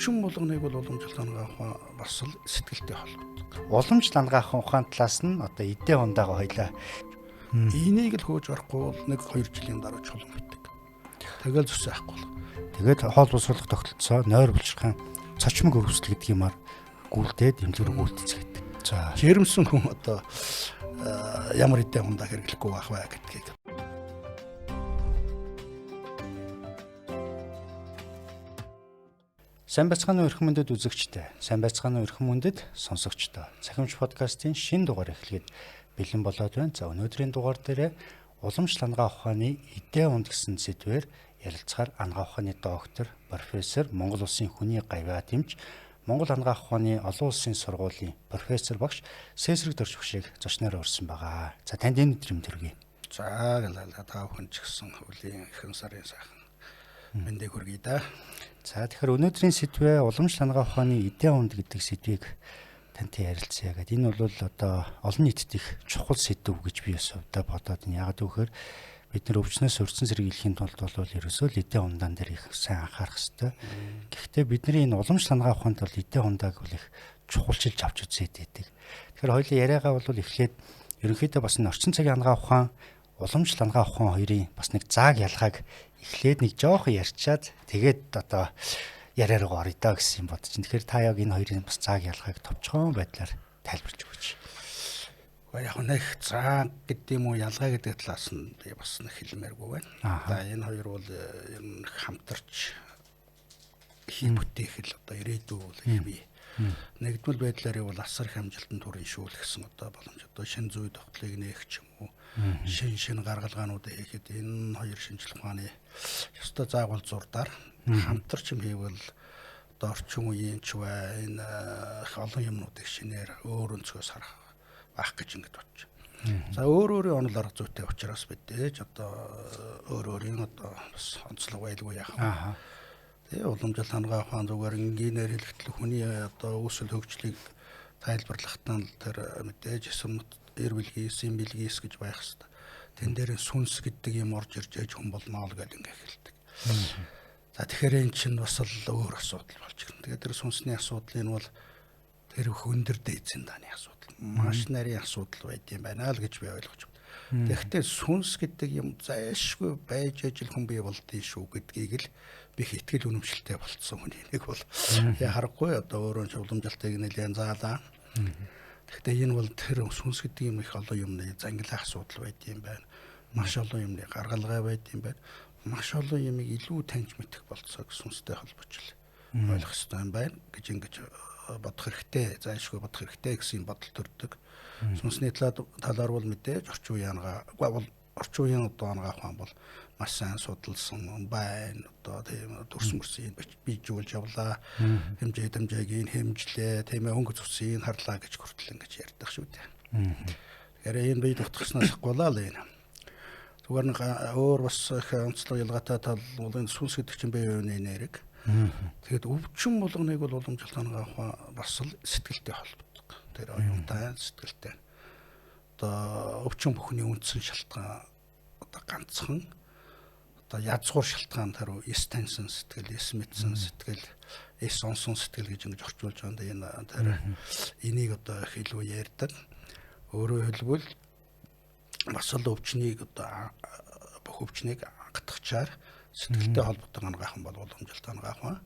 Өвчин болгоныг бол уламжлалт анагаах ухаан бас л сэтгэлтэй холбогддог. Уламжлал анагаах ухаан талаас нь одоо эдээ ундаага хоёлаа. Энийг л хөөж орохгүй бол 1-2 жилийн дараа чулан битэг. Тэгэл зүсээ ахгүй бол. Тэгээд хоол боловсруулах тогтолцоо, нойр булчирхаан, цочмог өрөвсөл гэдэг юмар гүйлдээд эмнэлэг рүү гүйлтцгээдэг. За. Жирэмсэн хүн одоо ямар эдээ ундаа хэрэглэхгүй байх вэ гэдгийг. Сайн байцгаана уу эрхэм мөндөд үзэгчдээ. Сайн байцгаана уу эрхэм мөндөд сонсогчдоо. Цахимч подкастын шинэ дугаар эхлэхэд бэлэн болоод байна. За өнөөдрийн дугаар дээр уламжлал анагаах ухааны эдээ унд гэсэн сэдвээр ярилцахаар анагаах ухааны доктор, профессор, Монгол улсын хүний гавьяат эмч, Монгол анагаах ухааны олон улсын сургуулийн профессор багш Сээсрэг Дорж багшийг зочноор урьсан байгаа. За танд энэ өдрийн мэнд хүргэе. За та бүхэн ч гэсэн хөлийн ихэнх сарын сайхан мэндийг хүргэе да. За тэгэхээр өнөөдрийн сэдвээ уламжлал анагаах ухааны эдээ унд гэдэг сэдвийг тантай ярилцъя гэдэг. Энэ бол одоо олон нийтэд их чухал сэдв гэж би бас хувьдаа бодоод байна. Яагаад гэвэл бид нар өвчнөөс өрцөн сэргийлэхийн тулд бол ерөөсөө л эдээ ундаан дээр их сайн анхаарах хэрэгтэй. Гэхдээ бидний энэ уламжлал анагаах ухаанд бол эдээ ундааг бол их чухалчилж авч үзээд байдаг. Тэгэхээр хоёулаа яриагаа бол эхлээд ерөнхийдөө бас энэ орчин цагийн анагаах ухаан, уламжлал анагаах ухаан хоёрын бас нэг зааг ялгааг эхлээд нэг жоохон ярьчаад тэгээд одоо яриа руу орё доо гэсэн юм бодож чинь. Тэгэхээр та яг энэ хоёрын бас зааг ялгааг товчхон байдлаар тайлбарж өгөөч. Яг нэг зааг гэдэг юм уу ялгаа гэдэг талаас нь би бас нэг хэлмээргүй байна. За энэ хоёр бол ер нь хамтарч хий бүтээх л одоо ирээдүй бол их бий. Нэгдмэл байдлаар бол асар их амжилтанд хүрэн шүүлэх гэсэн одоо боломж одоо шинэ зүй тогтлыг нээх ч юм уу шин шин гаргалгаануудыг хийхэд энэ хоёр шинжлэх ухааны ёстой заагвал зурдаар хамтарч юм хийвэл одоо орчин үеийн ч бай энэ их олон юмнуудыг шинээр өөр өнцгөөс харах байх гэж ингэж бодож. За өөр өөрийн онол арга зүйтэй учраас мэдээж одоо өөр өөрийн одоо бас онцлог байлгүй яах вэ? Тэгээ уламжлал анагаах ухаан зүгээр энгийнээр хэлэхдээ хүний одоо үүсэл хөгжлийг тайлбарлахдаа л тэр мэдээж эсэм эр бэлгийс, юм бэлгийс гэж байх хэвээр. Тэн дээр сүнс гэдэг юм орж ирж ээж хүн болно л гэж ингээ хэлдэг. За тэгэхээр энэ чинь бас л өөр асуудал болж ирнэ. Тэгээд тэр сүнсний асуудал энэ бол тэр их өндөр дээдсийн дааны асуудал. Маш нарийн асуудал байд юм байна л гэж би ойлгож байна. Тэгэхдээ сүнс гэдэг юм зайлшгүй байж ижил хүн бий болдсон шүү гэдгийг л би их итгэл үнэмшилтэй болцсон хүний нэг бол харахгүй одоо өөрөө ч уламжлалтыг нэлээд заалаа. Тэгэхдээ энэ бол тэр сүнс гэдэг юм их олон юмны зангилах асуудал байд юм байна. Маш олон юмны гаргалгаа байд юм байна. Маш олон юмыг илүү таньж мэдэх болцоог сүнстэй холбож л ойлгох ёстой юм байна гэж ингэж бодох хэрэгтэй, зайлшгүй бодох хэрэгтэй гэсэн бодол төрдөг. Сүнсний талаар бол мэдээж орчин үеийн анагаа, орчин үеийн одоо анагаах ухаан бол маш сайн судалсан байна. Одоо тийм төрс мөрсийг бийжүүлж явлаа. Хэмжээ дэмжээг хэмжлээ, тийм ээ өнгө цусыг харлаа гэж хүртэл ингэж ярьдаг шүү дээ. Тэгэхээр энэ бие дутгахснаас ахгүй л энэ. Зүгээр нэг өөр бас их онцлог ялгаатай тал бол энэ сүнс гэдэг чинь бие биений нэрэг. Тэгээд өвчин болгоныг бол уламжлалт анагаах ухаан бас л сэтгэлтэй холбогддог. Тэр оюунтай сэтгэлтэй. Одоо өвчин бүхний үндсэн шалтгаан одоо ганцхан одоо язгуур шалтгаан тэр эс таньсан сэтгэл, эс мэдсэн сэтгэл, эс сонсон сэтгэл гэж ингэж орчуулж байгаа. Энэ тэр энийг одоо их илүү ярьдаг. Өөрөөр хэлбэл бас л өвчнийг одоо бүх өвчнийг ангатгачаар сэтгэлтэй холбоотой анагаах бол уламжлалт анагаах ухаан.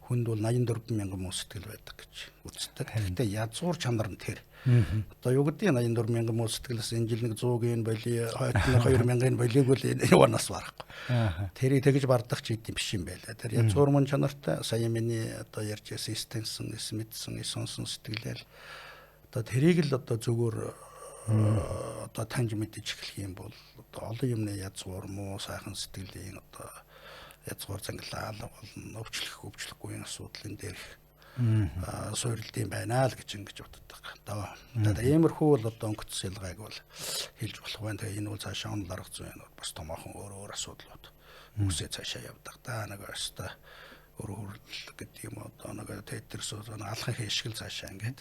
Хүнд бол 84 мянган муу сэтгэл байдаг гэж үздэг. Гэхдээ язгуур чанар нь тэр. Одоо юу гэдэг 84 мянган муу сэтгэлээс энэ жил нэг 100-ийн боли, хойд нь 2000-ын болиг бол яваанаас барахгүй. Тэрийг тэгж бардах ч идэм биш юм байлаа. Тэр язгуур мөн чанартай сая миний одоо ярьж байсан эстенсэн, эс мэдсэн, эс сонсон сэтгэлээл одоо тэрийг л одоо зөвгөр одоо таньж мэдэж эхлэх юм бол одоо олон юмны язгуур муу сайхан сэтгэлийн одоо язгуур зангилаа болно, өвчлөх өвчлөхгүй асуудлын дээрх суурилдсан байна л гэж ингэж боддог. Одоо иймэрхүү бол одоо өнгөц ялгааг бол хэлж болох байна. Тэгээ энэ бол цаашаа онол арга зүйн бас томоохон өөр өөр асуудлууд үсээ цаашаа явдаг да. Нэг өстой өөр хөрөл гэдэг юм одоо нэг тетрс алхах хийшгэл цаашаа ингээд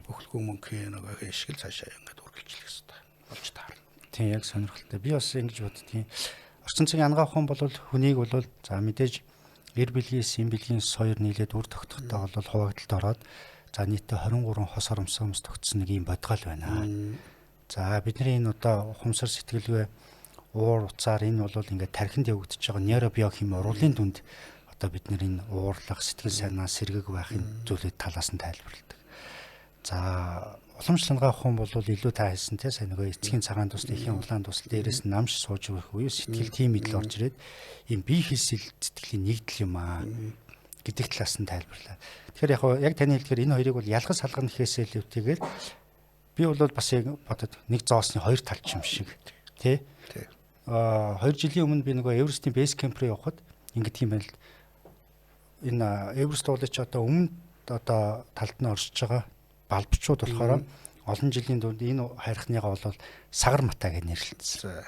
өхлгүй мөнхийн нэг хийшгэл цаашаа ингээд үргэлжлэх хэрэгтэй болж таарна. Тийм яг сонирхолтой. Би бас ингэж боддгийн. Орчин цагийн анагаах ухаан бол хүнийг бол за мэдээж Эр бэлгээс эм бэлгийн хоёр нийлээд үр тогтохтой бол хуваагдалд ороод за нийтдээ 23 хос хоромсоомс тогтсон нэг ийм бодгоол байна. За бидний энэ одоо ухамсар сэтгэлгээ уур уцаар энэ бол ингээд тархинд явагдаж байгаа нейробиохими уруулын дүнд одоо бид нар энэ уурлах, сэтгэл санаа сэргэг байх энэ зүйлүүд талаас нь тайлбарладаг. За уламжлал анагаах ухаан бол илүү та хэлсэн те сайн нөгөө эцгийн цагаан тусал, эхийн улаан тусал дээрээс нь намш сууж өгөх үе сэтгэл тийм идэл орж ирээд ийм бие хэлсэл сэтгэлийн нэгдэл юм аа гэдэг талаас нь тайлбарлаа. Тэгэхээр яг яг таны хэлдгээр энэ хоёрыг бол ялгаж салгана гэхээсээ илүүтэйгээр би бол бас яг бодод нэг зоосны хоёр тал ч юм шиг тий. 2 жилийн өмнө би нөгөө Эверестийн бейс кемп руу явхад ингэдэг юм байна л. Энэ Эверест уулын чи одоо өмнө одоо талд нь оршиж байгаа балбчууд болохоор олон жилийн дунд энэ хайрхныгаа бол сагар мата гэж нэрлэсэн.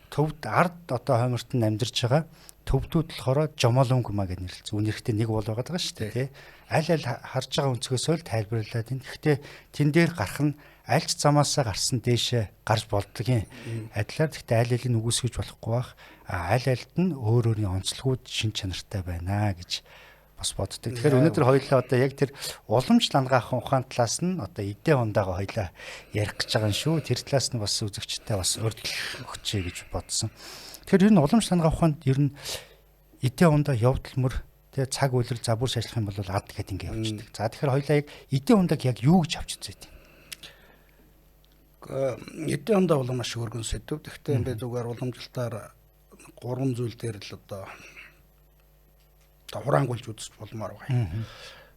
Төвд ард одоо хойморт нь амьдарч байгаа төвдүүд болохоор жомолонгума гэж нэрлэсэн. Үнэхээр нэг уул байгаа даа шүү дээ тий. Аль аль харж байгаа өнцгөөсөө л тайлбарлаад энэ. Гэхдээ тэн дээр гарах нь аль ч замаасаа гарсан дээшээ гарч болдгийн. Адилаар гэхдээ аль алийг үгүйсгэж болохгүй бах. Аль альд нь өөр өөрийн онцлогуд шин чанартай байна гэж бас боддог. Тэгэхээр өнөөдөр хоёулаа одоо яг тэр уламжлал анагаах ухаан талаас нь одоо эдээ хундаага хоёулаа ярих гэж байгаа юм шүү. Тэр талаас нь бас үзэгчтэй бас урьдчил өгчээ гэж бодсон. Тэгэхээр ер нь уламжлал анагаах ухаанд ер нь эдээ хундаа явдал мөр тэгээ цаг үлрэл забуур шашлах юм бол ад гэд ингэ явчихдаг. За тэгэхээр хоёулаа яг эдээ хундааг яг юу гэж авч үзээд юм? Эдээ хундаа бол маш өргөн сэдв. Гэхдээ би зүгээр уламжлалтаар гурван зүйл дээр л одоо хураангуйлж үзэж болмоор байна.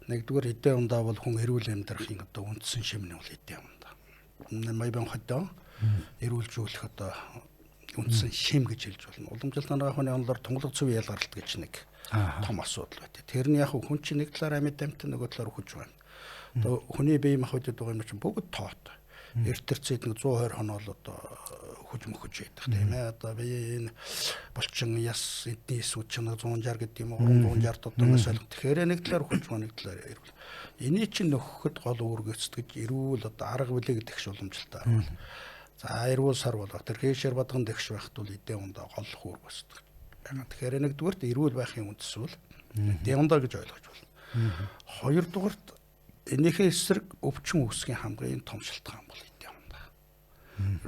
Нэгдүгээр эдээ хундаа бол хүн эрүүл амьдрахын одоо үндсэн шимнэ бол эдээ хундаа. Маябан ходоо эрүүлжүүлэх одоо үндсэн шим гэж хэлж болно. Уламжлалт анагаах ухааны онолоор тунгалаг цэв ялгаралт гэж нэг том асуудал байдаг. Тэр нь яг хүн чинь нэг талаар амьд амьтан нөгөө талаар үхэж байна. Одоо хүний бие махбодод байгаа юм чинь бүгд тоотой. Эрт тэрцээд нэг 120 хоноо л одоо хөж мөхөж байдаг тийм ээ. Одоо би энэ булчин яс эдний эсүүд чинь 160 гэдэг юм уу 360 одоо ингэ солих. Тэгэхээр нэг талаар хөж маа нэг талаар эрүүл. Эний чинь нөхөхөд гол үүргэцтгэж эрүүл одоо арга билег тэгш уламжлалтаар бол. За эрүүл сар бол тэр хээшэр бадган тэгш байхад бол эдээ ундаа гол үүргэцдэг. Тэгэхээр нэгдүгээрт эрүүл байхын үндэс бол эдээ ундаа гэж ойлгож байна. Хоёрдугаарт энийхээ эсрэг өвчин үүсгэхийн хамгийн том шалтгаан бол эдээ ундаа.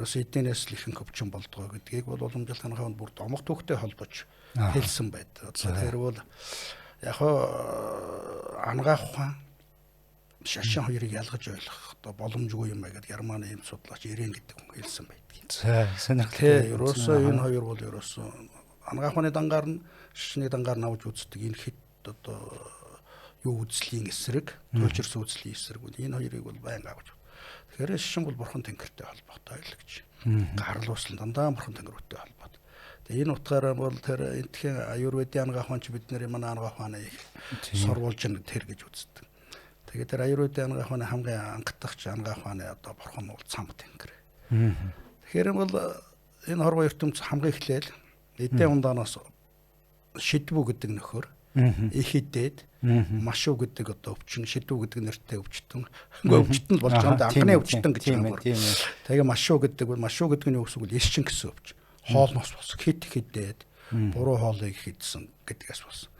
Ерөөсөө эдэнээс л ихэнх өвчин болдгоо гэдгийг бол уламжлалт анагаах бүр домог түүхтэй холбож хэлсэн байдаг. Тэр бол яг анагаах ухаан шашин хоёрыг ялгаж ойлгох одоо боломжгүй юм байна гэдээ Германы эм судлаач Ирен гэдэг хүн хэлсэн байдаг. За сонирхолтой. Ерөөсөө энэ хоёр бол ерөөсөө анагаах ухааны дангаар нь шашны дангаар нь авч үздэг энэ хэд одоо юу үзлийн эсрэг, туйлширсан үзлийн эсрэг бол энэ хоёрыг бол байнга авч. Тэгэхээр шашин бол бурхан тэнгэртэй холбоотой л гэж. Гарал үүсэл дандаа бурхан тэнгэртэй холбоотой. Тэгээ энэ утгаараа бол тэр энтхийн аюурведийн анагаах ухаан чи бид нарын манай анагаах ухааны сурвалж нь тэр гэж үздэг. Тэгээд тэр аюурведийн анагаах ухааны хамгийн анхдагч анагаах ухааны одоо бурхан бол цамх тэнгэр. Тэгэхээр бол энэ хорвоо ертөнц хамгийн эхлээл эдээ ундаанаас шидвүү гэдэг нөхөр их хідээд машуу гэдэг одоо өвчин шидүү гэдэг нэртэй өвчтөн. Үгүй өвчтөн л болж байгаа юм да. Анхны өвчтөн гэж юм. Тэгээ машуу гэдэг бол машуу гэдэг нь юу гэсэн үг вэ? Эсчин гэсэн өвч. Хоолноос болсон. Хит хидээд буруу хоолыг хийдсэн гэдгээс болсон.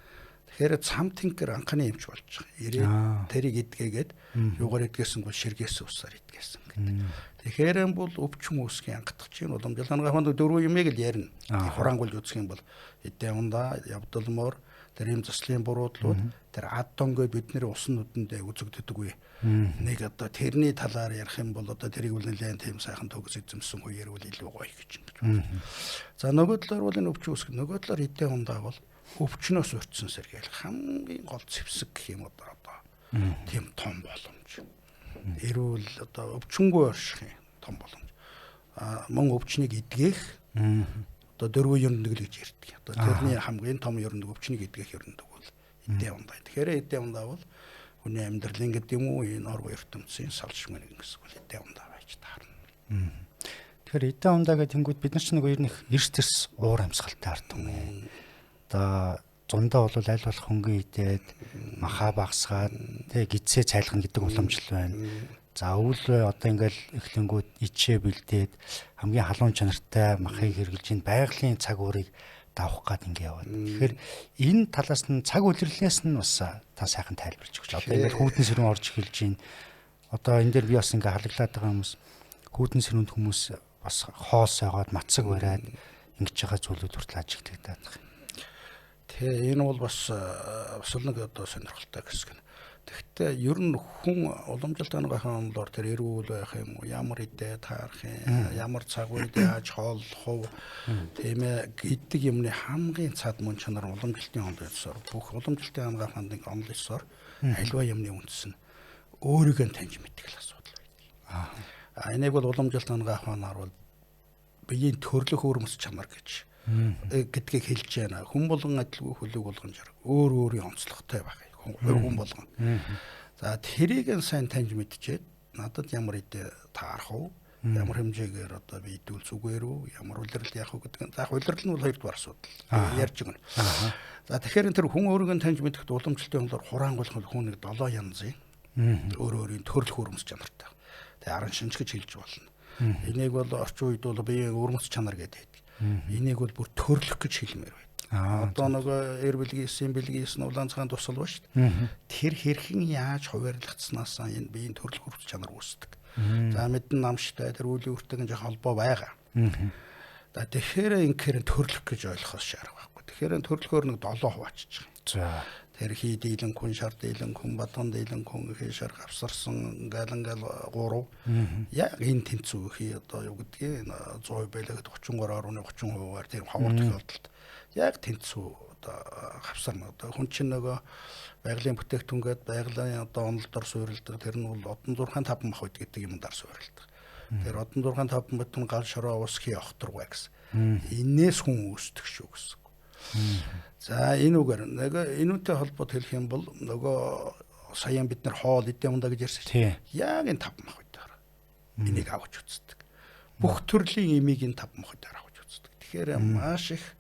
Тэгэхээр цам тэнгэр анхны эмч болж байгаа. Ирээд тэрийг идгээгээд юугаар идгээсэн бол ширгээс усаар идгээсэн гэдэг. Тэгэхээр бол өвчин үүсгийн ангатгч юм уламжлал анагаах ухаанд дөрвөн юмыг л ярина. Хураангуйлж үзэх юм бол эдээ ундаа явдалмоор тэр юм заслын буруудлууд тэр ад донго бидний усан нүдэндээ үзэгддэг үе. Нэг одоо тэрний талаар ярих юм бол одоо тэрийг бол нэлээд тийм сайхан төгс эзэмсэн үеэр бол илүү гоё гэж ингэж байна. За нөгөө талаар бол энэ өвчин үүсгэх нөгөө талаар эдээ ундаа бол өвчнөөс өртсөн сэргээл хамгийн гол зэвсэг гэх юм одоо тийм том боломж. Эрүүл одоо өвчнгүй орших юм том боломж. А мөн өвчнийг эдгэх одоо дөрвөн ерөндөг л гэж ярьдаг. Одоо тэрний хамгийн том ерөндөг өвчнийг эдгэх ерөндөг бол эдээ ундаа. Тэгэхээр эдээ ундаа бол хүний амьдралын гэдэг юм уу энэ оргоо ертөнцийн салшгүй нэг гэсэн бол эдээ ундаа байж таарна. Тэгэхээр эдээ ундаа гэх тэнгууд бид нар ч нэг ер нь эрс тэрс уур амьсгалтай ард юм ээ. Одоо зундаа бол аль болох хөнгөн идээд маха багасгаад тэг гидсээ цайлгана гэдэг уламжлал байна. За өвөл одоо ингээл эхлэнгүүд ичээ бэлдээд хамгийн халуун чанартай махыг хэрглэж ин байгалийн цаг уурыг давах гад ингэ яваад. Тэгэхээр энэ талаас нь цаг улирлээс нь бас та сайхан тайлбарч өгч. Одоо ингээд хүүтэн сэрүүн орж эхэлж байна. Одоо энэ дээр би бас ингээ халаглаад байгаа хүмүүс хүүтэн сэрүүнд хүмүүс бас хоол сойгоод мацаг бариад ингэж байгаа зүйлүүд хүртэл ажиглагдаад байгаа. Тэ энэ бол бас бас л нэг одоо сонирхолтой хэсэг нь. Тэгэхдээ ер нь хүн уламжлалт анагаахын онолоор тэр эрүүл байх юм уу, ямар идэ таарах юм, ямар цаг үед яаж хооллох уу, тийм ээ гэдэг юмны хамгийн цаад мөн чанар уламжлалтын онол ёсоор бүх уламжлалтын анагаах ухааны онол ёсоор альва юмны үндэс нь өөрийгөө таньж мэдэх л асуудал байдаг. А энийг бол уламжлалт анагаах ухаанаар бол биеийн төрлөх өөрмөц чанар гэж гэдгийг хэлж байна. Хүн болгон адилгүй хөлөг болгон жарг өөр өөрийн онцлогтой байх хүн болгон. За тэрийг нь сайн таньж мэдчихэд надад ямар идэ таарах уу? Ямар хэмжээгээр одоо би идвэл зүгээр үү? Ямар улирал яах вэ гэдэг нь. За улирал нь бол хоёрдугаар асуудал. Ярьж өгнө. За тэгэхээр тэр хүн өөрийг нь таньж мэдэхэд уламжлалтын онолоор хураангуйлах нь хүн нэг 7 янзын өөр өөрийн төрөлх өрмөц чанартай. Тэгээ аран шинж гэж хэлж болно. Энийг бол орчин үед бол биеийн өрмөц чанар гэдэг. Энийг бол бүр төрлөх гэж хэлмээр байна. Одоо нөгөө эр бэлгийн эсийн бэлгийн эс нь улаан цагаан тусал ба шүү дээ. Тэр хэрхэн яаж хуваарлагдсанаас энэ биеийн төрөлх өрмөц чанар үүсдэг. За мэдэн намштай тэр үлийн үртэйг нь жоох холбоо байгаа. За тэгэхээр инхээр төрлөх гэж ойлгохоос шаарга байхгүй. Тэгэхээр төрлөхөөр нэг 7 хуваачиж байгаа. За тэр хий дийлэн хүн, шар дийлэн хүн, бадган дийлэн хүн, хий шар гавсарсан ингээл ингээл 3. Яг энэ тэнцүү хий одоо юу гэдгийг 100% байлаа гэхэд 33.30%-аар тийм ховор тохиолдолд яг тэнцүү одоо гавсарна. Одоо хүн чинь нөгөө байгалийн бүтээгдэхүүн гээд байгалийн одоо онолдор суурилдаг. Тэр нь бол одон 6 5 мах үед гэдэг юм даар суурилдаг. Тэр одон 6 5 мах нь гал шороо ус хий охторгой гэсэн. Энээс хүн үүсдэг шүү гэсэн. За энэ үгээр нөгөө энүүтэй холбоод хэлэх юм бол нөгөө саяан бид нар хоол идэм ундаа гэж ярьсан чинь яг энэ 5 мах үед энийг авч үздэг. Бүх төрлийн имийг энэ 5 мах үед авч үздэг. Тэгэхээр маш их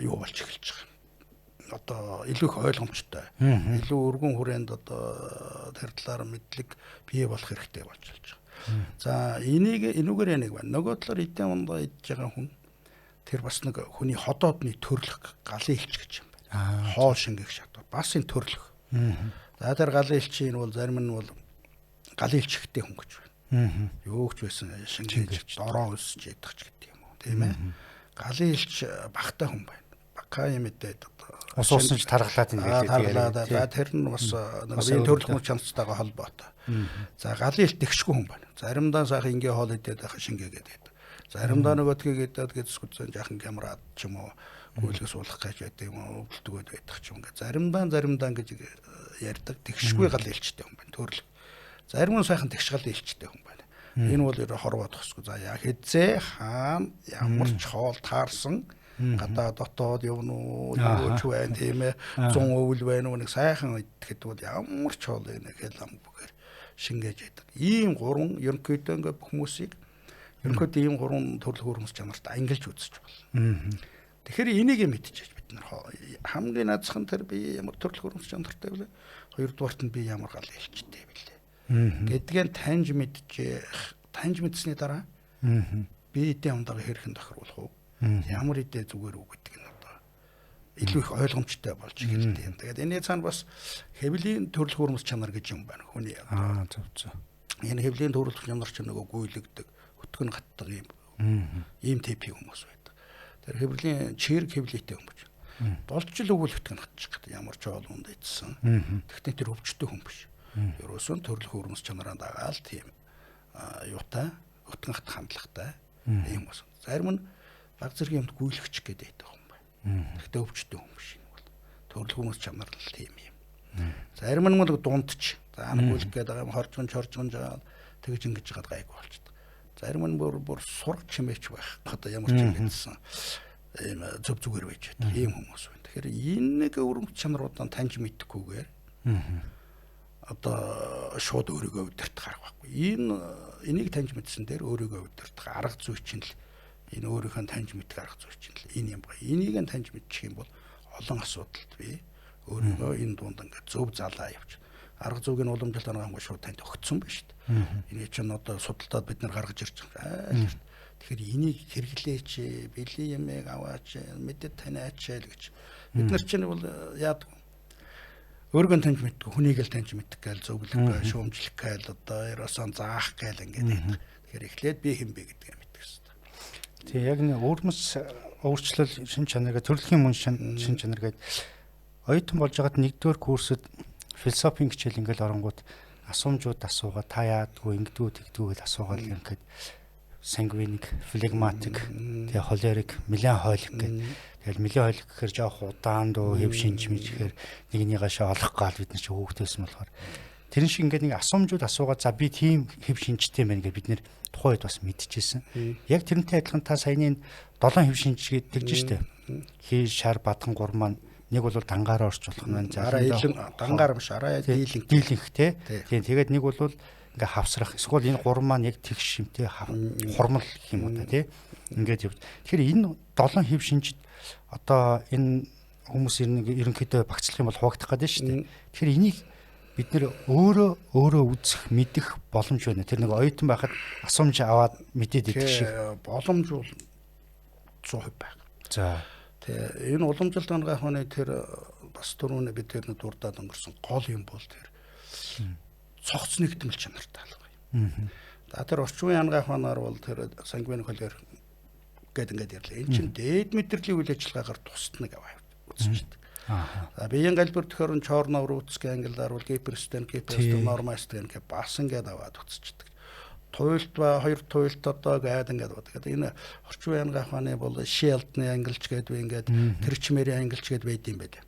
юу болж эхэлж байгаа. Одоо илүү их ойлгомжтой. Илүү өргөн хүрээнд одоо тэр талаар мэдлэг бий болох хэрэгтэй болж эхэлж байгаа. За энийг энүүгээр нэг байна. Нөгөө талаар эдийн ундаа идж байгаа хүн тэр бас нэг хүний ходоодны төрлөх галын элч гэж юм байна. Хоол шингэх шатар бас энэ төрлөх. За тэр галын элчийн бол зарим нь бол галын элчтэй хүн гэж байна. Юу ч байсан шингээж дороо өсөж ядах ч гэдэг юм уу, тийм ээ. Галын элч багтай хүн байна. Бака юм мэдээд одоо ус уусч тархлаад ингэ тархлаад. За тэр нь бас нэг төрөлх мөр чанцтайгаа холбоотой. За галын элч тэгшгүй хүн байна. Заримдаа сайхан ингийн хоол идээд байх шингээгээд байдаг. Заримдаа нөгөөдгийг идээд гэдэсгүцэн жаахан камерад ч юм уу гүйлгэс суулгах гэж байдаг юм уу, өвдөлтгөөд байдаг ч юм ингээ. Заримдаа гэж ярьдаг тэгшгүй гал элчтэй хүн байна. Төрөл. Зарим нь сайхан тэгш гал элчтэй хүн байна. Энэ бол ерөө хорвоо тосгүй. За яа хэзээ хаана ямар ч хоол таарсан гадаа дотоод явна уу, юу ч байна тийм ээ, 100 өвөл байна уу нэг сайхан идэхэд бол ямар ч хоол нэг хэл ам бүгээр шингээж байдаг. Ийм гурван ерөнхийдөө ингээ хүмүүсийг ерөнхийдөө ийм гурван төрөл хөрөмс чанарт ангилж үзэж болно. Тэгэхээр энийг мэдчихэж бид нар хамгийн наазах нь тэр би ямар төрөл хөрөмс чанартай вэ? Хоёрдугаарт нь би ямар гал элчтэй бэлээ гэдгийг таньж мэдчих. Таньж мэдсэний дараа би эдийн умдаага хэрхэн тохируулах уу? Ямар идэ зүгээр үү гэдэг нь одоо илүү их ойлгомжтой болж эхэлдэг юм. Тэгээд энэний цаана бас хэвлийн төрөл хөрөмс чанар гэж юм байна. Хүний одоо зөв зөв. Энэ хэвлийн төрөл чанар чинь нөгөө гүйлэгдэг, өтгөн гатдаг юм. Ийм типийн хүмүүс байдаг. Тэр хэвлийн чирэг хэвлийтэй хүмүүс. Болж л өгвөл өтгөн гатчих гэдэг. Ямар ч хоол унд идсэн. Тэгтээ тэр өвчтөй хүн биш. Ерөөсөн төрөл хөрөмс чанараа дагаал тийм юутай өтгөн гатах хандлагатай ийм хүмүүс. Зарим нь баг зэргийн юмд гүйлгчих гэдэг байдаг хүн байна. Тэгтээ өвчтөй хүн биш энэ бол. Төрөл хүмүүс чанар л тийм юм. Зарим нь бол дундч. За нэг гүйлэх гээд байгаа юм хоржгон чоржгон жаал тэгж ингэж жагаад гайгүй болчдөг. Зарим нь бүр сург чимээч байх. Одоо ямар ч юм гэдсэн ийм зөв зүгээр байж байдаг. Ийм хүмүүс байна. Тэгэхээр энэ нэг өрөмч чанаруудаа таньж мэдэхгүйгээр одоо шууд өөрийгөө удирдах арга байхгүй. Энэ энийг таньж мэдсэн дээр өөрийгөө удирдах арга зүй чинь л энэ өөрийнхөө таньж мэдэх арга зүй чинь л энэ юм ба. Энийг нь таньж мэдчих юм бол олон асуудалд би өөрийгөө энэ дунд ингээд зөв залаа явж. Арга зүйг нь уламжлалт аргагүй шууд танд өгцөн байна шүү дээ. Энийг чинь одоо судалдаад бид нар гаргаж ирж байгаа. Тэгэхээр энийг хэрэглээч, бэлэн юмыг аваач, мэдээ таниач л гэж. Бид нар чинь бол яадаг. Өөргөн таньж мэддэг, хүнийг л таньж мэддэг гээл зөвлөх гээл, шүүмжлэх гээл, одоо ерөөсөн заах гээл ингээд байдаг. Тэгэхээр эхлээд би хэн бэ гэдгээ мэдэх хэрэгтэй. Тий, яг нэг өвөрмөц өөрчлөл шин чанар гэ төрөлхийн мөн шин чанар гээд оюутан болж байгаад нэгдүгээр курсэд философийн хичээл ингээл оронгууд асуумжууд асуугаа та яадгүй ингэдэггүй тэгдэггүй гэж асуугаад ингээд сангвиник, флегматик, тэгээ холерик, меланхолик гэдэг. Тэгэл меланхолик гэхээр жоох удаан дуу хэв шинж мэж гэхээр нэгнийгээ шаа олох гал бид нар чи хөөгдөөсөн болохоор тэрэн шиг ингээд нэг асуумжууд асуугаад за би тийм хэв шинжтэй байна гэж бид нэр тухайн үед бас мэдчихсэн. Яг тэрнтэй адилхан та саяны 7 хэв шинж гэдэг тэгж штэ. Хий шар бадхан гур маань нэг бол дангаараа орч болох нь байна. За араа илэн дангаар биш араа дийлэнх дийлэнх те. Тийм тэгээд нэг бол ингээ хавсрах эсвэл энэ гурван маань яг тэгш шимтэй хурмал гэх юм уу та тий. Ингээд явж. Тэгэхээр энэ 7 хэв шинжид одоо энэ хүмүүс ерөнхийдөө багцлах юм бол хуваагдах гэдэг шүү дээ. Тэгэхээр энийг бид нэр өөрөө өөрөө үзэх мэдэх боломж байна. Тэр нэг оюутан байхад асуумж аваад мэдээд идэх шиг боломж бол 100% байх. За. Тэ энэ уламжлалт анагаах ухааны тэр бас түрүүний бид тэр дурдаад өнгөрсөн гол юм бол тэр цогц нэгдмэл чанартай алга юм. За тэр орчин үеийн анагаах ухаанаар бол тэр сангвин холер гээд ингээд ярьлаа. Энэ чинь дээд мэдрэлийн үйл ажиллагаагаар тусднаг аваа үзчихдэг. За биеийн галбир төхөр нь Чорнов-Рутский ангиллаар бол гиперстен, гиперстен, нормастен гэх бас ингээд аваад үзчихдэг. Туйлт ба хоёр туйлт одоо гээд ингээд бод. Тэгээд энэ орчин үеийн анагаах ухааны бол Шелдны ангилч гээд би ингээд Тэрчмэрийн ангилч гээд байд юм байл.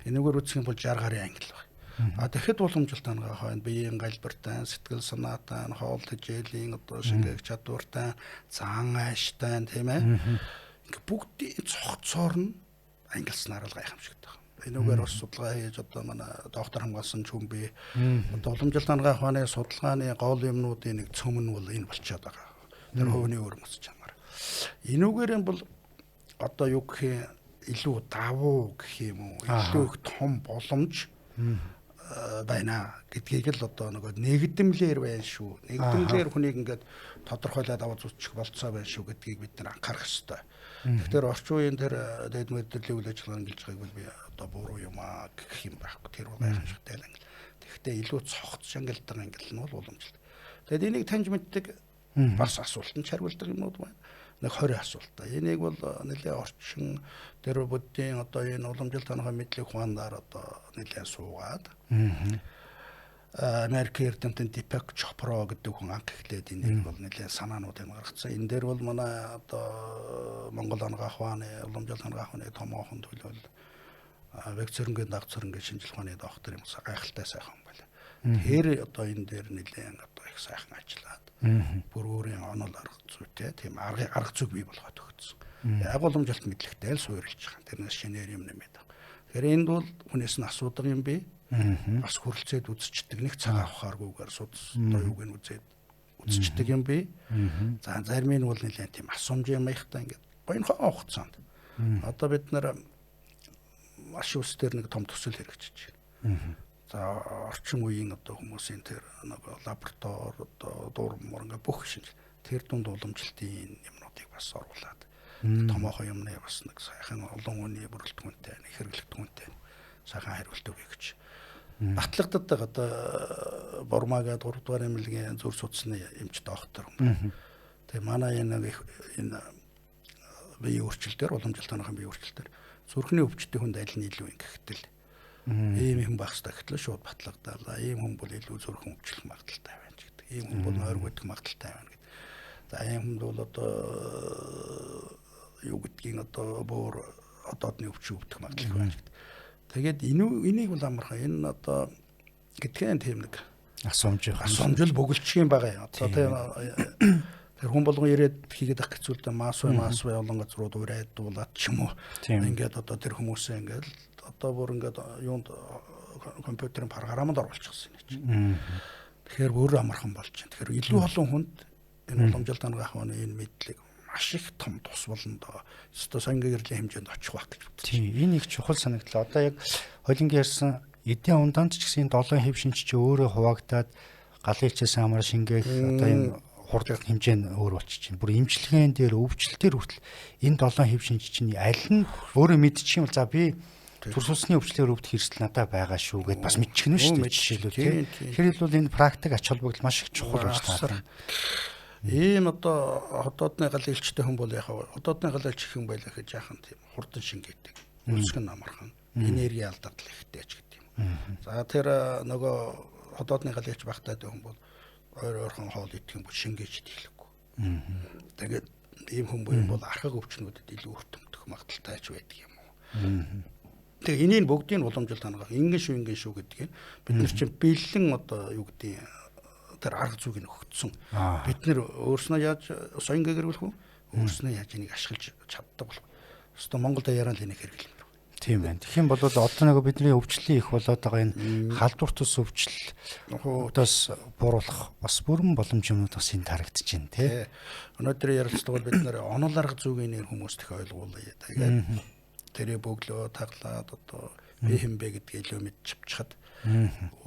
Энэгээр үзэх юм бол 60 гарын ангил баг. А тэгэхэд уламжлалт анагаах ухаан биеийн галбиртай, сэтгэл санаатай, хоол тэжээлийн одоо шингээх чадвартай, зан ааштай тийм ээ. Ингээ бүгдийн цогцоор нь ангилснаар л гайхамшигтай. Энүүгээр бас судалгаа хийж одоо манай доктор хамгаалсан ч хүн би одоо уламжлалт анагаах ухааны судалгааны гол юмнуудын нэг цөм нь бол энэ болчиход байгаа. Тэр хувийн өвөрмөц чанар. Энүүгээр юм бол одоо юу гэх юм илүү давуу гэх юм уу илүү их том боломж байна гэдгийг л одоо нөгөө нэгдэмлэр байна шүү. Нэгдэмлэр хүнийг ингээд тодорхойлоод аваад үзчих болцоо байна шүү гэдгийг бид нар анхаарах ёстой. Тэгэхээр орчин үеийн тэр дээд мэдрэлийн үйл ажиллагаа ангилж байгааг бол би одоо буруу юм аа гэх юм байхгүй. Тэр бол гайхамшигтай л ангил. Тэгэхдээ илүү цогц ангилдаг ангил нь бол уламжлалт. Тэгээд энийг таньж мэддэг бас асуултанд хариулдаг юмнууд байна. Нэг 20 асуулт. Энийг бол нэлээ орчин тэр буддийн одоо энэ уламжлалт анагаах мэдлэг ухаанаар одоо нэлээ суугаад Америк эрдэмтэн Дипак Чопро гэдэг хүн анх эхлээд энийг бол нэлээ санаануудыг гаргацсан. Энэ дээр бол манай одоо Монгол анагаах ухааны уламжлалт анагаах ухааны томоохон төлөөл векцөрөнгийн дагцөрөнгийн шинжилгээ ухааны доктор юм гайхалтай сайхан хүн байна. Тэр одоо энэ дээр нэлээ одоо их сайхан ажиллаад бүр өөрийн онол арга зүйтэй тийм арга зүйг бий болгоод өгсөн. Яг уламжлалт мэдлэгтэй л суурилж байгаа. Тэрнээс шинээр юм нэмээд байгаа. Тэгэхээр энд бол хүнээс нь асуудаг юм би. Бас хүрэлцээд үзчихдэг нэг цаг авахааргүйгээр судас одоо юуг нь үзээд үзчихдэг юм би. За зарим нь бол нэлээд тийм асуумжийн маягтай ингээд гойнхоо хугацаанд. Одоо бид нар маш ус дээр нэг том төсөл хэрэгжиж байна. За орчин үеийн одоо хүмүүсийн тэр нэг лаборатори одоо дуур мөр ингээд бүх шинж тэр дунд уламжлалтын юмнуудыг бас оруулаад томоохон юмны бас нэг сайхан олон хүний бүрэлдэхүүнтэй нэг хэрэглэгдэхүүнтэй сайхан хариулт өгье гэж батлагддаг. Одоо Бурмагаа 3 дугаар эмнэлгийн зүр судасны эмч доктор юм. Тэгээ манай энэ энэ биеийн өөрчлөлтөөр уламжлалт анагаахын биеийн өөрчлөлтөөр зүрхний өвчтөй хүнд аль нь илүү ингэхтэл ийм хүн байх хэрэгтэй гэтэл шууд батлагдаалаа. Ийм хүн бол илүү зүрхэн өвчлөх магадлалтай байна ч гэдэг. Ийм хүн бол нойргүйдэх магадлалтай байна гэдэг. За ийм хүнд бол одоо юу гэдгийг одоо бөөр одоодны өвчин өвдөх магадлал байна ч гэдэг. Тэгээд энийг бол амархан энэ одоо гэдгээр тийм нэг асуумж л бөглөчих юм байгаа юм. Одоо тийм тэр хүн болгон ирээд хийгээд ах хэцүүлдэ мас бай олон газрууд урайд дуулаад ч юм уу. Ингээд одоо тэр хүмүүсээ ингээд одоо бүр ингээд юунд компьютерийн програмд оруулчихсан юм чинь. Тэгэхээр бүр амархан болж байна. Тэгэхээр илүү олон хүнд энэ уламжлалт анагаах ухааны энэ мэдлэг маш их том тус болно доо. Өстө сангийн гэрлийн хэмжээнд очих байх гэж бодсон. Тийм, энэ их чухал санагдлаа. Одоо яг холингийн ярьсан эдийн ундаанд ч гэсэн 7 хэв шинж чи өөрөө хуваагдаад галын хичээсэн амар шингээх одоо энэ хурд хэмжээ нь өөр болчих чинь. Бүр эмчилгээн дээр, өвчлөл дээр хүртэл энэ 7 хэв шинж чинь аль нь өөрөө мэдчих юм бол за би төр судасны өвчлөөр өвдөх эрсдэл надад байгаа шүү гэд бас мэдчихнэ шүү дээ. Жишээлбэл тийм. Тэгэхээр бол энэ практик ач холбогдол маш их чухал болж байна. Ийм одоо хотоодны гал элчтэй хүн бол яг хотоодны гал элч гэх юм байлаа гэж яахан тийм хурдан шингээдэг. Үлсгэн амархан, энерги алдагдал ихтэй ч гэдэг юм. За тэр нөгөө хотоодны гал элч багтаад хүн бол ойр ойрхон хоол идэх юм бол шингээж дийлэхгүй. Тэгээд ийм хүн буюу бол архаг өвчнүүдэд илүү өртөмдөх магадлалтай ч байдаг юм уу. Тэгээ энийг бүгдийг уламжлалт хангаа ингэн шүү ингэн шүү гэдгийг бид нар чинь бэлэн одоо юу гэдгийг тэр арга зүйг нь өгцсөн. Бид нэр өөрснөө яаж соён гэрүүлэх үү? Өөрснөө яаж энийг ашиглаж чаддаг болох. Өстө Монголд яриан л энийг хэрэглэмээр. Тийм байна. Тэгэх юм бол одоо нөгөө бидний өвчлөлийн их болоод байгаа энэ халдвар тус өвчлөл одоос бууруулах бас бүрэн боломж юмнууд бас энэ тарагдаж байна тий. Өнөөдөр ярилцлага бол бид нэр онол арга зүйн нэр хүмүүст их ойлгуулъя. Тэгээд тэрийг бөглөө таглаад одоо би хэн бэ гэдгийг илүү мэдчихэхэд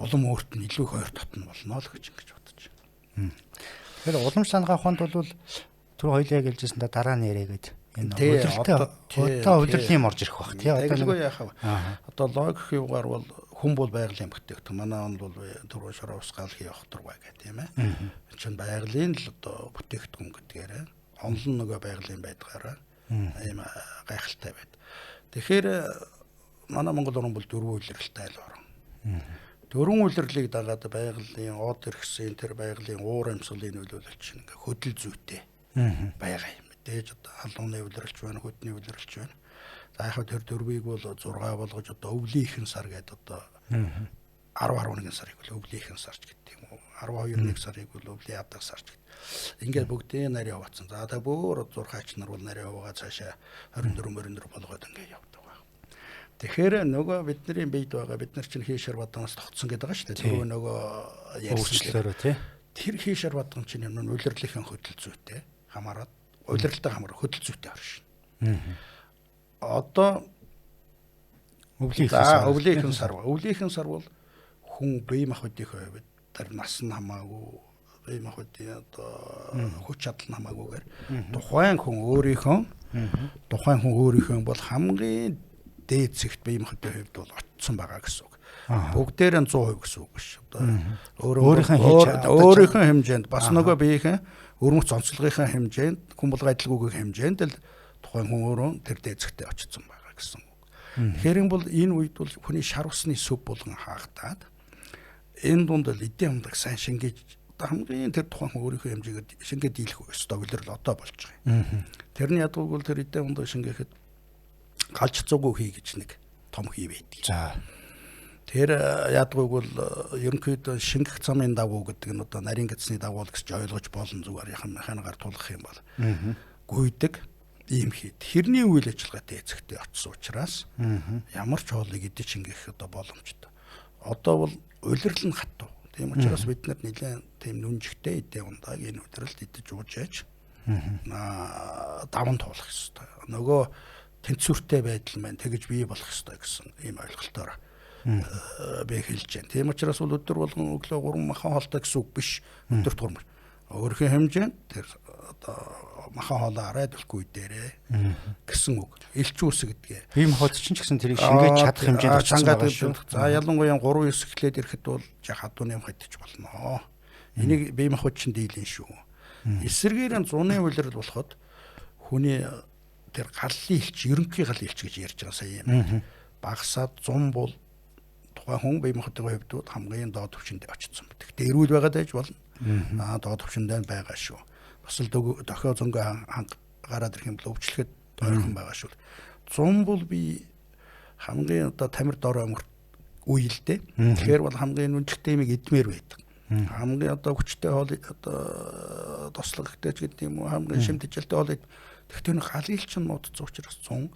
улам өөрт нь илүү их ойр татна болно л гэж ингэж бодож байна. Тэгэхээр уламж санагаа ухаанд бол түр хоёлаа гэлжсэн да дараа нь яриа гээд энэ удирдалтай одоо удирдлын юм орж ирэх бах тий. Одоо нэг яах вэ? Одоо логик юугаар бол хүн бол байгалийн бүтээгдэхүүн. Манай он бол түрүү шороо усгаал хий явах дургай гэх тийм ээ. Энэ чинь байгалийн л одоо бүтээгдэхүүн гэдгээрээ онол нь нөгөө байгалийн байдгаараа ийм гайхалтай байд. Тэгэхээр манай Монгол орн бол дөрвөн улиралтай л орн. Дөрвөн улирлыг дагаад байгалийн од эргэсэн тэр байгалийн уур амьсгалын нөлөөлөл чинь ингээ хөдөл зүйтэй байгаа юм. Мэдээж одоо халууны улиралч байна, хөдний улиралч байна. За яг тэр дөрвийг бол 6 болгож одоо өвлийнхэн сар гэдэг одоо 10 11 сарыг бол өвлийнхэн сарч гэдэг юм уу? 12 1 сарыг бол өвлийн ядаг сарч гэдэг. Ингээд бүгдийн нарийн хуваацсан. За та бүр зурхаач нар бол нарийн хуваагаа цаашаа 24 24 болгоод ингээд явдаг баг. Тэгэхээр нөгөө бидний биед байгаа бид нар чинь хийшэр баданаас тогтсон гэдэг байгаа шүү дээ. Тэр нөгөө ярьсан тий. Тэр хийшэр бадан чинь юм улирлынхэн хөдөл зүйтэй хамаарат улиралтай хамаар хөдөл зүйтэй орно шин. Одоо өвлийнхэн сар. Өвлийнхэн сар бол хүн бие махбодын хувьд тэр нас нь хамаагүй бие махбодын одоо хүч чадал нь хамаагүйгээр тухайн хүн өөрийнхөө бол хамгийн дээд зэгт бие махбодын хувьд бол очсон байгаа гэсэн үг. Бүгдээр нь 100% гэсэн үг биш. Одоо өөрийнхөө хэмжээнд бас нөгөө биеийн өрмөц онцлогынхаа хэмжээнд хүн болгоо адилгүйгийн хэмжээнд л тухайн хүн өөрөө тэр дээд зэгтээ очсон байгаа гэсэн үг. Тэгэхээр бол энэ үед бол хүний шар усны сүв болгон хаагдаад энэ дунд л эдийн хамдаг сайн шингээж хамгийн тэр тухайн хүн өөрийнхөө хэмжээгээр шингээ дийлэх ёстой улирал одоо болж байгаа юм. Тэрний ядууг бол тэр эдийн хамдаг шингээхэд галж цугуу хий гэж нэг том хий байдаг. За. Тэр ядгууг бол ерөнхийдөө шингэх замын дагуу гэдэг нь одоо нарийн гэдэсний дагуу гэж ойлгож болно зүгээр яхан механигаар тулгах юм бол. Гүйдэг ийм хий. Тэрний үйл ажиллагаатай эцэгтэй очсон учраас ямар ч хоолыг идэж шингээх одоо боломжтой. Одоо бол улирал нь хатуу. Тийм учраас бид нар нэлээд тийм нүнжигтэй эдээ ундааг энэ улиралд идэж ууж яаж даван туулах ёстой. Нөгөө тэнцвэртэй байдал маань тэгж бий болох ёстой гэсэн ийм ойлголтоор би хэлж байна. Тийм учраас бол өдөр болгон өглөө 3 махан хоолтой гэсэн үг биш. Өдөрт 3. Өөрийнхөө хэмжээнд тэр одоо махан хоолоо арай төлөхгүй дээрээ гэсэн үг. Элч үс гэдгээ. Бие махбод чинь ч гэсэн тэрийг шингээж чадах хэмжээнд очсон байгаа шүү. За ялангуяа 3 9 эхлээд ирэхэд бол жаа хадууны юм хэдэж болно. Энийг бие махбод чинь дийлэн шүү. Эсвэргээр зуны улирал болоход хүний тэр галлын элч, ерөнхий галлын элч гэж ярьж байгаа сая юм. Багасаад 100 бол тухайн хүн бие махбодын хувьд хамгийн доод түвшинд очсон. Гэхдээ эрүүл байгаад байж болно. Доод түвшинд байгаа шүү. Бас л дохио зөнгө гараад ирэх юм бол өвчлөхэд ойрхон байгаа шүү. 100 бол би хамгийн одоо тамир дорой өнгөрт үе л дээ. Тэгэхээр бол хамгийн нүнжигтэй юмыг идмээр байдаг. Хамгийн одоо хүчтэй хоол одоо тослог ихтэй ч гэдэг юм уу хамгийн шимтгэлтэй хоол. Тэгэхдээ нэг галын чинь муудсан учраас 100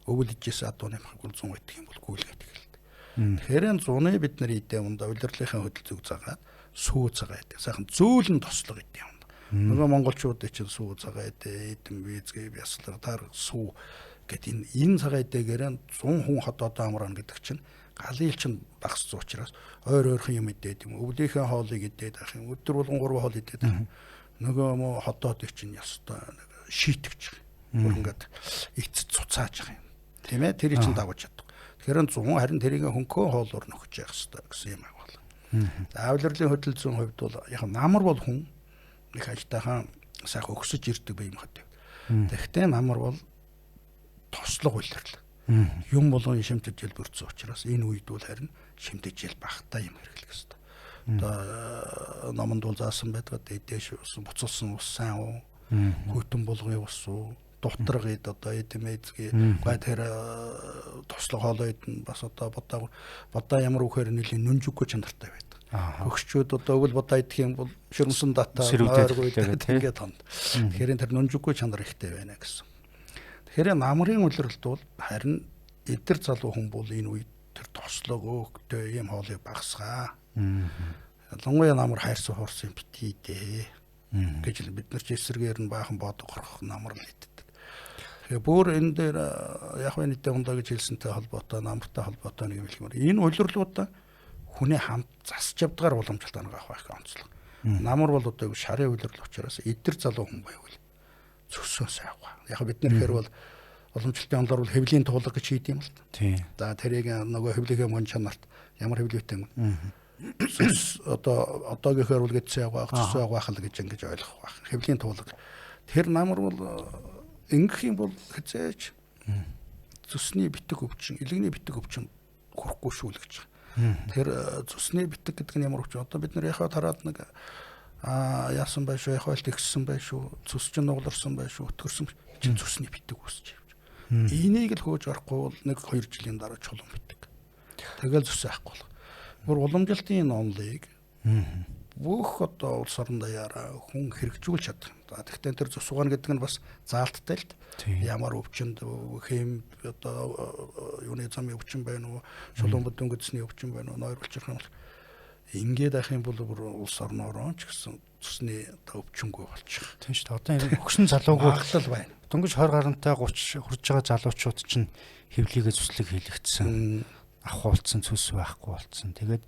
өвөл ижээс адуу нэмэхгүй 100 байдаг юм бол гүйлгээд эхэлдэг. Тэгэхээр энэ зуны бид нар идэ ундаа улирлынхаа хөдөл зүг загаад сүү цагаа идэг. Сайхан зөөлөн тослог идэ юм. Нөгөө монголчуудын чинь сүү цагаа идэ, эдэн визгээ бяцлаг тар сүү гэд энэ цагаа идэгээр 100 хүн хот одоо амрана гэдэг чинь галын чинь багассан учраас ойр ойрхон юм идээд юм. Өвлийнхээ хоолыг идээд ах юм. Өдөр болгон 3 хоол идээд. Нөгөө мө ходоодыг чинь ёстой нэг шийтгэж байгаа. Бүр ингээд эцэд цуцааж байгаа юм. Тийм ээ, тэрийг чинь дагаж чаддаг. Тэгэхээр 100 харин тэрийг хөнхөө хоолоор нөхөж явах ёстой гэсэн юм агуул. За авлирлын хөдөл зүйн хувьд бол яг намар бол хүн их ажтайхан сайхан өгсөж ирдэг бие махбод. Тэгэхдээ намар бол тослог улирал. Юм болгон шимтэжэл бүрдсэн учраас энэ үед бол харин шимтэжэл багтаа юм хэрэглэх ёстой. Одоо номонд бол заасан байдаг, дээш усан буцалсан ус сайн уу, хүйтэн булгын ус уу, дутраг эд одоо эдэм эзгээ гай тэр тослог хоолой эд нь бас одоо бодаа ямар үхээр нэлийн нүнжүггүй чанартай байдаг. Хөгшчүүд одоо өвөл бодаа идэх юм бол шөрмсөн дата нойргүй ингээд тонд. Тэгэхээр тэр нүнжүггүй чанар ихтэй байна гэсэн. Тэгэхээр намрын улиралд бол харин эдэр залуу хүн бол энэ үед тэр тослог өөхтэй ийм хоолыг багасгаа. Ялангуяа намар хайрсан хуурсан битгий дээ гэж бид нар ч эсрэгээр нь баахан бодог горох намар л иддэг. Тэгэхээр бүр энэ дээр яг вэ нийтээ ундаа гэж хэлсэнтэй холбоотой намартай холбоотой нэг юм хэлмээр. Энэ улирлуудаа хүний хамт засч явдгаар уламжлалт арга авах байх онцлог. Намар бол одоо шарын улирал учраас эдэр залуу хүн байвал цөсөө сайгаа. Яг бид нар хэр бол уламжлалтын онлоор бол хэвлийн туулга гэж хийд юм л та. За тэрийг нөгөө хэвлийнхээ мөн чанарт ямар хэвлийтэй юм. Цөс одоо одоогийнхоор бол гэдсэн явах, цөсөө явах л гэж ингэж ойлгох байх. Хэвлийн туулга. Тэр намар бол ингэх юм бол хизээч цөсний битэг өвчин, илгэний битэг өвчин хүрэхгүй шүү л гэж. Тэр цөсний битэг гэдэг нь ямар өвчин? Одоо бид нар яхаа тараад нэг яасан байх шүү, яхаа л тэгссэн байх шүү, цөс чинь нугларсан байх шүү, өтгөрсөн чинь цөсний битэг үүсэж явж. Энийг л хөөж орохгүй бол 1-2 жилийн дараа чулуун битэг. Тэгэл цөс авахгүй болох. Бүр уламжлалтын онлыг бүх одоо улс орон даяараа хүн хэрэгжүүлж чадах. За тэгтээ тэр цус угаана гэдэг нь бас заалттай л ямар өвчнөд хэм одоо юуны замын өвчин байна уу, шулуун бүдүүн гэдэсний өвчин байна уу, нойр булчирх юм бол ингээд ах юм бол бүр улс орноороо ч гэсэн цусны одоо өвчнгүй болчих. Тийм шүү дээ. Одоо энэ өгсөн залуугүй магадлал байна. Дөнгөж 20 гарантай 30 хүрж байгаа залуучууд чинь хэвлийгээ цуслыг хийлэгдсэн. Авах болцсон, цус байхгүй болцсон. Тэгээд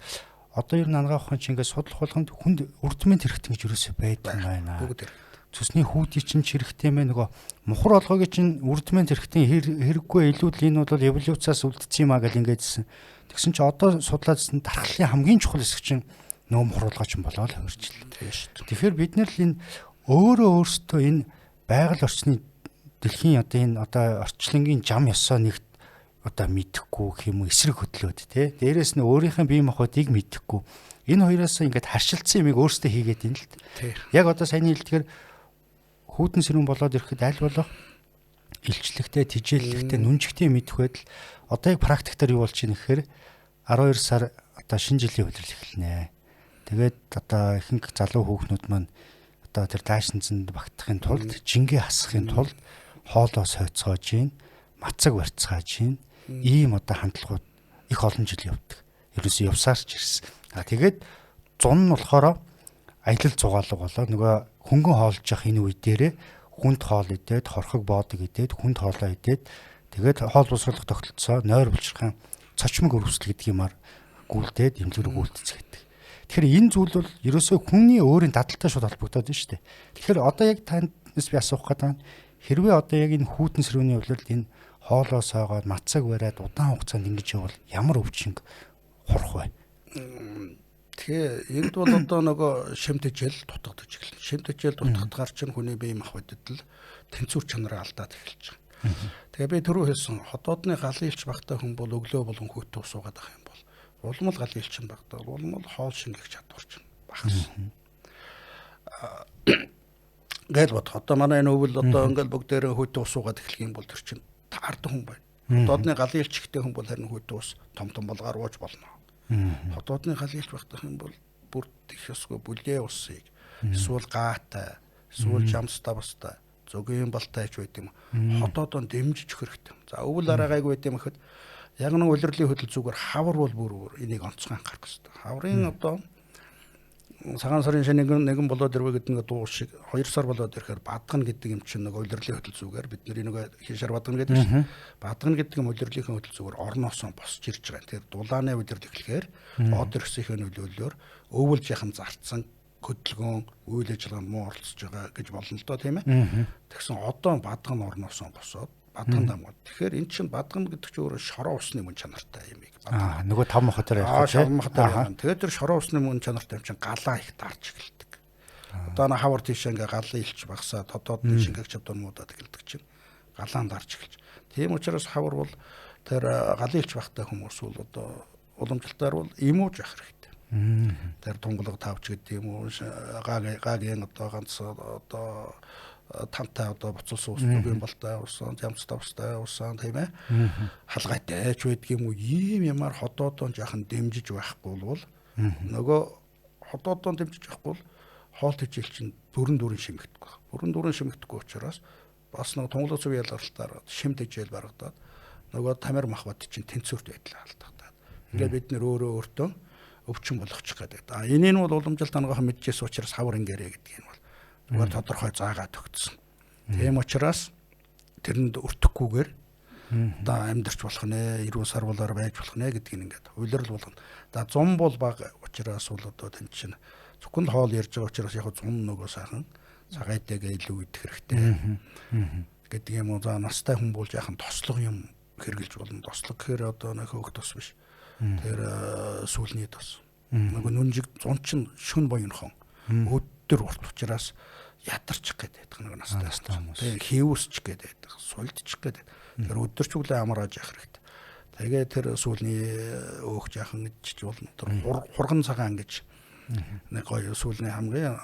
одоо ер нь ангаа ухаан чинь ингээд судлах болгонд хүнд үрдмент хэрэгтэй гэж ерөөсөө байдаг юм байна. Бүгд хэрэгтэй. Цөсний хүүдий чинь ч хэрэгтэй мэ, нөгөө мухар олгойг чинь үрдмент хэрэгтэй хэрэггүй илүү л энэ бол эволюциас үлдсэн юм а гэл ингээдсэн. Тэгсэн чинь одоо судлаадсан дархлын хамгийн чухал хэсэг чинь нөгөө мухар олгой чинь болоод хувирчлаа. Тийм шүү дээ. Тэгэхээр бид нар л энэ өөрөө өөрсдөө энэ байгаль орчны дэлхийн одоо энэ одоо орчлонгийн жам ёсоо нэгт одоо мэдэхгүй гэх юм уу, эсрэг хөдлөөд тий. Дээрээс нь өөрийнх нь бие махбодыг мэдэхгүй. Энэ хоёроос ингээд харшилцсан юмыг өөрсдөө хийгээд байна л. Яг одоо саяны хэлдгээр хүүтэн сэрүүн болоод ирэхэд аль болох илчлэгтэй, тижээллэгтэй, нүнжигтэй мэдэх байдал одоо яг практик дээр юу болж ийн гэхээр 12 сар одоо шинэ жилийн улирал эхэлнэ. Тэгээд одоо ихэнх залуу хүүхнүүд маань одоо тэр даашинзанд багтахын тулд, жингээ хасахын тулд хоолоо сойцоож гин, мацаг барьцгааж гин. Ийм одоо хандлагууд их олон жил явдаг. Ерөөсөө явсаар ч ирсэн. А тэгээд зун нь болохоор аялал зугаалга болоо нөгөө хөнгөн хоолж явах энэ үе дээрээ хүнд хоол идээд, хорхог боодог идээд, хүнд хоолоо идээд тэгээд хоол босруулах тогтолцоо, нойр булчирхан цочмог өрөвсөл гэдэг юмар гүйлдээд эмнэлэг рүү гүйлтцгээдэг. Тэгэхээр энэ зүйл бол ерөөсөө хүний өөрийн дадалтай шууд холбогдоод байна шүү дээ. Тэгэхээр одоо яг танаас би асуух гэдэг нь хэрвээ одоо яг энэ хүүтэн сэрүүний улиралд энэ хоолоо сойгоод мацаг бариад удаан хугацаанд ингэж явбал ямар өвчин хурах вэ? Тэгэхээр энд бол одоо нөгөө шимтэжэл дутагдаж эхэлнэ. Шимтэжэл дутагдгаар чинь хүний бие махбодод л тэнцвэр чанараа алдаад эхэлж байгаа. Тэгээ би түрүү хэлсэн ходоодны галын элч багтай хүн бол өглөө болгон хүүтэн ус уугаад байх юм бол улам л галын элч нь багтаа, улам л хоол шингэх чадвар чинь багасна. Гээл бод. Одоо манай энэ өвөл одоо ингээл бүгдээрээ хүүтэн ус уугаад эхлэх юм бол тэр чинь таардаг хүн байна. Хотоодны галын элчтэй хүн бол харин хүүтэн ус том том болгоор ууж болно. Хотоодны галын элч багтах юм бол бүр тех ёсгүй бүлээ усыг эсвэл гаатай, эсвэл жамстай бастай, зөгийн балтай ч байд юм. Хотоодоо дэмжиж өгөх хэрэгтэй. За өвөл араагайг байд юм гэхэд яг нэг улирлын хөдөл зүгээр хавар бол бүр өөр энийг онцгой анхаарах хэрэгтэй. Хаврын одоо цагаан сарын шинэ нэгэн болоод ирвэ гэдэг нэг дуу шиг 2 сар болоод ирэхээр бадгана гэдэг юм чинь нэг улирлын хөдөл зүгээр бидний нэг хишар бадгана гэдэг чинь бадгана гэдэг юм улирлынхээ хөдөл зүгээр орноосоо босч ирж байгаа. Тэгэхээр дулааны улирал эхлэхээр од өрсийнхээ нөлөөллөөр өвөл жахан зарцсан Хөдөлгөөн, үйл ажиллагаанд муу оролцож байгаа гэж болно л доо, тийм ээ. Тэгсэн одоо бадган орноосоо босоод бадган дамгууд. Тэгэхээр эн чинь бадган гэдэг чинь өөрөө шороо усны мөн чанартай юм аа. Нөгөө тав мохотоор ярих тийм. Шороо мохотоор. Тэгээд тэр шороо усны мөн чанартай юм чинь галаа их дарж эхэлдэг. Одоо на хавар тийш ингээ галын илч багсаа тодоод шингэх чадвар муудаад эхэлдэг чинь галаан дарж эхэлж. Тийм учраас хавар бол тэр галын илч багтай хүмүүс бол одоо уламжлалтаар бол имууж явах хэрэгтэй. Тэр тунгалаг тавч гэдэг юм уу, гагийн одоо ганц одоо тантай одоо буцалсан ус зүгийн болтой усан, зямц тавстай усан, тийм ээ. Халгайтай ч байдаг юм уу, ийм ямар ходоодон жаахан дэмжиж байхгүй бол нөгөө ходоодон дэмжиж байхгүй бол хоол тэжээл чинь бүрэн дүүрэн шимэгдэхгүй. Бүрэн дүүрэн шимэгдэхгүй учраас бас нэг тунгалаг цуг ялгалтаар шим тэжээл барагдаад нөгөө тамир махбат чинь тэнцвэрт байдлаа алдагдаад. Ингээд бид нэр өөрөө өөртөө өвчин болгочих гэдэг. А энийг нь бол уламжлалт анагаах мэдчихсэн учраас хавар ингээрэй гэдгийг нь бол зүгээр тодорхой заагаад өгсөн. Тийм учраас тэрэнд өртөхгүйгээр одоо амьдарч болох нэ, эрүүл сарвалаар байж болох нэ гэдгийг ингээд улирал болгоно. За зум бол баг учраас бол одоо тэн чинь зөвхөн л хоол ярьж байгаа учраас яг зум нөгөө сайхан цагаатайгаа илүү идэх хэрэгтэй гэдэг юм уу. За настай хүн бол яхан тослог юм хэрглэж болно. Тослог гэхээр одоо нэг хөөх тос биш. Тэр сүүлний тос. Нөгөө нүнжиг зун чинь шүн буянхан өдөр урт учраас ядарчих гээд байдаг нэг настай хүмүүс. Тэгээ хийвсчих гээд байдаг, сулдчих гээд. Тэр өдөрч өглөө амрааж явах хэрэгтэй. Тэгээ тэр сүүлний өөх жаахан идчих болно. Тэр хурган цагаан гэж нэг гоё сүүлний хамгийн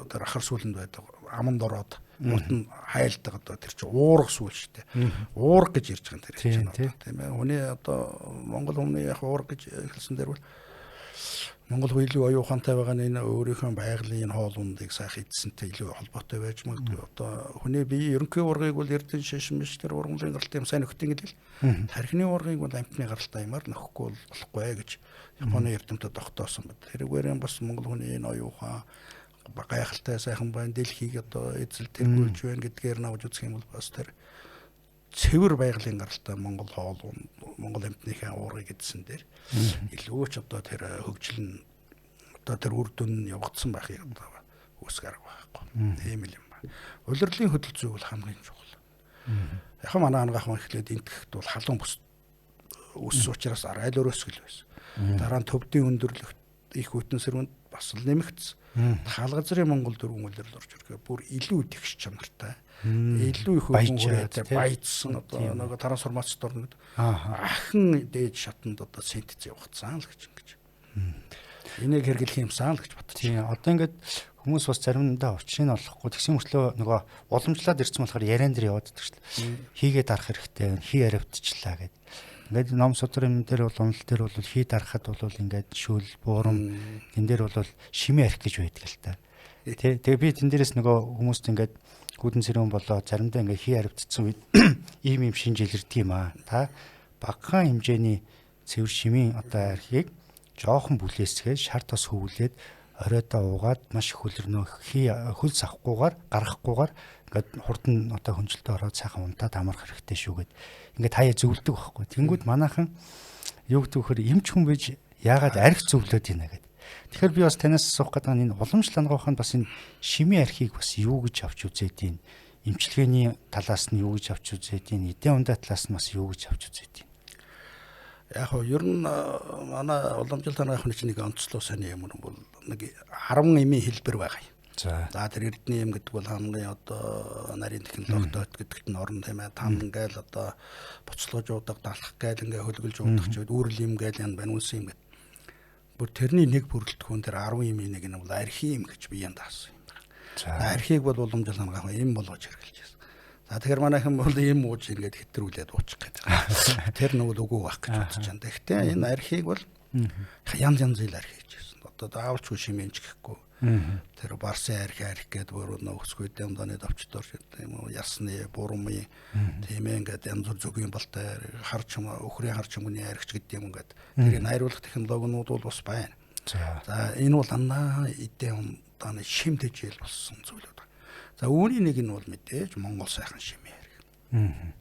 тэр ахар сүүлэнд байдаг аманд ороод урд нь хайлдаг одоо тэр чинь уурга сүүл шүү дээ. Уурга гэж ярьж байгаа юм тэр чинь одоо тийм ээ. Хүний одоо Монгол хүмүүний яг уурга гэж хэлсэн дээр бол Монгол хүн илүү оюун ухаантай байгаа нь энэ өөрийнхөө байгалийн энэ хоол ундыг сайхан идсэнтэй илүү холбоотой байж магадгүй. Одоо хүний бие ерөнхий уургыг бол эрдэн шашин биш тэр ургамлын гаралтай юм сайн нөхдөг гэдэг л. Тархины уургыг бол амтны гаралтай юмар нөхгүй бол болохгүй гэж Японы эрдэмтэд тогтоосон байна. Тэрүүгээр бас Монгол хүний энэ оюун ухаан гайхалтай сайхан байна. Дэлхийг одоо эзэл тэргүүлж байна гэдгээр навж үзэх юм бол бас тэр цэвэр байгалийн гаралтай Монгол хоол, Монгол амьтныхаа уургыг эдсэн дээр илүү ч одоо тэр хөгжил нь одоо тэр үр дүн нь явагдсан байхыг одоо үүсэх арга байхгүй. Тийм л юм байна. Улирлын хөдөл зүй бол хамгийн чухал. Яг манай ангаах хүн эхлээд энтгэхт бол халуун бүс үүссэн учраас айл өрөөсгөл байсан. Дараа нь төвдийн өндөрлөгт их хүйтэн сэрүүнд бас л нэмэгдсэн. Хаалгазрын Монгол дөрвөн улирал орж ирэхээр бүр илүү тэгш чанартай. Илүү их хөрөнгө хүрээтэй баяжсан одоо нөгөө трансформац дорно гэдэг. Ахин дээд шатанд одоо синтез явагдсан л гэж ингэж. Энийг хэрэглэх юмсан л гэж бодож. Тийм. Одоо ингээд хүмүүс бас заримдаа учрыг нь олохгүй тэгсэн мөртлөө нөгөө уламжлаад ирсэн болохоор яриан дээр яваад идэх шил. Хийгээ дарах хэрэгтэй, хий аривтчлаа гэд. Ингээд ном судар юм дээр бол унал дээр бол хий дарахад бол ингээд шүл, буурам тэн дээр бол шимээ арх гэж байдаг л та. Тэ. Тэгээ би тэн дээрээс нөгөө хүмүүст ингээд гүдэн сэрүүн болоо заримдаа ингээд хий аривтцсан үед ийм юм шинж илэрдэг юм аа. Та багахан хэмжээний цэвэр шимийн одоо архийг жоохон бүлээсгээд шар тос хөвлөөд оройдоо уугаад маш их хөлөрнөө хий хөл савхгүйгээр гаргахгүйгээр ингээд хурдан одоо хөнжилтөд ороод сайхан унтаад амарх хэрэгтэй шүү гэд ингээд хаяа зөвлөдөг байхгүй. Тэнгүүд манайхан юу гэдэг вөхөр эмч хүн байж яагаад арх зөвлөд ийна гэд. Тэгэхээр би бас танаас асуух гэдэг нь энэ уламжлал анагаах нь бас энэ шимийн архийг бас юу гэж авч үзээд ийм эмчилгээний талаас нь юу гэж авч үзээд ийм эдийн ундаа талаас нь бас юу гэж авч үзээд ийм. Яг хоо ер нь манай уламжлалт анагаах хүний нэг онцлог сони юм бол нэг 10 эмийн хэлбэр байгаа юм. За тэр эрдний эм гэдэг бол хамгийн одоо нарийн технологитой гэдэгт нь орно тийм ээ. Там ингээл одоо буцалгаж уудаг, далах гээл ингээ хөлгөлж уудаг ч үед үүрэл юм гээл ян байна үнсэн юм гэд. Бүр тэрний нэг бүрэлдэхүүн тэр 10 эмийн нэг нь бол архи юм гэж би янд таасан юм байна. За архийг бол уламжлал анагаах эм болгож хэрэглэж байсан. За тэгэхээр манайхан бол эм ууж ингээд хэтрүүлээд уучих гэдэг. Тэр нэг л үгүй байх гэж бодож байна. Гэхдээ энэ архийг бол янз янзын архи хийж байсан. Одоо заавалчгүй шимэнч гэхгүй. Тэр барсын архи арх гэдэг бүр нөө өсгүйд юмданы давчдор тийм үү ясны бурумын тийм ээ ингээд янз бүр зүгийн балтай хар чим өхрийн хар чимгүний архич гэдэг юм ингээд тэрийг найруулах технологиуд бол бас байна. За энэ бол дандаа эдийн ундааны шим тэжээл болсон зүйлүүд. За үүний нэг нь бол мэдээж Монгол сайхан шимийн арх.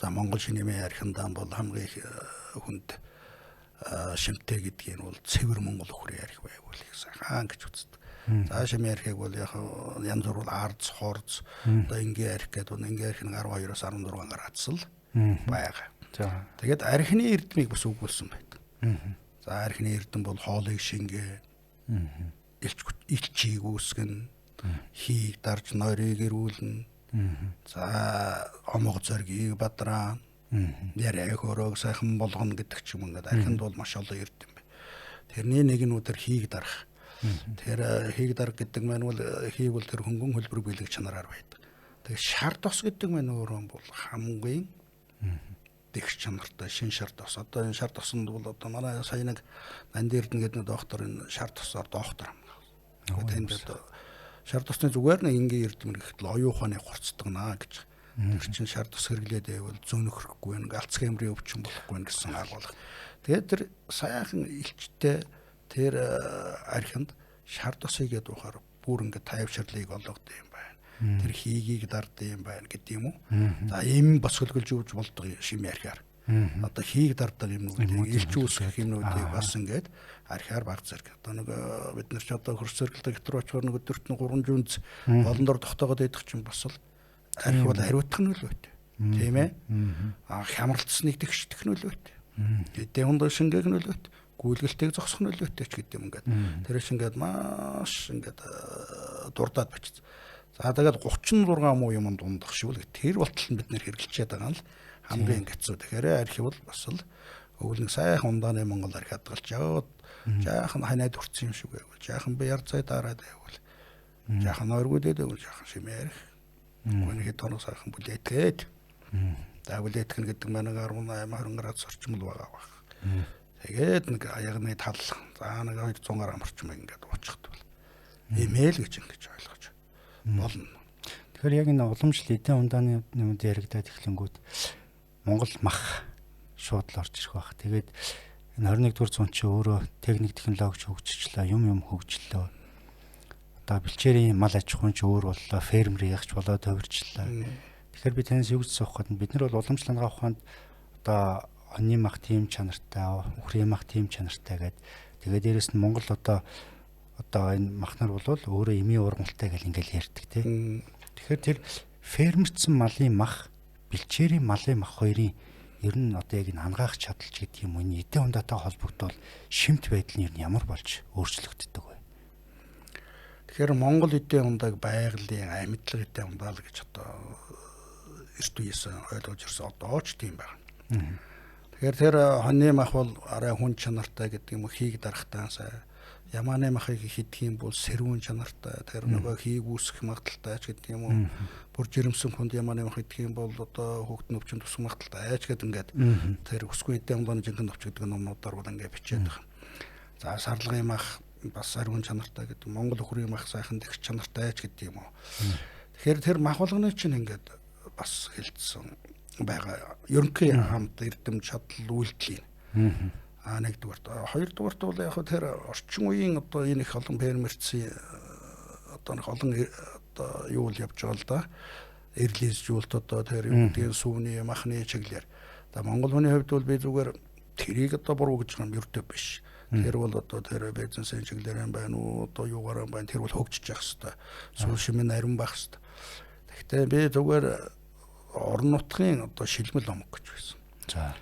За Монгол шимийн архиндаа бол хамгийн их хүнд шимтэй гэдгийг нь бол цэвэр Монгол өхрийн арх байвал их сайхан гэж үздэг. За шимийн архийг бол яг янз бүр бол арз, хорз, одоо энгийн арх гэдэг нь энгийн арх нь 12-оос 16 градус л байгаа. За. Тэгээд архины эрдмийг бас өгүүлсэн байдаг. За архины эрдэм бол хоолыг шингээ, элчийг үүсгэн, хийг дарж нойрыг эрүүлнэ. За омог зоригийг бадраа, яриа хөрөөг сайхан болгоно гэдэг ч юм ингээд архинд бол маш олон эрдэм бай. Тэрний нэг нь өдөр хийг дарах. Тэр хийг дарах гэдэг маань бол хийг бол тэр хөнгөн хөлбөр бэлэг чанараар байдаг. Тэгээ шар дос гэдэг маань өөрөө бол хамгийн дэгш чанартай шин шар дос. Одоо энэ шар досонд бол одоо манай сая нэг Нанд Эрдэнэ гэдэг доктор энэ шар досоор доктор юм. Тэнд одоо шар досны зүгээр нэг энгийн эрдэм гэхэд л оюун ухааны хурцдагнаа гэж. Тэр чинь шар дос хэрэглээд байвал зөөнөхрөхгүй байна, Альцгеймерийн өвчин болохгүй байна гэсэн агуулга. Тэгээд тэр саяхан элчтэй тэр архинд шар досыг гэдэг ухаар бүр ингээд тайвширлыг олгодог юм байна. Тэр хийгийг дард юм байна гэдэг юм уу. За ийм бас хөлгөлж өгж болдог шим архиар. Одоо хийг дардаг юмнуудыг, элч үүсгэх юмнуудыг бас ингээд архиар баг зэрэг. Одоо нэг бид нар ч одоо хөрс зэрэгэлдэг хэтрүү очихоор нэг өдөрт нь 3 жүнз олон дор тогтоогод идэх чинь бас л арх бол хариуцах нь нөлөөтэй. Тийм ээ. А хямралтсныг тэгшдэх нөлөөтэй. Эдийн хүнд шингээх нөлөөтэй. Гүйлгэлтийг зогсох нөлөөтэй ч гэдэг юм ингээд. Тэр шиг ингээд маш ингээд дурдаад бичсэн. За тэгээд 36 муу юм дундах шиг л тэр болтол нь бид нэр хэрэглэчээд байгаа нь л хамгийн хэцүү. Тэгэхээр архи бол бас л өвөл нэг сайхан ундааны Монгол архи хадгалж яваад жаахан ханаад хүрсэн юм шиг байвал, жаахан би яр цай дараад байвал, жаахан нойргүйдээд байвал, жаахан шимээ арх. Гүн хэд хоног сайхан бүлээгээд. За бүлээтгэн гэдэг маань 18 20 градус орчим л байгаа байх. Тэгээд нэг аягны тал за нэг 200 грамм орчим ингээд уучхад бол эмээл гэж ингэж ойлгож болно. Тэгэхээр яг энэ уламжлал эдийн ундааны юмд яригадаад эхлэнгүүт Монгол мах шууд л орж ирэх байх. Тэгээд энэ 21-р зуун чи өөрөө техник технологич хөгжичлээ, юм хөгжлөө. Одоо бэлчээрийн мал аж ахуйн ч өөр боллоо, фермер ягч болоод хувирчлаа. Тэгэхээр би танаас юу гэж асуух гээд бид нар бол уламжлал анагаах ухаанд одоо хоньны мах тийм чанартай, үхрийн мах тийм чанартай гээд тэгээд дээрэс нь Монгол одоо энэ мах нар бол өөрөө эмийн ургамалтай гэл ингээл ярьдаг тий. Тэгэхээр тэр фермерцэн малын мах, бэлчээрийн малын мах хоёрын ер нь одоо яг энэ ангаах чадал ч гэдэг юм уу, энэ эдийн ундаатай холбогдвол шимт байдал нь ер нь ямар болж өөрчлөгддөг вэ? Тэгэхээр Монгол эдийн ундааг байгалийн амьдлага эдийн ундаа л гэж одоо эрт үеэс ойлгож ирсэн, одоо ч тийм байна. Тэгэхээр тэр хоньны мах бол арай хүн чанартай гэдэг юм уу, хийг дарахтаа сай. Ямааны махыг хидэх юм бол сэрүүн чанартай, тэр нөгөө хийг үүсгэх магадaltaй ч гэдэг юм уу. Бүр жирэмсэн хүнд ямааны мах идэх юм бол одоо хүүхд нөвчин тусах магадaltaй ч гэдэг ингээд тэр өсгүй эдийн ундааны жинхэнэ новч гэдэг номнуудаар бол ингээд бичээд байгаа. За сарлагын мах бас ариун чанартай гэдэг, Монгол өхрийн мах сайхан тэгш чанартай ч гэдэг юм уу. Тэгэхээр тэр мах болгоны чинь ингээд бас хэлсэн байгаа. Ерөнхий хамт эрдэм чадал үйлдэлийн. А нэгдүгээрт, хоёрдугаарт бол яг тэр орчин үеийн одоо энэ их олон фермерцийн одоо нэг олон одоо юу л явж байгаа л да. Эрлизжүүлэлт одоо тэр юу гэдгийг сүүний махны чиглэлээр. За Монгол хүний хувьд бол би зүгээр тэрийг одоо буруу гэж юм ердөө биш. Тэр бол одоо тэр бизнесийн чиглэлээр юм байна уу, одоо юугаар юм байна, тэр бол хөгжиж явах хэвээр. Сүүл шимэн ариун байх хэвээр. Гэхдээ би зүгээр орон нутгийн одоо шилмэл омог гэж байсан. За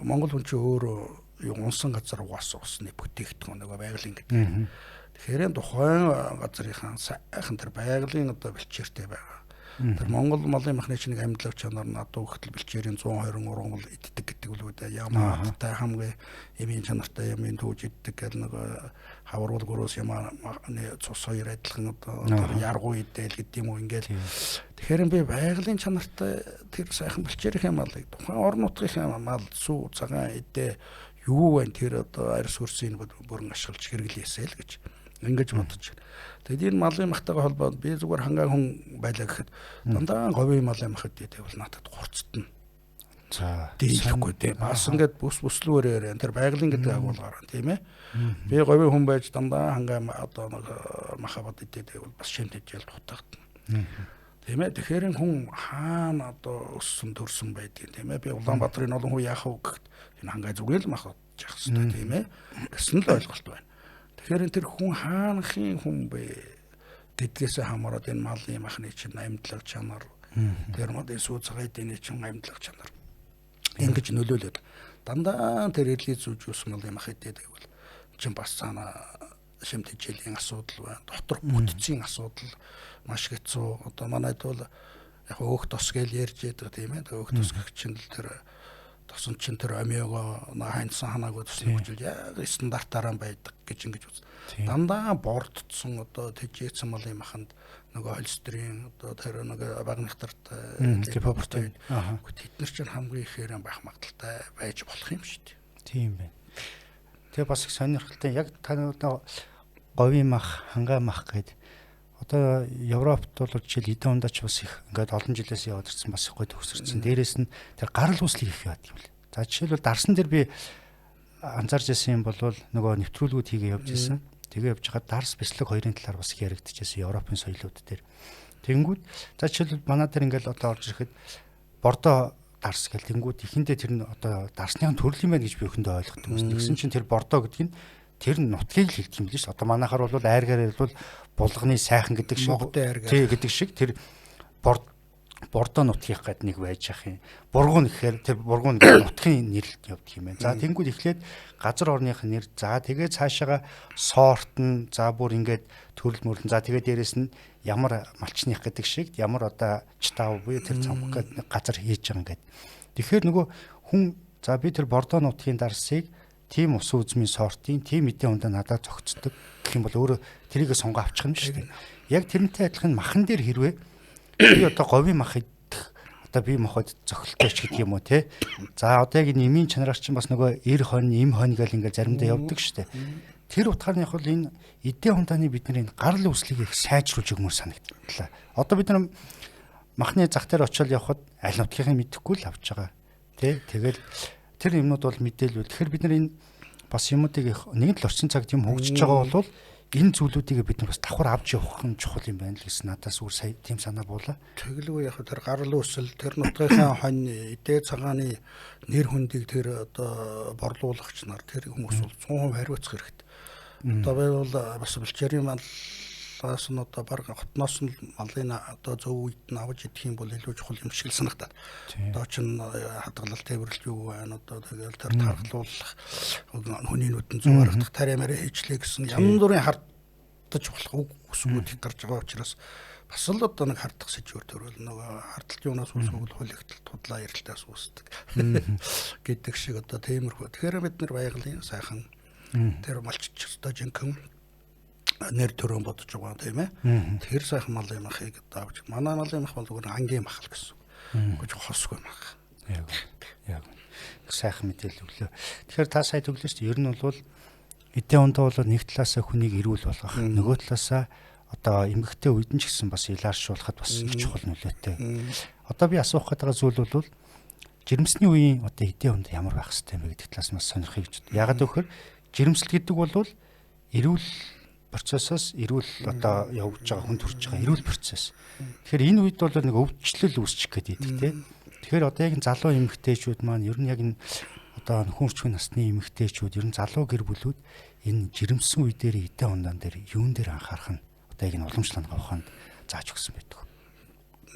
Монгол хүн чинь өөрөө юу унсан газар угаасан усны бүтээгдэхүүн нөгөө байгалийн гэдэг. Тэгэхээр тухайн газрынхаа сайхан тэр байгалийн одоо бэлчээртэй байгаа. Тэр Монгол малын махны чинь нэг амьдлага чанар надад өгтөл бэлчээрийн 120 ургамал иддэг гэдэг үл үү. Ямаатай хамгийн эмийн чанартай ямын түүж иддэг гэл нэг хавруул гөрөөс ямааны цус хоёр адилхан одоо тэр яргуу идэл гэдэг юм уу ингээл. Тэгэхээр би байгалийн чанартай тэр сайхан бэлчээрийн малыг тухайн орон нутгийнхаа мал сүү цагаан идэ юу вэ тэр одоо арьс хөрсийг бүрэн ашиглаж хэрэглээсэй л гэж ингэж бодож байна. Тэгэд энэ малын махтайгаа холбоод би зүгээр хангаа хүн байлаа гэхэд дандаа говийн малын мах гэдэг бол надад хурцтна. За дийлэхгүй тийм бас ингээд бүс бүслүүрээр яриа. Тэр байгалийн гэдэг агуулгаар тийм ээ. Би говийн хүн байж дандаа хангаа одоо нэг маха бод идээд байвал бас шин тэжээл дутагдана. Тийм ээ. Тэгэхээр хүн хаана одоо өссөн төрсөн байдгийг тийм ээ. Би Улаанбаатарын олон хүн яах вэ гэхэд энэ хангаа зүгээр л мах бодож явах хэрэгтэй тийм ээ гэсэн л ойлголт байна. Тэгэхээр тэр хүн хаанхын хүн бэ гэдгээс хамаарат энэ малын махны чинь амьдлага чанар, тэр модын сүү цагааны чинь амьдлага чанар ингэж нөлөөлөд дандаа тэр эрлийн зүүжүүлсэн малын мах идээд байвал чинь бас цаана шим тэжээлийн асуудал байна. Доторх бүтцийн асуудал маш хэцүү. Одоо манайд бол яг өөх тос гэж ярьж байдаг тийм ээ. Өөх тос гэх чинь л тэр тосон чинь тэр амиого хайнсан ханаагүй тосны хүчил яг стандартаараа байдаг гэж ингэж үз. Дандаа бордцсон одоо тэжээсэн малын маханд нөгөө холестерин одоо тэр нөгөө бага нягтартай липопротеин тэд нар чинь хамгийн ихээр байх магадaltaй байж болох юм шүү дээ. Тийм байна. Тэгээ бас их сонирхолтой яг та нөгөө говийн мах, хангай мах гэдэг одоо Европт бол жишээл эдэн ундаач бас их ингээд олон жилээс яваад ирсэн бас их гой төгсөрсөн. Дээрээс нь тэр гарал үүслийг их яваад юм лээ. За жишээлбэл дарсан дээр би анзаарч ирсэн юм бол нөгөө нэвтрүүлгүүд хийгээ явж ирсэн. Тэгээ явж байгаа дарс бислэг хоёрын талаар бас их яригдчихсэн Европын соёлууд дээр. Тэнгүүд за жишээлбэл манай дээр ингээд одоо орж ирэхэд бордо дарс гэл тэнгүүд эхэндээ тэр нь одоо дарсны төрөл юм байна гэж би өхдөө ойлгодог юм. Тэгсэн чинь тэр бордо гэдэг нь тэр нутгийг л хэлдэг юм л шүү. Одоо манайхаар бол айргаар бол булганы сайхан гэдэг шиг тий гэдэг шиг тэр бордо нутгийнх гээд нэг байж ах юм. Бургуун гэхээр тэр бургуун нутгийн нэрлэлт явдаг юм байна. За тэнгүүд эхлээд газар орных нэр, за тэгээ цаашаага сорт нь, за бүр ингээд төрөл мөрлөн, за тэгээ дээрэс нь ямар малчных гэдэг шиг ямар одоо чтав буюу тэр цамх гэдэг газар хийж байгаа ингээд. Тэгэхээр нөгөө хүн за би тэр бордо нутгийн дарсыг тийм ус үзмийн сортын тийм эдийн ундаа надад зохицдог гэх юм бол өөрөө тэрийг сонгоо авчих юм шүү дээ. Яг тэрнтэй адилхан махан дээр хэрвээ би одоо говийн мах идэх одоо би моход зохилтой ч гэдэг юм уу те. За одоо яг энэ эмийн чанараар чинь бас нөгөө эр хонь, эм хонь гэл ингээл заримдаа явдаг шүү дээ. Тэр утгаар нь яг бол энэ эдийн ундааны бидний энэ гарал үүслийг их сайжруулж өгмөр санагдлаа. Одоо бид нар махны зах дээр очиод явхад аль нутгийнхыг мэдэхгүй л авч байгаа. Тэ тэгэл тэр юмнууд бол мэдээлэл. Тэгэхээр бид нар энэ бас юмнуудыг их нэгэн л орчин цагт юм хөгжиж байгаа бол энэ зүйлүүдийг бид нар бас давхар авч явах нь чухал юм байна л гэсэн надаас үр сая тийм санаа буулаа. Тэгэлгүй яг тэр гарал үүсэл тэр нутгийнхаа хонь эдээ цагааны нэр хүндийг тэр одоо борлуулагч нар тэр хүмүүс бол 100% хариуцах хэрэгтэй. Одоо би бол бас бэлчээрийн малаас нь одоо баг хотноос нь малын одоо зөв үед нь авч идэх юм бол илүү чухал юм шиг л санагдаад. Одоо чин хадгалалт тээвэрлэл юу байна одоо тэгэл тэр тархалуулах хүний нүдэн зөв харагдах тариа мараа хийчлээ гэсэн янз бүрийн хардаж болох үг үсгүүд их гарч байгаа учраас бас л одоо нэг хардах сэжүүр төрөл нөгөө хардталт юунаас үүсгэл хуулигдал тудлаа ярилтаас үүсдэг гэдэг шиг одоо тиймэрхүү. Тэгэхээр бид нар байгалийн сайхан тэр малчч одоо жинхэнэ нэр төрөө бодож байгаа тийм ээ. Тэр сайхан малын махыг одоо авч манай малын мах бол зүгээр ангийн мах л гэсэн. Үгүй хосгүй мах. Яг. Яг. Сайхан мэдээлэл өглөө. Тэгэхээр та сая төглөө шүү дээ. Ер нь бол эдийн ондоо бол нэг талаасаа хүнийг эрүүл болгох, нөгөө талаасаа одоо эмгэгтэй үед нь ч гэсэн бас илааршуулахад бас их чухал нөлөөтэй. Одоо би асуух гээд байгаа зүйл бол жирэмсний үеийн одоо эдийн онд ямар байх хэвтэй юм бэ гэдэг талаас нь бас сонирхъя гэж. Ягаад гэвэл жирэмслэл гэдэг бол эрүүл процессоос эрүүл одоо явж байгаа хүн төрж байгаа эрүүл процесс. Тэгэхээр энэ үед бол нэг өвчлөл үүсчих гээд идэг те. Тэгэхээр одоо яг залуу эмэгтэйчүүд маань ер нь яг энэ одоо нөхөн өрчгөн насны эмэгтэйчүүд ер нь залуу гэр бүлүүд энэ жирэмсэн үе дээр эдэн ундаан дээр юун дээр анхаарах нь одоо яг энэ уламжлал хангаа ухаанд зааж өгсөн байдаг.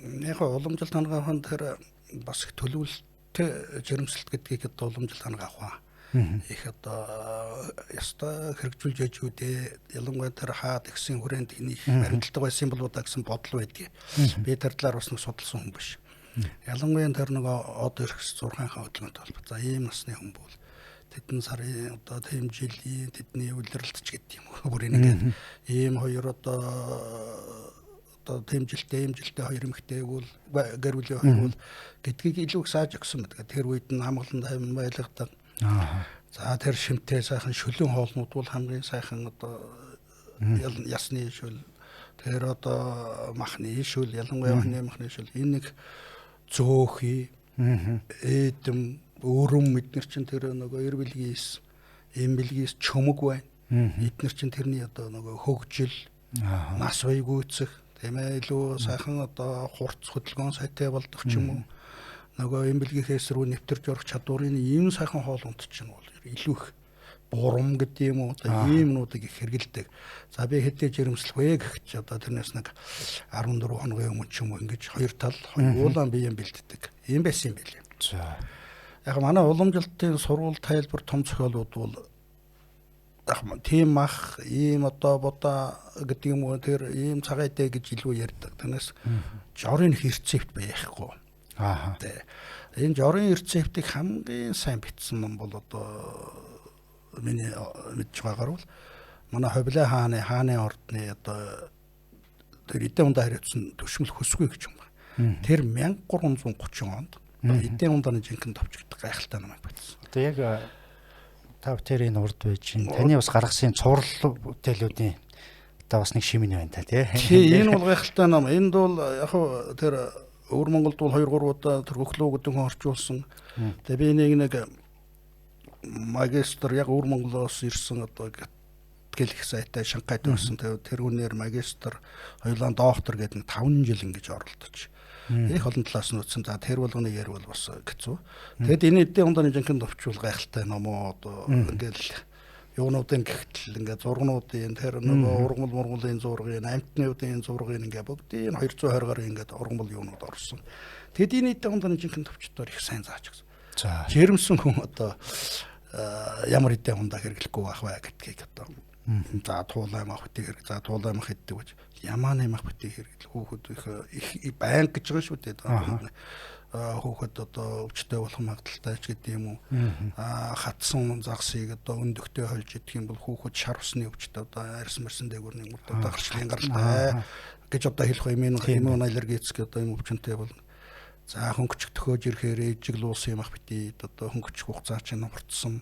Яг уламжлалт хангаа ухаанд тэр бас их төлөвлөлттэй жирэмслэлт гэдгийг одоо уламжлалт хангаа ухаан их одоо ёстой хэрэгжүүлж яж үдээ ялангуяа тэр хаад ихсэн хүрээнд энэ их баримталдаг байсан болов уу гэсэн бодол байдгийг. Би тэр талаар бас нэг судалсан хүн биш. Ялангуяа тэр нэг од эрхс 6 хаа хөдөлгөөнтэй холбоо. За ийм насны хүн бол тэдэн сарын одоо тийм жилийн тэдний улиралт ч гэдэг юм уу. Бүр нэг ийм хоёр одоо тийм жилтэй ийм жилтэй хоёр эмэгтэй бол гэр бүлийн хоёр бол гэдгийг илүү их сааж өгсөн байдаг. Тэр үед нь хамгаалан тайван байлгадаг. За тэр шимтэй сайхан шөлөн хоолнууд бол хамгийн сайхан одоо ясны шөл тэр одоо махны шөл ялангуяа махны махны шөл энэ нэг зөөхий эдэм өрөм эднэр чинь тэр нөгөө эр бэлгийс эм бэлгийс чөмөг байна. Эднэр чинь тэрний одоо нөгөө хөгжил нас уйгүйцэх тийм ээ илүү сайхан одоо хурц хөдөлгөөн сайтай болдох ч юм уу. Нөгөө эм бэлгийнхээс рүү нэвтэрж орох чадварын ийм сайхан хоол унд чинь бол илүү их Бурам гэдэг юм уу, одоо ийм юмнуудыг их хэрэгэлдэг. За би хэдий жирэмслэх вэ гэх чи одоо тэрнээс нэг 14 хоногийн өмнө ч юм уу ингэж хоёр тал хоёулаа биеэн бэлддэг. Ийм байсан юм билээ. За. Яг манай уламжлалтын сурвал тайлбар том зохиолууд бол яг тийм мах, ийм одоо будаа гэдэг юм уу, тэр ийм цагаан идэ гэж илүү ярьдаг. Тэрнээс жорын рецепт байхгүй. Аа. Тэ. Энэ жорын рецептийг хамгийн сайн бичсэн ном бол одоо миний мэдж байгаагаар бол манай Ховлай хааны ордны одоо тэр эдийн ундаа хариуцсан төшмөл хөсгүй гэж юм байна. Тэр 1330 онд эдийн ундааны жинхэнэ товч гэдэг гайхалтай номыг бичсэн. Одоо яг та тэр энэ урд байж чинь таны бас гаргасан цуврал бүтээлүүдийн одоо бас нэг шимэн байна та тий. Тий, энэ бол гайхалтай ном. Энд бол яг тэр Өвөр Монголд бол 2 3 удаа тэр хөглөө гэдэг хүн орчуулсан. Тэгээ би энийг нэг магистр яг Өвөр Монголоос ирсэн одоо гэл их сайтай Шанхайд байсан. Тэгээ тэр хүнээр магистр, хоёулаа доктор гэдэг нэг 5 жил ингэж оролдож. Их олон талаас нь үзсэн. За тэр болгоны ярил бас хэцүү. Тэгэд энэ эдийн ундааны жинхэнэ товчвол гайхалтай ном уу одоо ингээл юунуудын гихтэл ингээ зургнуудын тэр нөгөө ургамал мургуулын зургийг, амтнуудын зургийг ингээ бүгдийг 220 гаруй ингээд ургамал юунууд орсон. Тэгэд энэ эдийн ундааны жинхэнэ товчдоор их сайн зааж өгсөн. За. Жирэмсэн хүн одоо ямар эдийн ундаа хэрэглэхгүй байх вэ гэдгийг одоо за туулай мах битгий хэрэг, за туулай мах иддэг гэж ямааны мах битгий хэрэглэх хүүхэд их баян гэж байгаа шүү дээ. Хүүхэд одоо өвчтэй болох магадлалтай ч гэдэг юм уу. Хатсан загсыг одоо өндөгтэй хольж идэх юм бол хүүхэд шар усны өвчтэй одоо арьс мэрсэн дээгүүр нэг одоо гарчлын гаралтай гэж одоо хэлэх юм иммун аллергик одоо юм өвчнөтэй бол. За хөнгөчг төхөөж ирэхээр ижигл уусын мах битгий одоо хөнгөчг хугацаа чинь хурцсан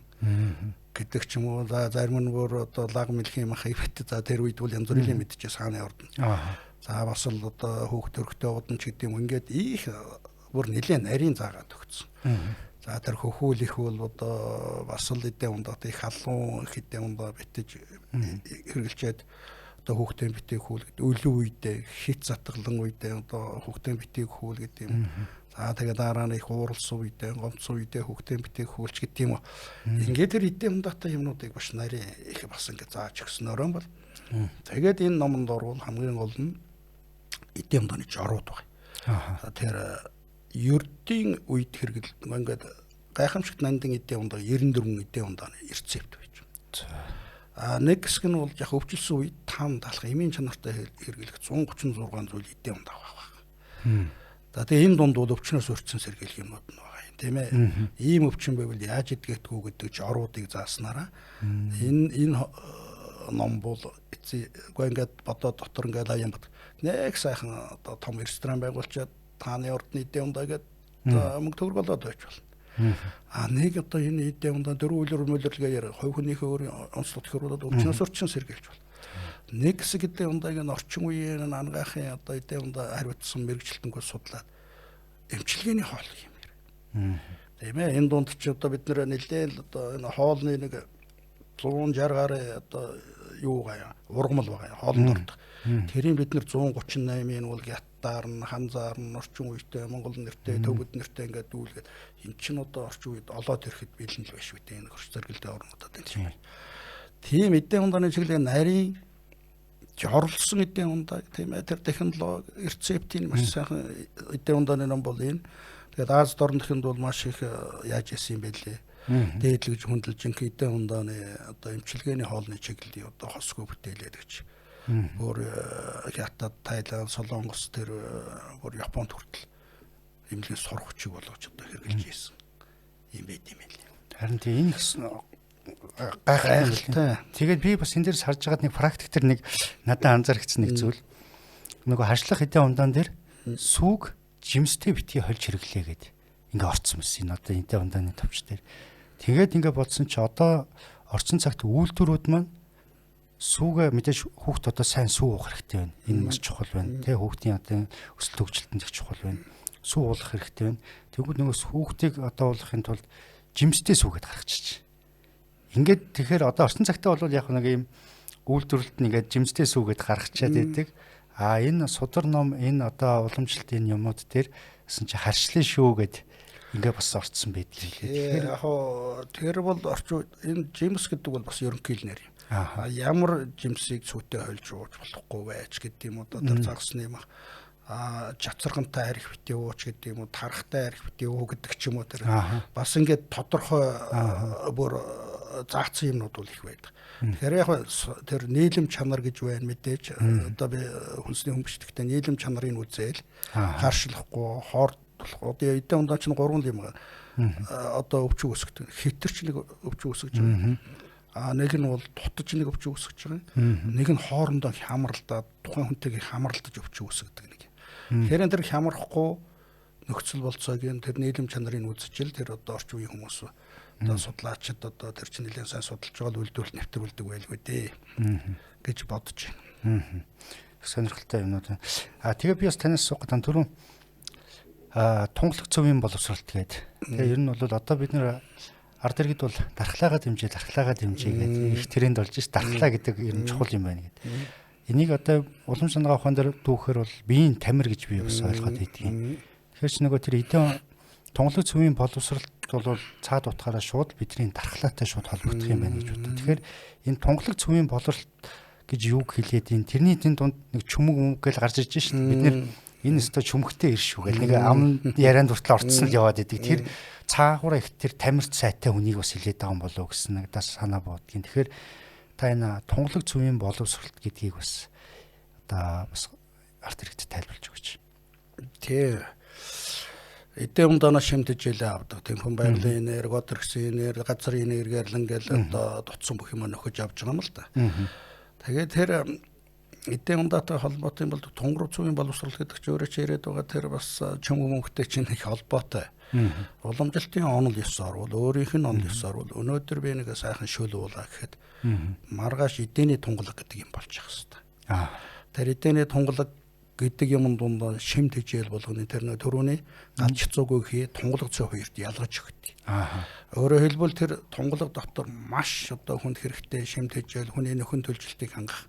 гэдэг ч юм уу. За зарим нь бүр одоо лаг мэлхийн махыг бит. За тэр үед бол янз бүрийн мэдчихээ сааны ордон. За бас л одоо хүүхд төрхтэй удам ч гэдэг юм ингээд их бүр нэлээд нарийн заагаад өгсөн. За тэр хөхүүл их бол одоо бас л эдийн ундаа их халуун их эдийн ундаа битэж хэрэгжилчээд одоо хүүхдийн битийг хүүл гэдэг өлөн үедээ хит затгалан үедээ одоо хүүхдийн битийг хүүл гэдэг юм. За тэгээ дараа нь их ууралсан үедээ гомцсон үедээ хүүхдийн битийг хүүлч гэдэг юм. Ингээд тэр эдийн ундаатай юмнуудыг бас нарийн их бас ингээд зааж өгснөөрөө бол тэгээд энэ номонд орвол хамгийн гол нь эдийн ундааны жорууд байна. Тэр ердийн үед хэрэгэл ингээд гайхамшигт нандин эдийн ундаа 94 эдийн ундааны рецепт байж. А нэг хэсэг нь бол яг өвчлсөн үед там талах эмийн чанартай хэрэглэх 136 зүйл эдийн ундаа байх. За тэгээ энэ дунд бол өвчнөөс өртсөн сэргийлэх юмнууд нь байгаа юм тийм ээ. Ийм өвчин байвал яаж эдгэдэггүй гэдэг жоруудыг зааснараа энэ ном бол эцээ ингээд бодоо дотор ингээд аян бат. Нэг сайхан одоо том ресторан байгуулчаад тааны ордны эдийн ундаа гээд мөнгө төгрөг болоод байж болно. А нэг одоо энэ эдийн ундаа дөрвөн үлэр мөлөрлөгээ яриа хувь хүнийхээ өөрийн онцлог тохируулаад өвчнөөс орчин сэргийлж болно. Нэг хэсэг эдийн ундааг нь орчин үеийн ангаахын одоо эдийн ундаа хариуцсан мэрэгчлэнгүй судлаад эмчилгээний хоол юм яриа. Тийм ээ, энэ дунд чи одоо бид нэр нэлээн л одоо энэ хоолны нэг 160 гаруй одоо юу гаяа ургамал байгаа хоолнд ордог. Тэрийн бид нэр 138-ийн бол гятаар нь, ханзаар нь, орчин үетэй, Монгол нэртэй, төвөд нэртэй ингээд дүүлгээд эн чинь одоо орчин үед олоод ирэхэд бэлэн л биш үү дээ энэ хөрш зэрэгэлдээ орнуудад энэ чинь. Тийм эдийн ундааны чиглэл нарийн жорлсон эдийн ундаа тийм ээ тэр технологи рецептийн маш сайхан эдийн ундааны ном бол энэ. Тэгээд Аз дорн дахинд бол маш их яаж яасан юм бэ лээ. Дээдлэгж хүндэлж жинхэнэ эдийн ундааны одоо эмчилгээний хоолны чиглэлийн одоо хосгүй бүтээлээд гэж. Бүр Хятад, Таиланд, Солонгос тэр бүр Японд хүртэл эмнэлгийн сурах хүчийг болгож одоо хэрэгжилж ийсэн юм байт юм ээ. Харин тийм энэ их гайхалтай. Тэгээд би бас энэ дээр сарж байгаад нэг практик төр нэг надад анзаарчихсан нэг зүйл. Нөгөө харшлах эдийн ундаан дээр сүг жимстэй битгий хольж хэрэглээ гэд ингээ орцсон байсан. Энэ одоо эдийн ундааны товч дээр. Тэгээд ингээ бодсон чи одоо орчин цагт үйлдвэрүүд маань сүүгээ мэдээж хүүхд одоо сайн сүү уух хэрэгтэй байна. Энэ маш чухал байна. Тэ хүүхдийн одоо өсөлт хөгжилтөнд их чухал байна. Сүү уулах хэрэгтэй байна. Тэгвэл нөгөө хүүхдийг одоо уулгахын тулд жимстэй сүүгээд гаргачих. Ингээд тэгэхээр одоо орчин цагтаа бол яг нэг юм үйлдвэрлэлт нь ингээд жимстэй сүүгээд гаргачаад байдаг. А энэ судар ном энэ одоо уламжлалт энэ юмнууд дээр гэсэн чи харшлаа шүү гэд ингээ бас орцсон байдаг. Тэгэхээр яг тэр бол орчин энэ жимс гэдэг бол бас ерөнхий л нэр юм. Ямар жимсийг цүүтэй хольж ууж болохгүй байж гэдэг юм уу, тэр загасны юм чацаргантай арх битээ ууч гэдэг юм уу, тархтай арх битээ уу гэдэг ч юм уу, тэр бас ингээд тодорхой бүр заацсан юмнууд бол их байдаг. Тэгэхээр яг тэр нийлэм чанар гэж байна мэдээж. Одоо би хүнсний хүмүүжлэгтээ нийлэм чанарын үзэл харшлахгүй, хоордлохгүй. Одоо эдэн ундаа чинь гурван юм одоо өвчин үүсгдэг. Хитэрч нэг өвчин үүсгэж байгаа. Нэг нь бол дутаж нэг өвчин үүсгэж байгаа. Нэг нь хоорондоо хямралдаад тухайн хүнтэйг хамралдаж өвчин үүсгэдэг нэг. Тэгэхээр тэр хямрахгүй нөхцөл болцоог нь тэр нийлэм чанарын үзэж л тэр одоо орчин үеийн хүмүүс одоо судлаачид одоо тэр чинь нэлээд сайн судалж байгаа л үйлдвэрлэл нэвтрүүлдэг байлгүй дээ гэж бодож байна. Сонирхолтой юмнууд. Тэгээ би бас танаас асуух гэдэг түрүүн тунгалаг цөвийн боловсролт гэдэг. Тэгээ ер нь бол одоо бид нэр ард иргэд бол дархлаагаа дэмжээ, дархлаагаа дэмжээ гэдэг их тренд болж ш. Дархлаа гэдэг ер нь чухал юм байна гэдэг. Энийг одоо улам санаагаа ухаан дээр дүүхээр бол биеийн тамир гэж би бас ойлгоод байдгийн. Тэгэхээр ч нөгөө тэр эдэн тунгалаг цөвийн боловсролт бол цаад утгаараа шууд бидний дархлаатай шууд холбогдох юм байна гэж боддог. Тэгэхээр энэ тунгалаг цөвийн боловсролт гэж юуг хэлээд энэ тэрний тэн дунд нэг чүмэг мөг гэл гарч ирж шин. Бид нэр энэ өстой чүмэгтэй ир шүү гэл нэг ам ярианд хүртэл орцсон л яваад идэг. Тэр цаагаараа их тэр тамирт сайтай хүнийг бас хэлээд байгаа юм болов уу гэсэн надаас санаа бодгийн. Тэгэхээр та энэ тунгалаг цөвийн боловсролт гэдгийг бас одоо бас арт иргэдэд тайлбарлаж өгөөч. Тий. Эдэн умдаанаас шимтэж илээ авдаг. Тэнхэн байгалийн энерги, одоргсын энерги, газрын энергиэр л ингээл одоо дутсан бүх юм нөхөж авч байгаа юм л да. Тэгээд тэр эдэн умдаатай холбоотой юм бол тунгруу цөвийн боловсрол гэдэг чинь өөрөө чи яриад байгаа тэр бас чөмг мөнгөтэй чинь их холбоотой. Уламжлалтын онол ёсоор бол өөрийнх нь онол ёсоор бол өнөөдөр би нэг сайхан шөл уулаа гэхэд маргааш эдэний тунгалаг гэдэг юм болж явах хэвээр. Тэр эдэний тунгалаг гэдэг юм дунд шим тэжээл болгоны тэр нэг төрөүний галч цуг хий тунгалаг цөв хоёрт ялгаж өгдөг. Өөрөөр хэлбэл тэр тунгалаг дотор маш одоо хүнд хэрэгтэй шим тэжээл хүний нөхөн төлжилтийг хангах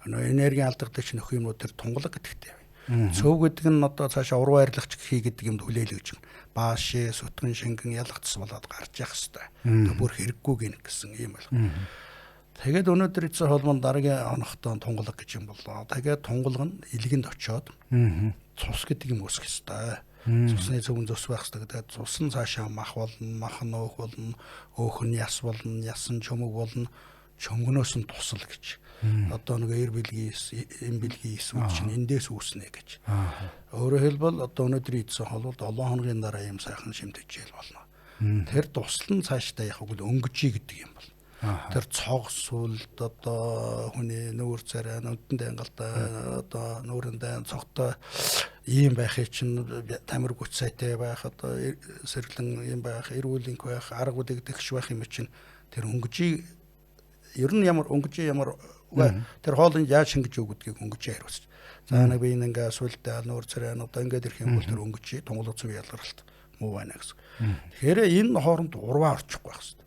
нөө энергийн алдагдагч нөх юмнууд тэр тунгалаг гэдэгтэй. Цөв гэдэг нь одоо цаашаа уруу арилгах хий гэдэг юмд хүлээлгэж баашээ сүтгэн шингэн ялгацс болоод гарч явах хэвээр. Бүр хэрэггүй гин гэсэн юм бол. Тэгээд өнөөдөр эцсийн холбоонд дараагийн оногтой тунгалаг гэж юм боллоо. Тэгээд тунгалаг нь илгэнд очиод цус гэдэг юм үүсгэх ёстой. Цусны зөвөн цус байх ёстой. Тэгээд цус нь цаашаа мах болно, мах нь өөх болно, өөх нь яс болно, яс нь чөмөг болно, чөмгнөөс нь тусал гэж. Одоо нэг эр бэлгийн эм бэлгийн эсүүд чинь эндээс үүснэ гэж. Өөрөөр хэлбэл одоо өнөөдрийн эцсийн холбоонд 7 хоногийн дараа ийм сайхан шимтэжээл болно. Тэр тусал нь цаашдаа яг үл өнгөжий гэдэг юм бол. Тэр цог сүлд одоо хүний нүүр царай нүдэнд ангалтай одоо нүүрэндээ цогтой ийм байхыг чинь тамир гүч сайтай байх одоо сэргэлэн юм байх эрүүл энх байх арга үдэгдэгч байх юм чинь тэр өнгөжий ер нь ямар өнгөжий ямар тэр хоолыг яаж шингэж өгдгийг өнгөжий хариуцж. За нэг би энэ ингээ сүлдээ нүүр царай одоо ингээд ирэх юм бол тэр өнгөжий тунгалаг цөв ялгаралт муу байна гэсэн. Тэгэхээр энэ хооронд урваа орчихгүй байх хэрэгтэй.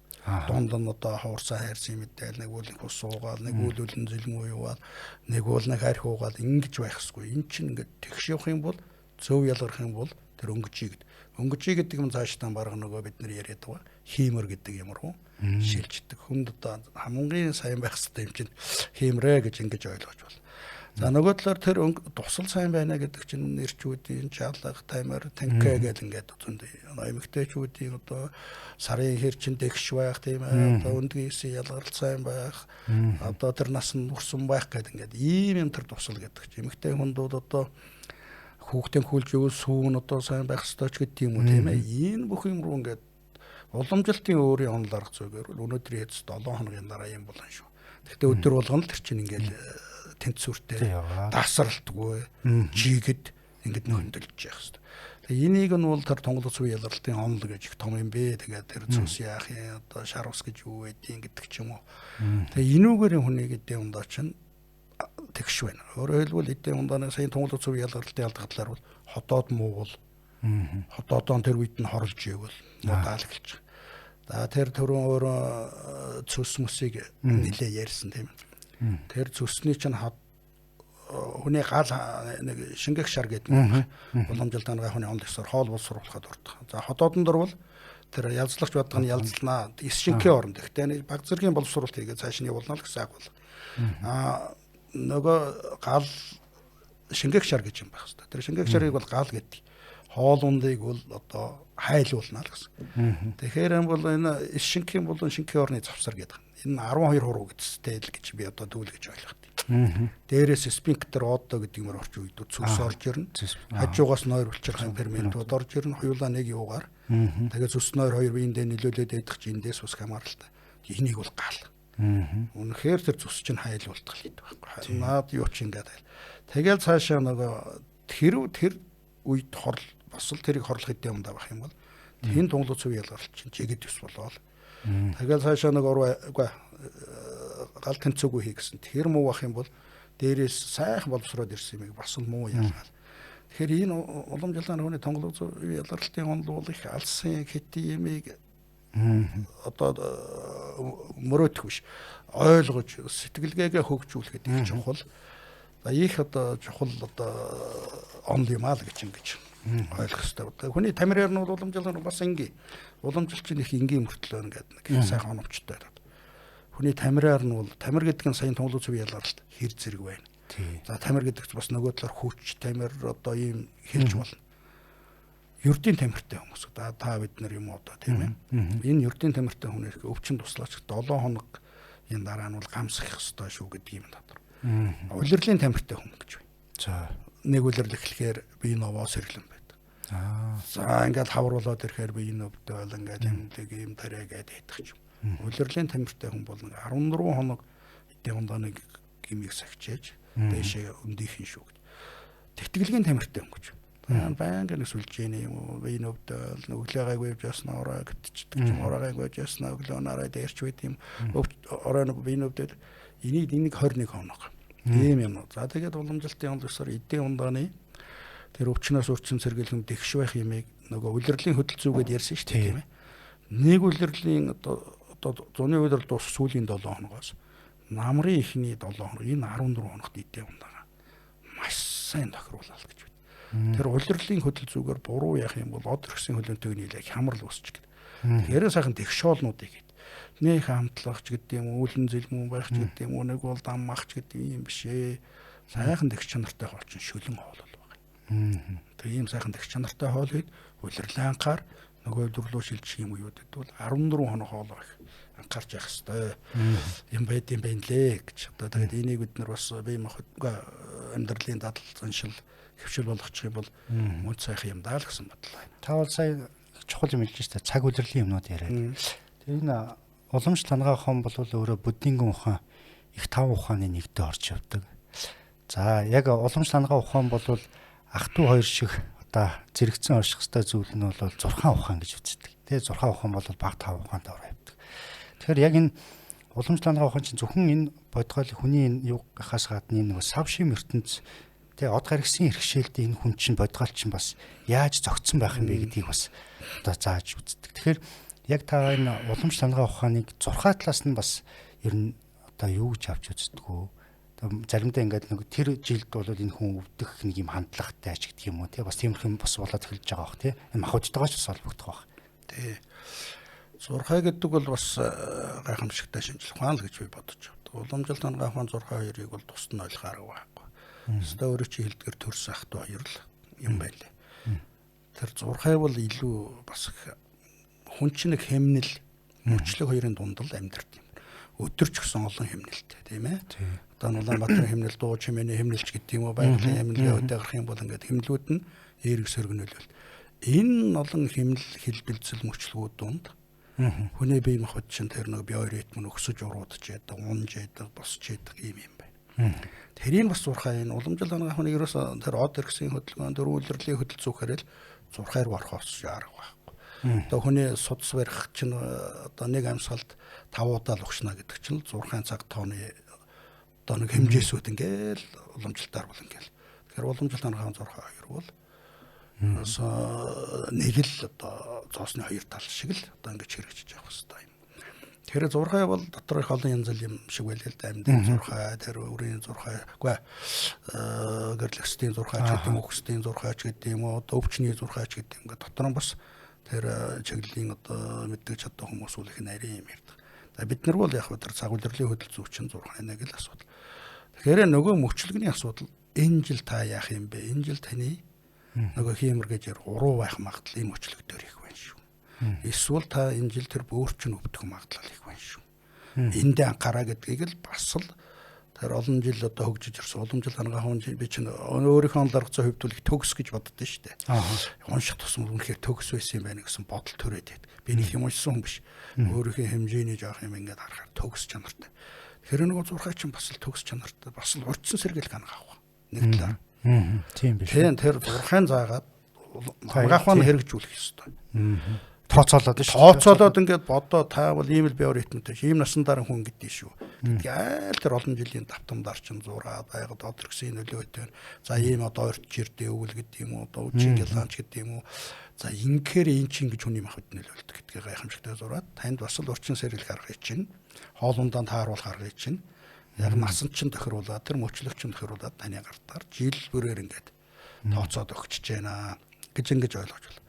Дунд нь одоо хуурсаа хайрсан мэдээл нэг үл их ус уугаал нэг үл үлэн зэлмүү юугаал нэг үл нэг арх уугаал ингэж байх ёсгүй. Эн чинь ингээд тэгш явах юм бол зөв ялгарх юм бол тэр өнгөжий гэдэг. Өнгөжий гэдэг юм цаашдаа бараг нөгөө бид нар яриад байгаа хиймэр гэдэг юм руу шилждэг. Хүнд одоо хамгийн сайн байх ёстой юм чинь хиймрээ гэж ингэж ойлгож байна. За нөгөө талаар тэр тусал сайн байна гэдэг чинь нэрчүүдийн чалга, тамир, танкэ гэл ингээд зөнд эмэгтэйчүүдийн одоо сарын хэр чин дэгш байх тийм ээ одоо өндгийн эсийн ялгарл сайн байх одоо тэр нас нь хүрсэн байх гэдэг ингээд ийм юм тэр тусал гэдэг чинь эмэгтэй хүндүүд одоо хүүхдийн хүлж өгөл сүүн одоо сайн байх ёстой ч гэдэг юм уу тийм ээ энэ бүх юм руу ингээд уламжлалтын өөрийн онол арга зүгээр өнөөдрийн эц 7 хоногийн дараа юм болно шүү. Гэхдээ өдөр болгоно л тэр чинь ингээд тэнцвэртэй дасралтгүй жигэд ингээд нөхөндөлж явах хэрэгтэй. Тэгээ энийг нь бол тэр тунгалаг цөв ялгарлтын онол гэж их том юм бэ. Тэгээд тэр цус яах юм одоо шар ус гэж юу байдیں гэдэг ч юм уу. Тэгээ энүүгээр хүнийг эдийн ундаа чинь тэгш байна. Өөрөөр хэлбэл эдийн ундааны сая тунгалаг цөв ялгарлтын алдагдлаар бол ходоод муу бол ходоодон тэр үед нь хорлж ивэл муудаал эхэлж байгаа. За тэр түрүүн өөрөө цөс мөсийг нилээ ярьсан тийм. Тэр цөсний чинь хүний Хүний гал нэг шингэх шар гэдэг нэг уламжлалт ангаа хүний онол ёсоор хоол боловсруулахад ордог. За ходоодон дор бол тэр ялзлагч бодго нь ялзлнаа. Эс шинхийн оронд. Гэхдээ нэг баг зэргийн боловсруулалт хийгээд цааш нь явуулна л гэсэн агуул. Нөгөө гал шингэх шар гэж юм байх хэвээр. Тэр шингэх шарыг бол гал гэдэг. Хоол ундыг бол одоо хайлуулна л гэсэн. Тэгэхээр юм бол энэ эс шинхийн болон шинхийн орны завсар гэдэг. Энэ 12 хуруу гэдстэй л гэж би одоо дүүлгэж ойлгох. Дээрээс спинктер одо гэдэг юмар орч үед цүс орж ирнэ. Хажуугаас нойр үлчрэх ферментүүд орж ирнэ. Хоёулаа нэг юугаар. Тэгээд цүс нойр хоёр биендээ нөлөөлөд идэх чи эндээс бас хамааралтай. Энийг бол гал. Үнэхээр тэр цүс чинь хайлуулдаг л гэдэг байхгүй. Наад юу ч ингээд хайл. Тэгэл цаашаа нөгөө тэр үед хорл бас л тэрийг хорлох хэдийн юм да байх юм бол тэн тунгалуу цөв ялгарл чинь жигэд ус болоод. Тэгэл цаашаа нөгөө үгүй гал тэнцвэргүй хий гэсэн. Тэр муу байх юм бол дээрээс сайхан боловсроод ирсэн юмыг бас л муу ялгаал. Тэгэхээр энэ уламжлалын хүний тунгалуу зөв ялгарлтын онол бол их алсын хэдийн юмыг одоо мөрөөдөх биш ойлгож сэтгэлгээгээ хөгжүүлэхэд их чухал. За их одоо чухал одоо онол юм аа л гэж ингэж ойлгох хэрэгтэй. Хүний тамираар нь бол уламжлал нь бас энгийн. Уламжлал чинь их энгийн мөртлөө ингээд нэг сайхан оновчтой. Хүний тамираар нь бол тамир гэдэг нь саяын тунгалуу цэв ялгаралт хэр зэрэг байна. За тамир гэдэг чинь бас нөгөө талаар хүч тамир одоо ийм хэлж болно. Ердийн тамиртай хүмүүс. Та бид нар юм уу одоо тийм ээ. Энэ ердийн тамиртай хүн их өвчин туслаач 7 хоног энэ дараа нь бол гамсах ёстой шүү гэдэг юм дотор. Улирлын тамиртай хүн гэж байна. За нэг улирал эхлэхээр би новоо сэргэлэн байдаг. За ингээд хавруулаад ирэхээр би энэ өвдөл ингээд имлэг ийм тариа гэдэг идэх юм. Улирлын тамиртай хүн бол 14 хоног эдийн ундаа нэг гимийг сахичээж дээшээ өндийнхэн шүү гэж. Тэтгэлгийн тамиртай хүн гэж. Баян нэг сүлжээний юм уу би өвдөл өглөө гайгүй явж яснаа орой гэтчдэг юм орой гайгүй явж яснаа өглөө нарай дээрч байд юм орой би өвдөл энийг 21 хоног. Тийм юм уу. За тэгээд уламжлалтын онол ёсоор эдийн ундааны тэр өвчнөөс үрчин сэргийлэх дэгш байх юмыг нөгөө улирлын хөдөлцүүгээд ярьсан шүү дээ тийм ээ. Нэг улирлын одоо зуны улирал дуусах сүүлийн 7 хоногоос намрын эхний 7 хоног энэ 14 хоногт эдийн ундаага маш сайн тохируулаад гэж байна. Тэр улирлын хөдөлцүүгээр буруу яах юм бол од өргөсөн хөлөнтөг нийлээ хямрал үүсч гэдэг. Тэгэхээр сайхан дэгшоолнуудыг хэд. Нэх амтлагч гэдэг юм үүлэн зэлмэн байх ч гэдэг юм уу нэг бол дам махч гэдэг юм биш ээ. Сайхан дэгш чанартай хоол чинь шүлэн хоол бол байгаа. Тэр ийм сайхан дэгш чанартай хоол хэд улирлын анхаар нөгөө өдөрлөө шилжих юм уюудэд бол 14 хоног хоол байх анхаарч явах хэвээр юм байд юм байна лээ гэж. Одоо тэгээд энийг бид нар бас бие махбод амьдралын дадал заншил хөвшил болгочих юм бол мөн сайхан юм даа л гэсэн бодлоо байна. Та бол сая чухал юм хэлж штэ цаг улирлын юмнууд яриад. Тэр энэ уламжлалт ангаа ухаан бол өөрөө буддингэн ухаан их тав ухааны нэгдээ орж явдаг. За яг уламжлалт ангаа ухаан бол ах トゥ хоёр шиг одоо зэрэгцэн орших ёстой зүйл нь бол зурхаан ухаан гэж үздэг. Тэгээ зурхаан ухаан бол баг тав ухаантай ороо явдаг. Тэгэхээр яг энэ уламжлалт ангаа ухаан чинь зөвхөн энэ бодгойл хүний энэ юу гахаас гадна энэ нөгөө сав шим ертөнц тэгээ од гаргасан иргэшээлд энэ хүн чинь бодгойл чинь бас яаж зөгцсөн байх юм бэ гэдгийг бас одоо зааж үздэг. Тэгэхээр яг та энэ уламжлалт ангаа ухааныг зурхаа талаас нь бас ер нь одоо юу гэж авч үздэг вэ? Заримдаа ингээд нэг тэр жилд бол энэ хүн өвдөх нэг юм хандлагатай ч гэдэг юм уу тий бас тиймэрхүү юм бас болоод эхэлж байгаа бох тий энэ махбодтойгоо ч бас холбогдох бах. Тий. Зурхай гэдэг бол бас гайхамшигтай шинжлэх ухаан л гэж би бодож байна. Уламжлалт ангаа ухаан зурхай хоёрыг бол тусад нь ойлгох арга байхгүй. Өстой өөрөө чи хэлдгэр төрс ах トゥ хоёр л юм байлээ. Тэр зурхай бол илүү бас хүн чинь нэг хэмнэл мөчлөг хоёрын дунд л амьдарч юм. Өдөр ч гэсэн олон хэмнэлтэй тийм ээ. Одоо Улаанбаатарын хэмнэл, дуу чимээний хэмнэлч гэдэг юм уу, байгалийн хэмнэлгээ өдөө гарах юм бол ингээд хэмнэлүүд нь эерэг сөргөнөлөл. Энэ олон хэмнэл хэлбэлзэл мөчлөгүүд дунд хүний бие махбод чинь тэр нэг биоритм нь өксөж уруудж яадаг, унж яадаг, босч яадаг юм юм байна. Тэрийг бас зурхай энэ уламжлал ангаа хүний ерөөсө тэр од эргэсийн хөдөлгөөн, дөрвөн улирлын хөдөлцүүхээр л зурхай руу орохоос арга байхгүй. Одоо хүний судас барих чинь одоо нэг амьсгалд 5 удаа л угшна гэдэг чинь зурхайн цаг тооны одоо нэг хэмжээсүүд ингээл уламжлалтаар бол ингээл. Тэгэхээр уламжлалт ангаан зурхай хоёр бол нэг л одоо зоосны хоёр тал шиг л одоо ингэж хэрэгжиж явах хэрэгтэй юм. Тэр зурхай бол дотор их олон янз юм шиг байлээ л да. Амьдын зурхай, тэр үрийн зурхай, үгүй гэрлэгсдийн зурхай ч гэдэг юм, үхсдийн зурхай ч гэдэг юм уу, одоо өвчний зурхай ч гэдэг юм. Ингээд дотор нь бас тэр чиглэлийн одоо мэддэг чаддаг хүмүүс үл их нарийн юм ярьдаг. За бид нар бол яг тэр цаг үеийн хөдөл зүйн зурхай нэг л асуудал. Тэгэхээр нөгөө мөчлөгний асуудал энэ жил та яах юм бэ? Энэ жил таны нөгөө хиймэр гэж уруу байх магадлал ийм мөчлөг дээр их байна шүү. Эсвэл та энэ жил тэр бөөр чинь өвдөх магадлал их байна шүү. Эндээ анхаараа гэдгийг л бас л тэр олон жил одоо хөгжиж ирсэн уламжлал хангаа хүн би чинь өөрийнхөө онол арга зүйн хувьд бол их төгс гэж боддоо шүү дээ. Унших тусам үнэхээр төгс байсан юм байна гэсэн бодол төрөөд байдаг. Би нэг юм уншсан хүн биш. Өөрийнхөө хэмжээний жоох юм ингээд харахаар төгс чанартай. Тэгэхээр нөгөө зурхай чинь бас л төгс чанартай. Бас л урьдчилан сэргийлэх хангаа авах. Нэг талаар. Тийм биш. Тийм тэр зурхайн заагаад хангаа ухаан хэрэгжүүлэх ёстой. Тооцоолоод шүү. Тооцоолоод ингээд бодоо та бол ийм л биоритмтэй ийм насан дараа хүн гэдэг шүү. Гэдгийг айл тэр олон жилийн давтамдаар чинь зураад байгаад одрогсын нөлөөтэй. За ийм одоо орч ирдээ өвөл гэдэг юм уу, одоо үчиг ялгаанч гэдэг юм уу. За ингээр эн чинь гэж хүний махбод нөлөөлдөг гэдгийг гайхамшигтай зураад танд бас л орчин сэргийлэх аргыг чинь, хоолундаа тааруулах аргыг чинь, яг насан чинь тохируулаад тэр мөчлөг чинь тохируулаад таны гартаар жил бүрээр ингээд тооцоод өгчөж байна гэж ингэж ойлгож байна.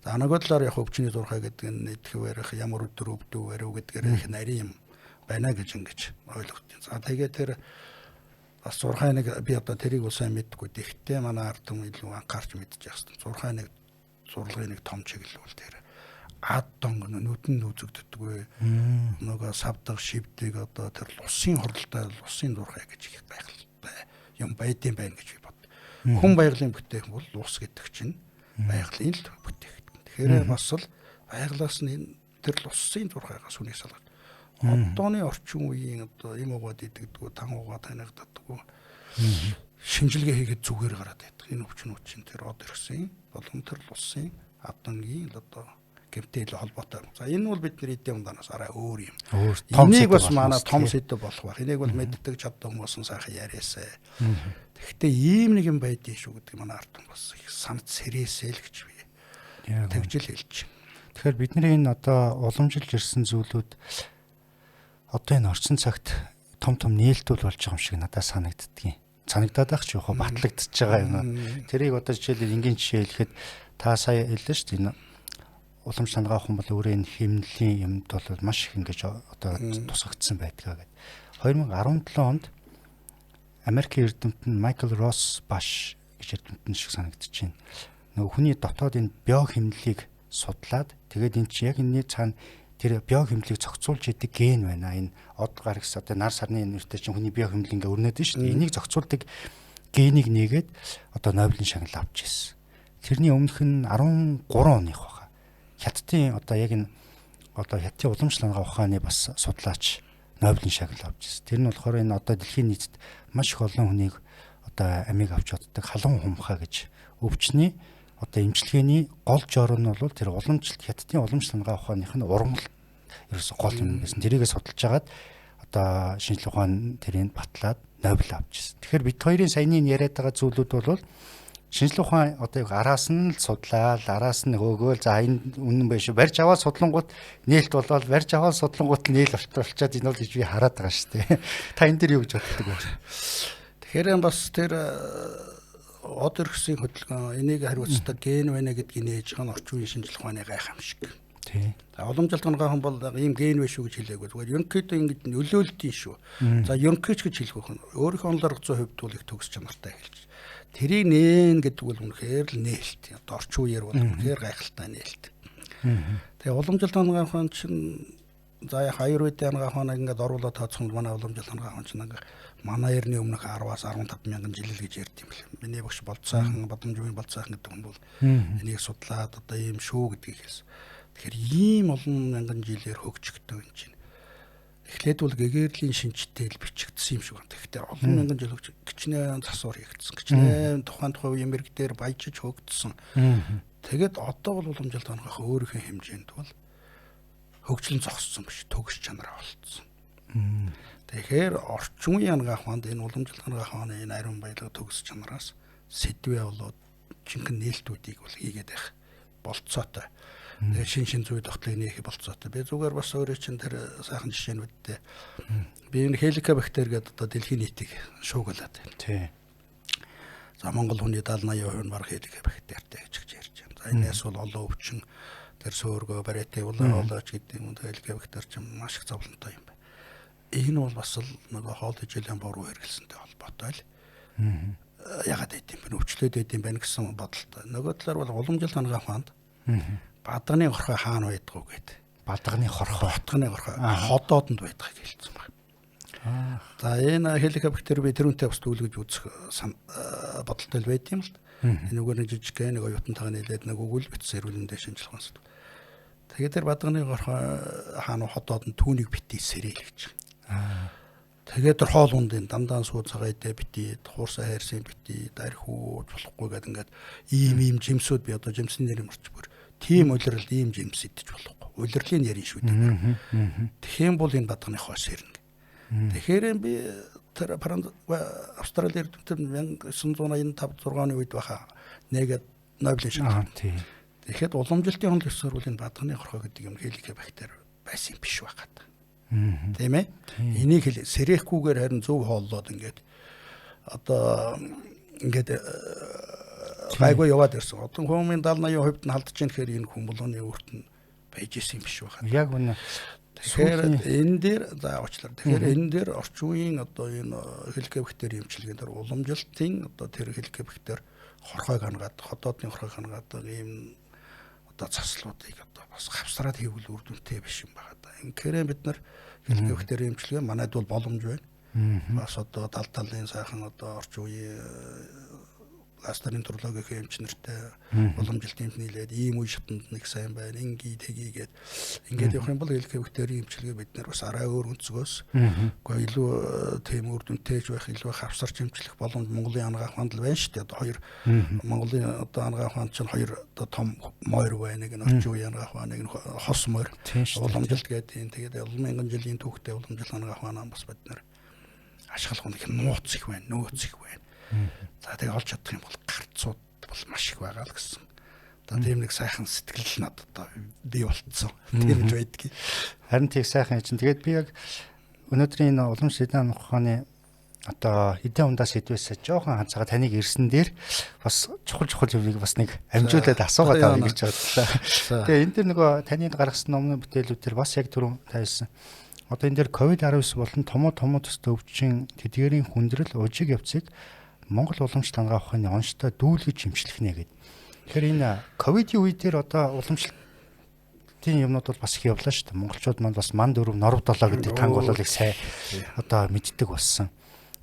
За нөгөө талаар яг өвчний зурхай гэдэг нь идэх барих ямар өдөр өвдөв барив гэдгээр их нарийн юм байна гэж ингэж ойлгох. За тэгээ тэр бас зурхай нэг би одоо тэрийг бол сайн мэдгүй. Тэгэхдээ манай ард түмэн илүү анхаарч мэдчих хэвээр. Зурхай нэг зурлагын нэг том чиглэл бол тэр ад донг нүдэнд үзэгддэггүй. Нөгөө савдаг шивдэг одоо тэр лусын хорлолтой лусын зурхай гэж их гайхалтай юм байдсан байна гэж би бод. Хүн байгалийн бүтээх бол лус гэдэг чинь байгалийн л бүтээх. Тэгэхээр бас л байглаас нь энэ тэр лусын зурхайгаас хүнийг салгаж. Одооны орчин үеийн одоо юм угаад идэгдэггүй, тан угаа танигддаггүй. Шинжилгээ хийгээд зүгээр гараад байдаг. Энэ өвчнүүд чинь тэр од ирсэн болон тэр лусын адангийн л одоо гэмтэй илүү холбоотой. За энэ бол бидний эдийн ундаанаас арай өөр юм. Энийг бас манай том сэдв болох байх. Энийг бол мэддэг чаддаг хүмүүс нь сайхан яриасай. Тэгэхдээ ийм нэг юм байдгийн шүү гэдэг манай ард түмэн бас их санат сэрээсэй л гэж би тэгжил хэлж. Тэгэхээр бидний энэ одоо уламжилж ирсэн зүйлүүд одоо энэ орчин цагт том том нээлтүүд болж байгаа юм шиг надад санагддгийн. Санагдаад байх ч яхаа батлагдчихж байгаа юм. Тэрийг одоо жишээлбэл энгийн жишээ хэлэхэд та сая хэллээ шүү дээ. Энэ уламж сангаа хүн бол өөрөө энэ хэмнэлийн юмд бол маш их ингэж одоо тусгагдсан байдгаа гэд. 2017 онд Америкийн эрдэмтэн Майкл Росс Баш гэж эрдэмтэн шиг санагдчихэв. Нөгөө хүний дотоод энэ био хэмнэлийг судлаад тэгээд энэ чи яг энэний цаана тэр био хэмнэлийг зохицуулж идэг ген байна. Энэ од гарагс одоо нар сарны нэртэй чинь хүний био хэмнэл ингээ өрнөд нь шүү дээ. Энийг зохицуулдаг генийг нээгээд одоо Нобелийн шагнал авч ирсэн. Тэрний өмнөх нь 13 оных баха. Хятадын одоо яг энэ одоо хятадын уламжлалт ухааны бас судлаач Нобелийн шагнал авч ирсэн. Тэр нь болохоор энэ одоо дэлхийн нийтэд маш их олон хүнийг одоо амийг авч оддог халуун хумхаа гэж өвчний одоо эмчилгээний гол жор нь бол тэр уламжлалт хятадын уламжлалт ухааных нь ургамал ерөөсө гол юм байсан. Тэрийгээ судалж хагаад одоо шинжлэх ухаан тэрийг батлаад Нобель авч ирсэн. Тэгэхээр бид хоёрын саяны яриад байгаа зүйлүүд бол шинжлэх ухаан одоо яг араас нь л судлаал, араас нь хөөгөөл за энэ үнэн байх шүү. Барьж аваад судлангууд нээлт болоод барьж аваад судлангууд нээл болчоод энэ бол гэж би хараад байгаа шүү дээ. Та энэ дэр юу гэж боддог вэ? Тэгэхээр бас тэр од өргөсийн хөдөлгөөн энийг хариуцдаг ген байна гэдгийг нээж байгаа нь орчин үеийн шинжлэх ухааны гайхамшиг. Тий. За уламжлалт хангаа бол ийм ген биш шүү гэж хэлээгүй. Зүгээр ерөнхийдөө ингэж нөлөөлдөг шүү. За ерөнхийч гэж хэлэх байх нь өөрийнхөө онол арга зүйн хувьд бол их төгс чанартай хэлж. Тэрийг нээн гэдэг бол үнэхээр л нээлт. Одоо орчин үеэр бол үнэхээр гайхалтай нээлт. Тэгээ уламжлалт хангаа ухаан чинь за яг аюурведын хангаа ухааныг ингээд оруулаад тооцох нь манай уламжлалт хангаа ухаан чинь ингээд манай эртний өмнөх 10-аас 15 мянган жил л гэж ярьд юм лээ. Миний багш Болцоохан, Бадамжийн Болцоохан гэдэг хүн бол энийг судлаад одоо ийм шүү гэдгийг хэлсэн. Тэгэхээр ийм олон мянган жилээр хөгжигдөн юм чинь. Эхлээд бол гэгэрлийн шинжтэй л бичигдсэн юм шиг байна. Тэгэхээр олон мянган жил хөгж гिचнээ засвар хийгдсэн. Гिचнээ тухайн үеийн мэрэг дээр баяжиж хөгжсөн. Тэгээд одоо бол уламжлалт хангаах өөрийнхөө хэмжээнд бол хөгжлөн зогссон биш, төгс чанараа болцсон. Тэгэхээр орчин үеийн анагаах ухаанд энэ уламжлалт анагаах ухааны энэ ариун баялаг төгс чанараас сэдвээ болоод жинхэнэ нээлтүүдийг бол хийгээд байх болцоотой. Тэгээ шин зүй тогтлыг нээх болцоотой. Би зүгээр бас өөрөө чинь тэр сайхан жишээнүүдтэй. Би энэ хеликобактер гэдэг одоо дэлхийн нийтийг шуугалаад байна. Тий. За Монгол хүний 70 80% нь бараг хеликобактертэй гэж ярьж байна. За энэс бол олон өвчин тэр сөөргөө бариатай улаан олооч гэдэг юм хеликобактер чинь маш их зовлонтой юм байна. Энэ бол бас л нөгөө хоол хичээлийн буруу хэрэглэсэнтэй холбоотой л. Ягаад гэдэм бэ? Өвчлөөд байд юм байна гэсэн бодолтой. Нөгөө талаар бол уламжлалт анагаах ухаанд бадганы хорхой хаана байдгүй гэд. Бадганы хорхой. Ботгоны хорхой ходоодонд байдгийг хэлсэн байна. За энэ хеликобактер би тэрүүнтэй бас дүүлгэж үзэх бодолтой л байд юм л. Энэгээр нэг жижиг нэг оюутантайгаа нийлээд нэг өгүүл битсэн эрүүл мэндийн шинжилгээ онцлог. Тэгээд тэр бадганы хорхой хаана ходоодонд түүнийг битгий сэрэл гэж. Тэгээд тэр хоол хүндийн дандаа сүү цагаан идэ битий, хуурсаа хайрсын битий, дархиуж болохгүй гэдэг ингээд ийм жимсүүд би одоо жимсний нэр мөрч бүр. Тийм улирал ийм жимс идэж болохгүй. Улирлын ярин шүү дээ. Тэгэх юм бол энэ бадганы хой сэрнэ. Тэгэхээр би тэр Австрали эрдэмтэн 1985 6 оны үед баха нэгэд Нобелийн шалгалт. Тэгэхэд уламжлалтын онол ёсоор бол энэ бадганы хорхой гэдэг юм хеликобактер байсан юм биш байгаад. Тийм ээ. Энийг сэрэхгүйгээр харин зөв хооллоод ингээд одоо ингээд гайгүй яваад ирсэн. Одоо хүмүүний 70 80% нь халдаж ийн гэхээр энэ хүмүүлөөний өөрт нь байж исэн юм биш байхаа. Яг үнэ. Тэгэхээр энэ дээр за уучлаарай. Тэгэхээр энэ дээр орчин үеийн одоо энэ хеликобактер эмчилгээнд дээр уламжлалтын одоо тэр хеликобактер хорхойг хангаад, ходоодны хорхойг хангаад ийм одоо заслуудыг одоо бас хавсраад хийвэл үр дүнтэй биш юм байна да. Инхээр бид нар хеликобактер эмчилгээ манайд бол боломж байна. Бас одоо тал талын сайхан одоо орчин үеийн гастроэнтерологийн эмч нартай уламжлалтын эмч нийлээд ийм үе шатанд нэг сайн байна, ингээ тгийгээд ингээд явах юм бол хеликобактерийн эмчилгээ бид нар бас арай өөр өнцгөөс үгүй илүү тийм үр дүнтэйж байх, илүү хавсарч эмчлэх боломж Монголын анагаах ухаанд л байна шүү дээ. Одоо хоёр Монголын одоо анагаах ухаанд чинь хоёр одоо том мойр байна, нэг нь орчин үеийн анагаах ухаан, нэг нь хос мойр. Уламжилт гэдэг юм. Тэгээд олон мянган жилийн түүхтэй уламжлалт анагаах ухаанаа бас бид нар ашиглах нэг нууц их байна, нөөц их байна. За тэгээ олж чадах юм бол гарцууд бол маш их байгаа л гэсэн. Одоо тийм нэг сайхан сэтгэл надад одоо бий болцсон. Тийм л байдгийг. Харин тийм сайхан чинь. Тэгээд би яг өнөөдрийн энэ уламжлалт эдийн ухааны одоо эдийн ундаа сэдвээсээ жоохон ханцгаа таныг ирсэн дээр бас чухал юмыг бас нэг амжуулаад асуугаад авъя гэж бодлоо. Тэгээ энэ дэр нөгөө таны гаргасан номны бүтээлүүд төр бас яг түрүүн тавьсан. Одоо энэ дэр COVID-19 болон томоо төстэй өвчин тэдгээрийн хүндрэл ужиг явцыг Монгол уламжлалт анагаах ухааны онцтой дүүлгэж эмчлэх нэ гэд. Тэгэхээр энэ ковидын үе дээр одоо уламжлалтын юмнууд бол бас их явлаа шүү дээ. Монголчууд маань бас ман 4 норв 7 гэдэг танг болол их сайн одоо мэддэг болсон.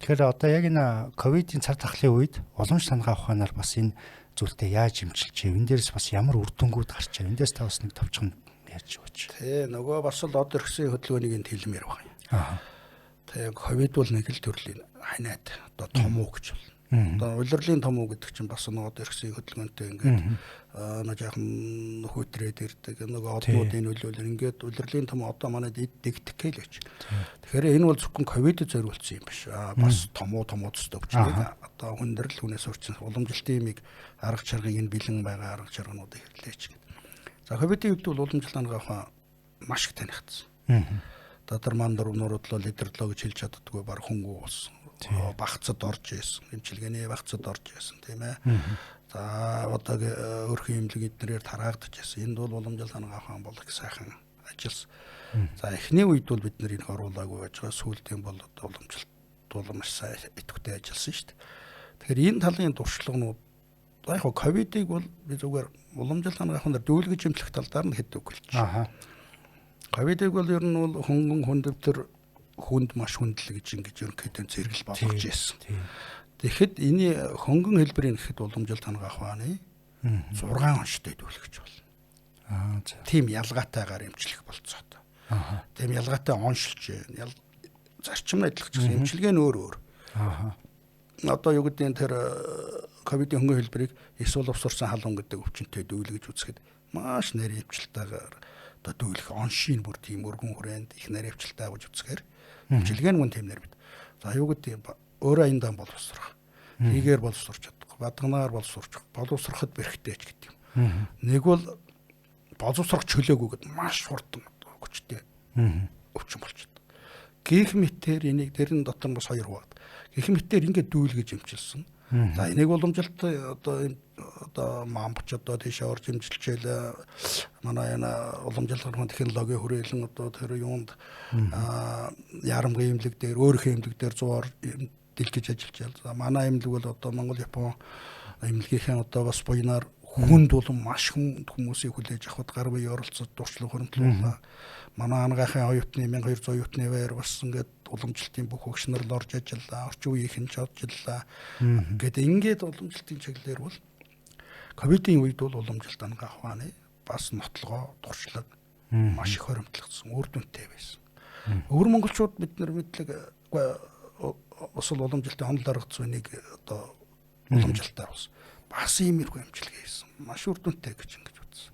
Тэгэхээр одоо яг энэ ковидын цар тахлын үед уламжлалт анагаах ухаанаар бас энэ зүйлтэй яаж эмчилж вэ? Энэ дээрс бас ямар үр дүнгууд гарч вэ? Эндээс та бас нэг товчхон ярьж өгөөч. Тэ нөгөө бас л од өрхсөн хөдөлгөөнийг энд хэлмээр байна. Тэ ковид бол нэг л төрлийн ханиад одоо том уу гэж байна. Одоо улирлын том уу гэдэг чинь бас нөгөө өрхсөн хөдөлгөөнтэй ингээд нэг жаахан хүүтрээд ирдэг. Нөгөө однуудын нөлөөлөл ингээд улирлын том одоо манайд дэгдэх гээл гэж. Тэгэхээр энэ бол зөвхөн ковидд зориулсан юм биш. Бас том уу төстэй өвчнийг одоо хүндрэл хүнээс урчин уламжлалтын юмыг арга чаргыг энэ бэлэн байгаа арга чаргануудыг хэрэглээч гэдэг. За ковидын үед бол уламжлалт анагаах ухаан маш их танигдсан. Одоо тэр ман 4 нуруудлоо лидерлоо гэж хэлж чаддаггүй баг хөнгүү болсон. Багцад орж исэн. Эмчилгээний багцад орж исэн, тийм ээ. За одоо өрхөн эмнэлэг эднэрээр тараагдаж исэн. Энд бол уламжлалт анагаах ухаан бол их сайхан ажилласан. За эхний үед бол бид нар энэ оруулаагүй байж байгаа. Сүүлдийн бол одоо уламжлалт бол маш сайн идэвхтэй ажилласан шүү дээ. Тэгэхээр энэ талын туршлаганууд яг хоо ковидыг бол би зүгээр уламжлалт анагаах ухаанаар дүүлгэж эмчлэх тал дээр нь хэд үг хэлчих. Ковидыг бол ер нь бол хөнгөн хүндвтер хүнд маш хүндлэг гэж ингэж ерөнхийдөө зэрэгэл болгож ирсэн. Тэгэхэд энэ хөнгөн хэлбэрийн гэхэд уламжлалт анагаах ухааны 6 онцтой дүүлгэж болно. Тийм ялгаатайгаар эмчлэх болцоотой. Тийм ялгаатай оншилж зарчим нь адилхан ч гэсэн эмчилгээ нь өөр өөр. Одоо юу гэдэг нь тэр ковидын хөнгөн хэлбэрийг эсвэл увсарсан халуун гэдэг өвчнөд дүүлгэж үзэхэд маш нарийн эмчилгээгээр одоо дүүлэх оншийн бүр тийм өргөн хүрээнд их нарийн эмчилгээ авч үзэхээр эмчилгээ нь мөн тийм нэр бит. За юу гэдэг өөрөө аяндаа боловсрох. Хийгээр боловсрч чадахгүй, бадганаар боловсрч, боловсроход бэрхтэй ч гэдэг юм. Нэг бол Боловсрох чөлөөгөө гэд маш хурдан хүчтэй өвчин болчиход. Гэх мэтээр энийг тэрэн дотор бас хоёр хуваад. Гэх мэтээр ингээд дүүлгэж эмчилсэн. За энийг уламжилт одоо мамбч одоо тийшээ орж эмчилжээ. Манай энэ уламжлалт гарган технологийн хүрээлэн одоо тэр юунд ярамгийн эмнэлэг дээр өөрийнхөө эмнэлэг дээр 100 дэлгэж ажиллаж байна. За манай эмнэлэг бол одоо Монгол Япон эмнэлгийнхээ одоо бас буйнаар хүнд болон маш хүнд хүмүүсийг хүлээж авахд гар бие оролцож дурчлаг хуримтлууллаа. Манай ангаахын оюутны 1200 оюутны байр бас ингээд уламжлалтын бүх өгш нар л орж ажиллаа, орчин үеийнхэн ч ажиллаа. Гэт ингээд уламжлалтын чиглэлээр бол ковидын үед бол уламжлалт ангаах ухааны бас нотлогоо, туршлага маш их хоримтлагдсан, үр дүнтэй байсан. Өвөр монголчууд бид нар мэдлэг бас уламжлалтын онол даргацсан үнийг одоо уламжлалтаар бас иймэрхүү эмчилгээ хийсэн. Маш үр дүнтэй гэж ингэж үзсэн.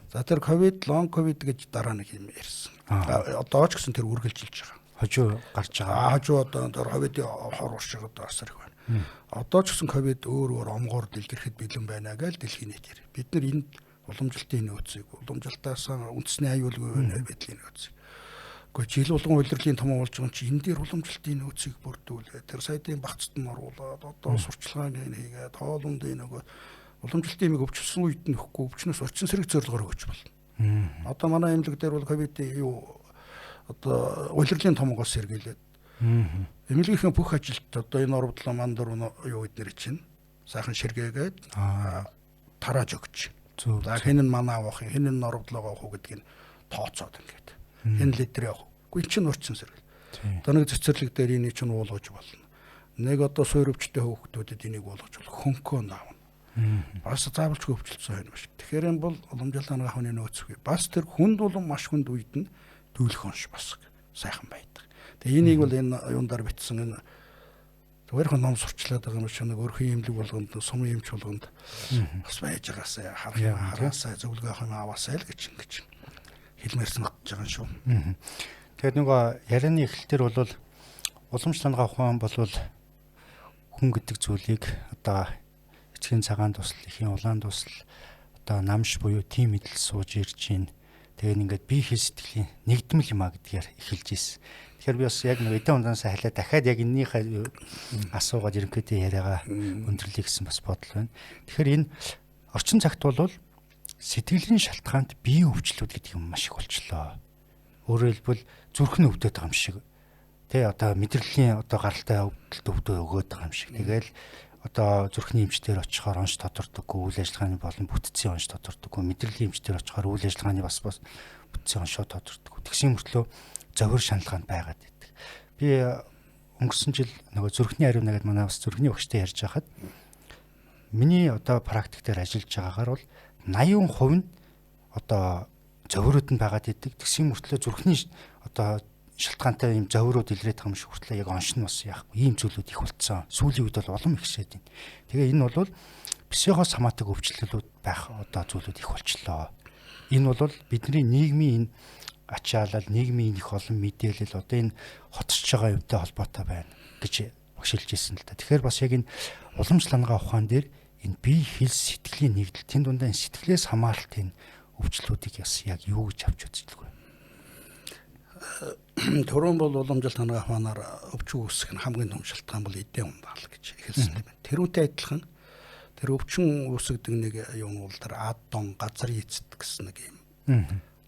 За тэр ковид, лонг ковид гэж дараа нэг юм ярьсан. Одоо ч гэсэн тэр үргэлжилж байгаа. Хожуу гарч байгаа. Хожуу одоо тэр ковидын хор уршиг одоо асар их байна. Одоо ч гэсэн ковид өөр өөр омгоор дэлгэрхэд бэлэн байна гэж дэлхийн нийт ярив. Бид нар энд уламжлалтын нөөцийг, уламжлалтаас үндэсний аюулгүй байдлын нөөцийг. Гэхдээ жил болгон улирлын томоо болж байгаа юм чи энэ дээр уламжлалтын нөөцийг бүрдүүлээ. Тэр сайдын багцад нь оруулаад одоо сурчлагын хийгээд хоолундын нөгөө уламжлалтын имийг өвчлсөн үед нь өгөхгүй өвчнөөс орчин сэрэг зорилгоор өгч болно. Одоо манай эмнэлэг дээр бол ковидын юу одоо улирлын томоогоос сэргийлээд эмнэлгийнхээ бүх ажилт одоо энэ орвдлоо ман дөрөв юу эднэр чинь сайхан ширгээгээд тарааж өгч. За хэн нь манай авах, хэн нь орвдлоогоо авах уу гэдгийг тооцоод ингээд. Энэ литр явах. Үгүй чинь урчин сэргэл. Одоо нэг цэцэрлэг дээр энийг чинь уулгаж болно. Нэг одоо суур өвчтэй хөөхтүүдэд энийг уулгаж болох. Хөнкөө наавна. Бас заавалчгүй өвчлөлтсөн хоёр биш. Тэгэхээр энэ бол уламжлал ангаах хүний нөөцгүй. Бас тэр хүнд болон маш хүнд үед нь дүүлэх онш бас сайхан байдаг. Тэгээ энийг бол энэ юундар битсэн энэ зүгээр хон ном сурчлаад байгаа юм шиг нэг өрхөн имлэг болгонд сум эмч болгонд бас байж байгаасаа харах юм хараасаа зөвлөгөө авах юм аваасаа л гэж ингэж хэлмээр санагдаж байгаа юм шүү. Тэгэхээр нөгөө ярианы эхлэлтэр бол уламжлал ангаах ухаан бол хүн гэдэг зүйлийг одоо эцгийн цагаан тусал, эхийн улаан тусал одоо намш буюу тим мэдэл сууж ирж байна. Тэгээд ингээд бие хэл сэтгэлийн нэгдмэл юм а гэдгээр эхэлж ирсэн. Тэгэхээр би бас яг нэг эдэн ундаанаас халиа дахиад яг энэнийхээ асуугаад ерөнхийдөө яриагаа өндөрлөе гэсэн бас бодол байна. Тэгэхээр энэ орчин цагт бол сэтгэлийн шалтгаанд биеийн өвчлөлүүд гэдэг юм маш их болчлоо. Өөрөөр хэлбэл зүрх нь өвдөд байгаа юм шиг. Тэ одоо мэдрэлийн одоо гаралтай өвдөлт өвдөө өгөөд байгаа юм шиг. Тэгэл одоо зүрхний эмчтэр очихоор онш тодордоггүй, үйл ажиллагааны болон бүтцийн онш тодордоггүй, мэдрэлийн эмчтэр очихоор үйл ажиллагааны бас бүтцийн оншоо тодордоггүй. Тэгсэн мөртлөө зовир шаналгаанд байгаад байдаг. Би өнгөрсөн жил нөгөө зүрхний ариун нэгэд манай бас зүрхний багштай ярьж байхад миний одоо практик дээр ажиллаж байгаагаар бол 80% нь одоо зовирууд нь байгаад идэг. Тэгсэн мөртлөө зүрхний одоо шалтгаантай ийм зовирууд илрээд байгаа юм шиг хүртлээ яг онш нь бас яахгүй ийм зүйлүүд их болцсон. Сүүлийн үед бол улам ихсээд байна. Тэгээ энэ бол психосоматик өвчлөлүүд байх одоо зүйлүүд их болчлоо. Энэ бол бидний нийгмийн энэ ачаалал, нийгмийн их олон мэдээлэл одоо энэ хотсож байгаа юмтай холбоотой байна гэж багшилж ирсэн л да. Тэгэхээр бас яг энэ уламжлал ангаа ухаан дээр энэ бие хэл сэтгэлийн нэгдэл тэн дундаа энэ сэтгэлээс хамааралт энэ өвчлөлүүдийг бас яг юу гэж авч үздэг вэ? Түрүүн бол уламжлалт ангаа ухаанаар өвчин үүсгэх нь хамгийн том шалтгаан бол эдийн ундаал гэж эхэлсэн юм байна. Тэрүүнтэй адилхан тэр өвчин үүсгдэг нэг юм бол тэр адон газар эцэд гэсэн нэг юм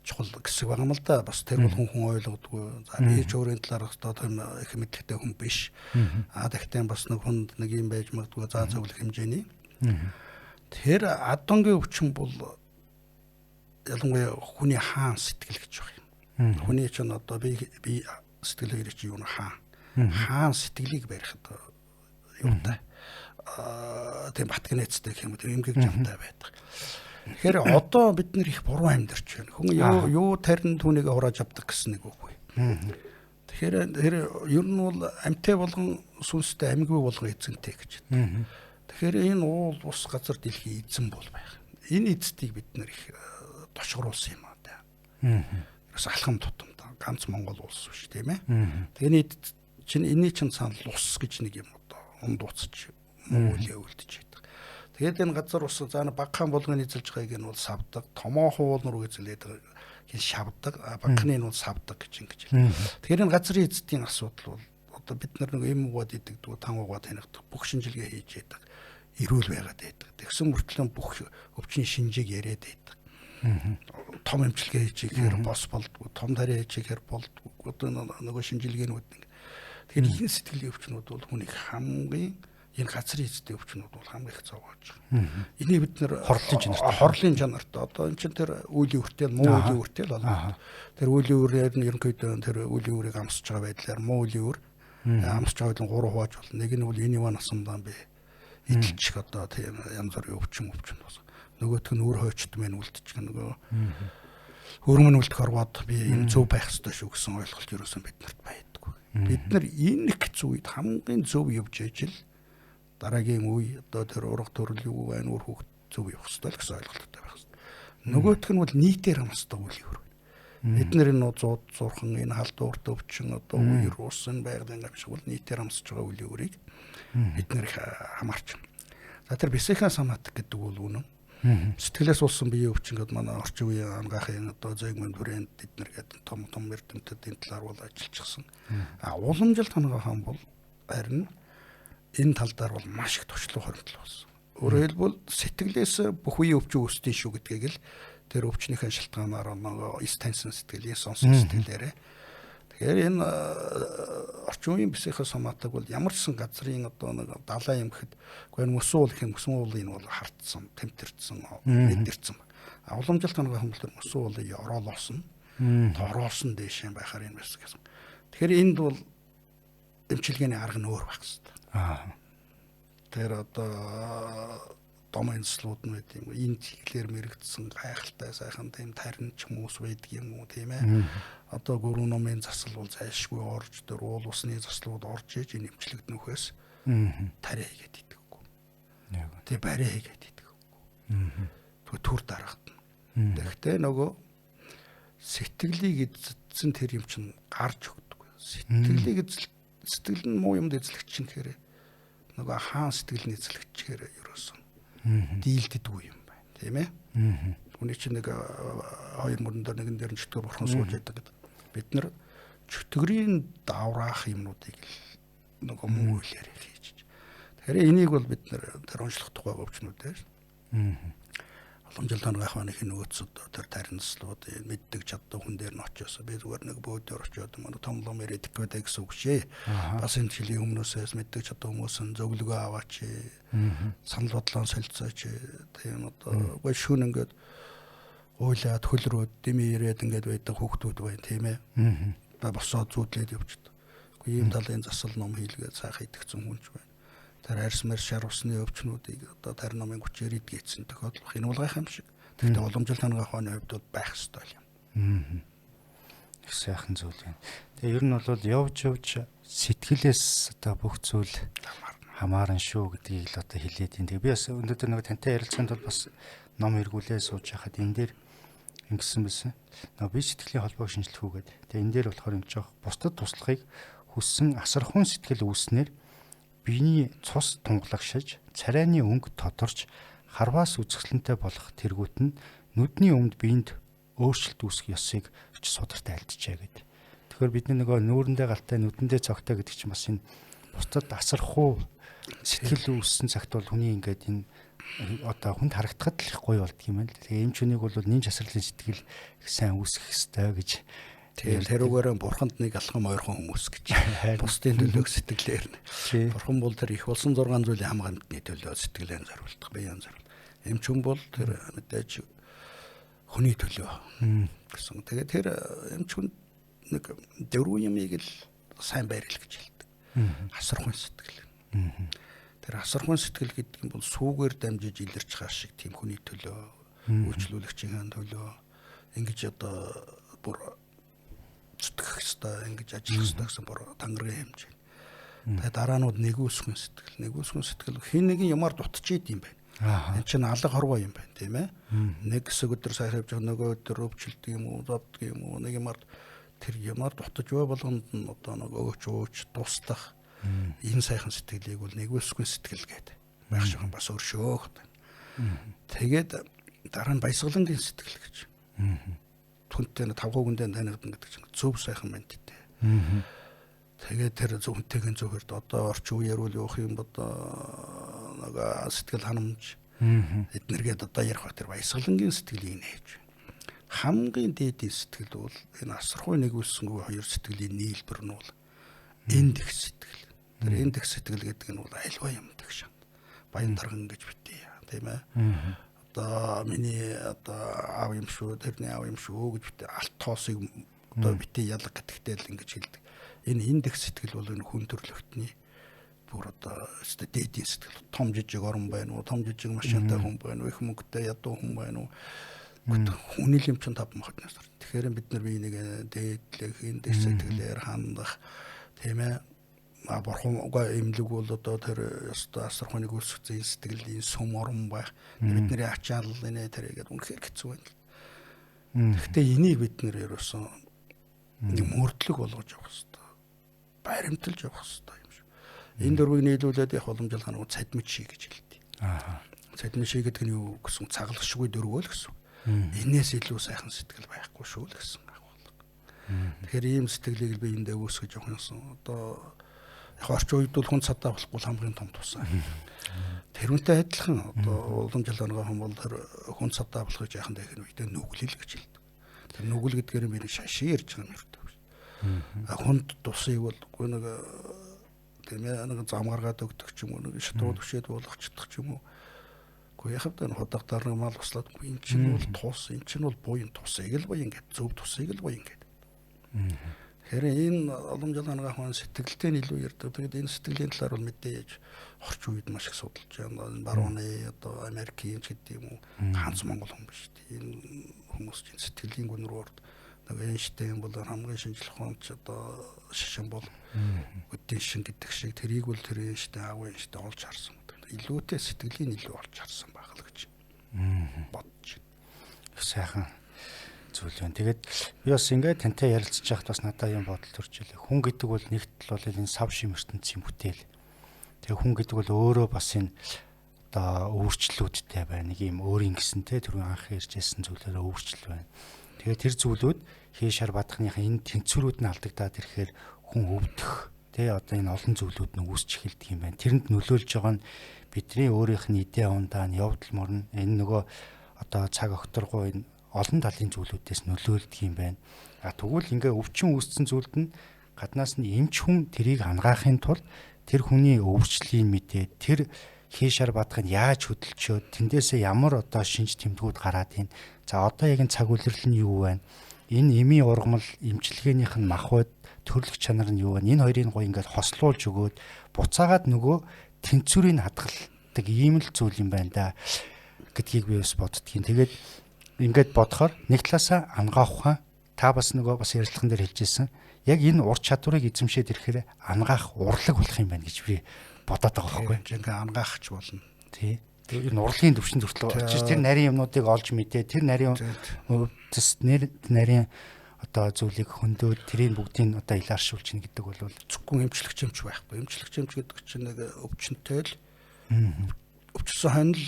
чухал хэсэг байгаа юм л да. Бас тэр бол хүн ойлгодгүй. За би ч өөрийн талаар одоо тийм их мэдлэгтэй хүн биш. А тэгтээ бас нэг хүнд нэг юм байж магадгүй заа зөвлөх хэмжээний. Тэр адонгийн өвчин бол ялангуяа хүний хаан сэтгэл гэж байна. Хүний чинь одоо би сэтгэл хоёрыг чи юу н хаан. Хаан сэтгэлийг барих юутай. Тийм батгнээцтэй гэх юм уу тэр эмгэг жамтай байдаг. Тэгэхээр одоо бид нэр их буруу амьдарч байна. Хүн юу тарин түүнийг хурааж авдаг гэсэн нэг үг бай. Тэгэхээр тэр ер нь бол амьтай болгон сүнстэй амьгүй болгон эзэнтэй гэж байна. Тэгэхээр энэ уул ус газар дэлхий эзэн бол байх. Энэ эзэдийг бид нэр их тошгоруулсан юм аа та. Ерөөс алхам тутамд ганц Монгол улс биш тийм ээ. Тэгэхээр чинь энэний чинь санал ус гэж нэг юм одоо унд уцаж муу үйл үлдэж байдаг. Тэгээд энэ газар ус за багахан булганы эзэлж байгааг нь бол савдаг, томоохон уул руу эзэлээд байгааг шавдаг, багхны нь бол савдаг гэж ингэж хэлдэг. Тэгэхээр энэ газрын эзэдийн асуудал бол одоо бид нар нэг эм угаад идэгдэг, тан угаад танигддаг, бүх шинжилгээ хийж яадаг, эрүүл байгаад байдаг. Тэгсэн мөртлөө бүх өвчний шинжийг яриад байдаг. Том эмчилгээ хийж ихээр бос болдгоо, том тариа хийж ихээр болдгоо. Одоо нөгөө шинжилгээнүүд нэг. Тэгэхээр энэ сэтгэлийн өвчнүүд бол хүнийг хамгийн энэ газрын эзэдийн өвчнүүд бол хамгийн их зовоож байгаа. Энийг бид нэр хорлолын чанартай. Одоо эн чинь тэр үеийн үртэл, муу үеийн үртэл болно. Тэр үеийн үрээр нь ерөнхийдөө тэр үеийн үрийг амсаж байгаа байдлаар муу үеийн үр амсаж байгаа байдлаа гурав хувааж болно. Нэг нь бол энэ юва насамдаа бэ. Идэлчих одоо тийм янз бүрийн өвчин бас. Нөгөөх нь үр хойчд мэн үлдчих нөгөө хөрмөн үлдэх орвоод би энэ зөв байх ёстой шүү гэсэн ойлголт ерөөсөн биднэрт байдаггүй. Бид нар энэ их үед хамгийн зөв явж ижил дараагийн үе одоо тэр урга төрөл юу байна үр хүүхд зөв явах ёстой л гэсэн ойлголттой байх ёстой. Нөгөөх нь бол нийтээр хамсдаг үйл юм. Бид нар энэ зууд зурхан энэ халдварт өвчин одоо үер ус энэ байгалийн гамшиг бол нийтээр хамсаж байгаа үйл үрийг бид нэр хамаарч. За тэр бисехан самат гэдэг бол үнэн. Сэтгэлээс уулсан биеийн өвчин гэдэг манай орчин үеийн ангаахын одоо зөөгмөн брэнд эднэр гэдэг том том эрдэмтэд энэ талаар бол ажиллажчихсан. А уламжилт хангахан бол харин энэ тал дээр бол маш их туршлага хоримтлал болсон. Өөрөөр хэлбэл сэтгэлээс бүх үеийн өвчин үүсдэг шүү гэдгийг л тэр өвчнийхэн шалтгаанаар нөгөө эс таньсан сэтгэл, эс сонсон сэтгэлээрээ. Тэгэхээр энэ орчин үеийн психосоматик бол ямар ч сан газрын одоо нэг далайн юм гэхэд үгүй мөсөн уул гэх юм мөсөн уулын бол хартсан, тэмтэрсэн, мэдэрсэн. А уламжилт хангаа хэмбэл мөсөн уулын ёроолоосон, тороолсон дээшээ байхаар юм байсан гэсэн. Тэгэхээр энд бол эмчилгээний арга нь өөр байх хэрэгтэй. Тэр одоо дом энслүүд нь байд юм. Энэ чиглэлээр мэрэгдсэн гайхалтай сайхан тийм таринч хүмүүс байдаг юм уу тийм ээ. Одоо гүрэн номын засал бол зайлшгүй орж тэр уул усны заслууд орж иж энэ эмчлэгдэнөхөөс тариа хийгээд идэггүй. Тэг бариа хийгээд идэггүй. Тэгвэл төр дарагтна. Тэгэхдээ нөгөө сэтгэлийг эзэлсэн тэр юм чинь гарч өгдөг. Сэтгэлийг эзэл сэтгэл нь муу юмд эзлэх чинь гэхээр нөгөө хаан сэтгэл нь эзлэх чигээр ерөөсөн дийлддэггүй юм байна тийм ээ. Хүний чинь нэг хоёр мөрөн дээр нэгэн дээр нь чөтгөр бурхан сууж байдаг гэдэг. Бид нар чөтгөрийн давраах юмнуудыг л нөгөө муу үйлээр хийж. Тэгэхээр энийг бол бид нар тэр онцлох тухай өвчнүүдээр. Уламжилт хангаах ухааны нөөцөд тэр таринслууд мэддэг чаддаг хүн дээр нь очиос би зүгээр нэг бөөдөр очиод манай томлом ирээд гэдэг гэсэн үг шээ. Бас энэ жилийн өмнөөсөөс мэддэг чаддаг хүмүүс нь зөвлөгөө аваач, санал бодлоо солилцооч тийм одоо үгүй шүүн ингээд уйлаад хөлрөөд дими ирээд ингээд байдаг хүүхдүүд байна тийм ээ. Босоод зүүдлээд явчихдаг. Үгүй ийм талын засал ном хийлгээд сайхан идэгцэн хүн ч байна. Тэр арьс мэр шар усны өвчнүүдийг одоо тарин номын хүчээр идгээсэн тохиолдол энэ бол гайхам шиг. Тэгэхдээ уламжилт хангаах ухааны хувьд бол байх ёстой юм. Их сайхан зүйл юм. Тэгээ ер нь бол явж явж сэтгэлээс одоо бүх зүйл хамааран шүү гэдгийг л одоо хэлээд юм. Тэгээ би бас өнөөдөр нэг тантай ярилцахын тулд бас ном эргүүлээ сууж байхад энэ дээр ингэсэн байсан. Нөгөө бие сэтгэлийн холбоог шинжлэх үү гэдэг. Тэгээ энэ дээр болохоор ингэж жоох бусдад туслахыг хүссэн асархуун сэтгэл үүснээр биений цус тунгалагшиж, царайны өнгө тодорч, харваас үзэсгэлэнтэй болох тэргүүт нь нүдний өмд биед өөрчлөлт үүсэх ёсыг сударт айлджээ гэд. Тэгэхээр бидний нөгөө нүүрэндээ галтай, нүдэндээ цогтой гэдэг чинь бас энэ бусдад асархуу сэтгэл үүссэн цагт бол хүний ингээд энэ одоо хүнд харагдахад л их гоё болдго юм байна л. Тэгээ эмч хүнийг бол нин часралын сэтгэл их сайн үүсгэх ёстой гэж. Тийм тэрүүгээр бурханд нэг алхам ойрхон хүмүүс гэж. Бусдын төлөөх сэтгэлээр нь. Бурхан бол тэр их болсон 6 зүйлийн хамаг амьтны төлөө сэтгэлээ зориулдаг, биеийн зориул. Эмч хүн бол тэр мэдээж хүний төлөө гэсэн. Тэгээд тэр эмч хүн нэг дөрвөн юмыг л сайн байрлал гэж хэлдэг. Асархуйн сэтгэл. Тэр асархуйн сэтгэл гэдэг нь бол сүүгээр дамжиж илэрч байгаа шиг тийм хүний төлөө, үйлчлүүлэгчийн төлөө ингэж одоо бүр зүтгэх ёстой, ингэж ажиллах ёстой гэсэн бүр тангаргийн хэмжээ. Тэгээ дараанууд нэгүсгэн сэтгэл, нэгүсгэн сэтгэл хин нэгэн юмар дутчихийд юм байна. Энд чинь алга хорвоо юм байна, тийм ээ. Нэг хэсэг өдөр сайхан явж байгаа, нөгөө өдөр өвчлөлдөг юм уу, зовдөг юм уу, нэг юмар тэр юмар дутаж бай болгонд нь одоо нэг өөч өөч туслах энэ сайхан сэтгэлийг бол нэгүсгэн сэтгэл гэдэг. Байх шиг бас өршөөх. Тэгээд дараа нь баясгалангийн сэтгэл гэж. Түнтэй тавгуугүндээ танигдан гэдэг чинь зөв сайхан мэндтэй. Тэгээд тэр зөвхөнтэйгэн зөвхөрд одоо орчин үеэр үл явах юм одоо нэг сэтгэл ханамж эднэргээд одоо ярих ба тэр баясгалангийн сэтгэлийг нээж. Хамгийн дээдийн сэтгэл бол энэ асархуй нэгүүлсэнгүй хоёр сэтгэлийн нийлбэр нь бол энд их сэтгэл. Тэр энд их сэтгэл гэдэг нь бол альва юм тэгш. Баян тарган гэж битээ, тийм ээ. Одоо миний одоо аав юм шүү, тэрний аав юм шүү гэж битээ алт тоосыг одоо битээ ялга гэдэгтэй л ингэж хэлдэг. Энэ энд их сэтгэл бол энэ хүн төрлөختний бүр одоо өстой дээдийн сэтгэл. Том жижиг орон байна уу, том жижиг машинтай хүн байна уу, их мөнгөтэй ядуу хүн байна уу? Хүний юм чинь тав мохотноос. Тэгэхээр бид нар биенийг дээдлэх, энд их сэтгэлээр хандах, тийм ээ. Бурхан эмнэлэг бол одоо тэр ёстой асархуйныг үүсгэсэн сэтгэлийн сүм орон байх. Бидний ачаал нэ тэр гэдэг үнэхээр хэцүү байна. Гэхдээ энийг бид нэр ерөөсөн нэг мөрдлөг болгож явах хэрэгтэй. Баримталж явах хэрэгтэй юм шиг. Энэ дөрвийг нийлүүлээд явах боломжтой нэг цадмид ший гэж хэлдэг. Аа. Цадмид ший гэдэг нь юу гэсэн цаглагшгүй дөрвөө л гэсэн. Энээс илүү сайхан сэтгэл байхгүй шүү л гэсэн агуулга. Тэгэхээр ийм сэтгэлийг би эндээ үүсгэж явах юмсан. Одоо яг орчин үед бол хүн цадаа болохгүй хамгийн том тусаа. Тэрүүнтэй адилхан одоо уламжлал онгой хүн бол тэр хүн цадаа болохыг яахан дэх нь үедээ нүглэл гэж хэлдэг. Тэр нүгэл гэдгээр би шашин ярьж байгаа юм хэрэгтэй биш. Хүнд тусыг бол үгүй нэг тийм ээ нэг зам гаргаад өгдөг ч юм уу, нэг шатуу төвшөөд болгочихдаг ч юм уу. Үгүй яхав та худаг дараа мал услаад энэ чинь бол тус, энэ чинь бол буян тусыг л буян гэд, зөв тусыг л буян гэд. Тэгэхээр энэ уламжлал ангаа хүн сэтгэлтэй нь илүү ярьдаг. Тэгээд энэ сэтгэлийн талаар бол мэдээж орчин үед маш их судалж байна. Барууны одоо Америкийн ч гэдэг юм уу, ганц Монгол хүн биш. Энэ хүмүүс чинь сэтгэлийн гүн рүү орд. Нэг Эйнштейн бол хамгийн шинжлэх ухаанч одоо шашин бол өдийн шин гэдэг шиг тэрийг бол тэр Эйнштейн аав Эйнштейн олж харсан. Илүүтэй сэтгэлийн илүү олж харсан байх л гэж бодож байна. Сайхан зүйл байна. Тэгээд би бас ингээд тантай ярилцж байхад бас надад юм бодол төрж илээ. Хүн гэдэг бол нэгт л бол энэ сав шим ертөнцийн бүтээл. Тэгээ хүн гэдэг бол өөрөө бас энэ одоо өөрчлөлүүдтэй байна. Нэг юм өөрийн гэсэн те түрүүн анх ярьжсэн зүйлээрээ өөрчлөл байна. Тэгээ тэр зүйлүүд хээ шар бадхныхаа энэ тэнцвэрүүд нь алдагдаад ирэхээр хүн өвдөх те одоо энэ олон зүйлүүд нь үүсч эхэлдэг юм байна. Тэрэнд нөлөөлж байгаа нь бидний өөрийнх нь идэ ундаа нь явдал морно энэ нөгөө одоо цаг огторгоо энэ олон талын зүйлүүдээс нөлөөлдөг юм байна. А тэгвэл ингээ өвчин үүссэн зүйлд нь гаднаас нь эмч хүн тэрийг ангаахын тулд тэр хүний өвчлөлийн мэдээ тэр хээ шар бадах нь яаж хөдөлчөөд тэндээсээ ямар одоо шинж тэмдгүүд гараад ийн. За одоо яг энэ цаг үлрэл нь юу байна? Энэ эмийн ургамал эмчилгээнийх нь махбод төрлөх чанар нь юу вэ? Энэ хоёрыг гоё ингээд хослуулж өгөөд буцаагаад нөгөө тэнцвэрийг хадгалдаг ийм л зүйл юм байна да гэдгийг би бас боддгийн. Тэгээд ингээд бодохоор нэг талаасаа ангаах ухаан та бас нөгөө бас ярилцлаган дээр хэлжсэн. Яг энэ ур чадварыг эзэмшээд ирэхээр ангаах урлаг болох юм байна гэж би бодоод байгаа байхгүй. Ингээ ангаахч болно. Тий. Тэр урлагийн төвшөнд хүртэл очиж тэр нарийн юмнуудыг олж мэдээ, тэр нарийн өвдөс нарийн одоо зүйлийг хөндөөл тэрийг бүгдийг одоо илааршуулж гин гэдэг бол зөвхөн эмчлэгч эмч байхгүй. Эмчлэгч эмч гэдэг чинь нэг өвчнөтэй л өвчсөн хонь л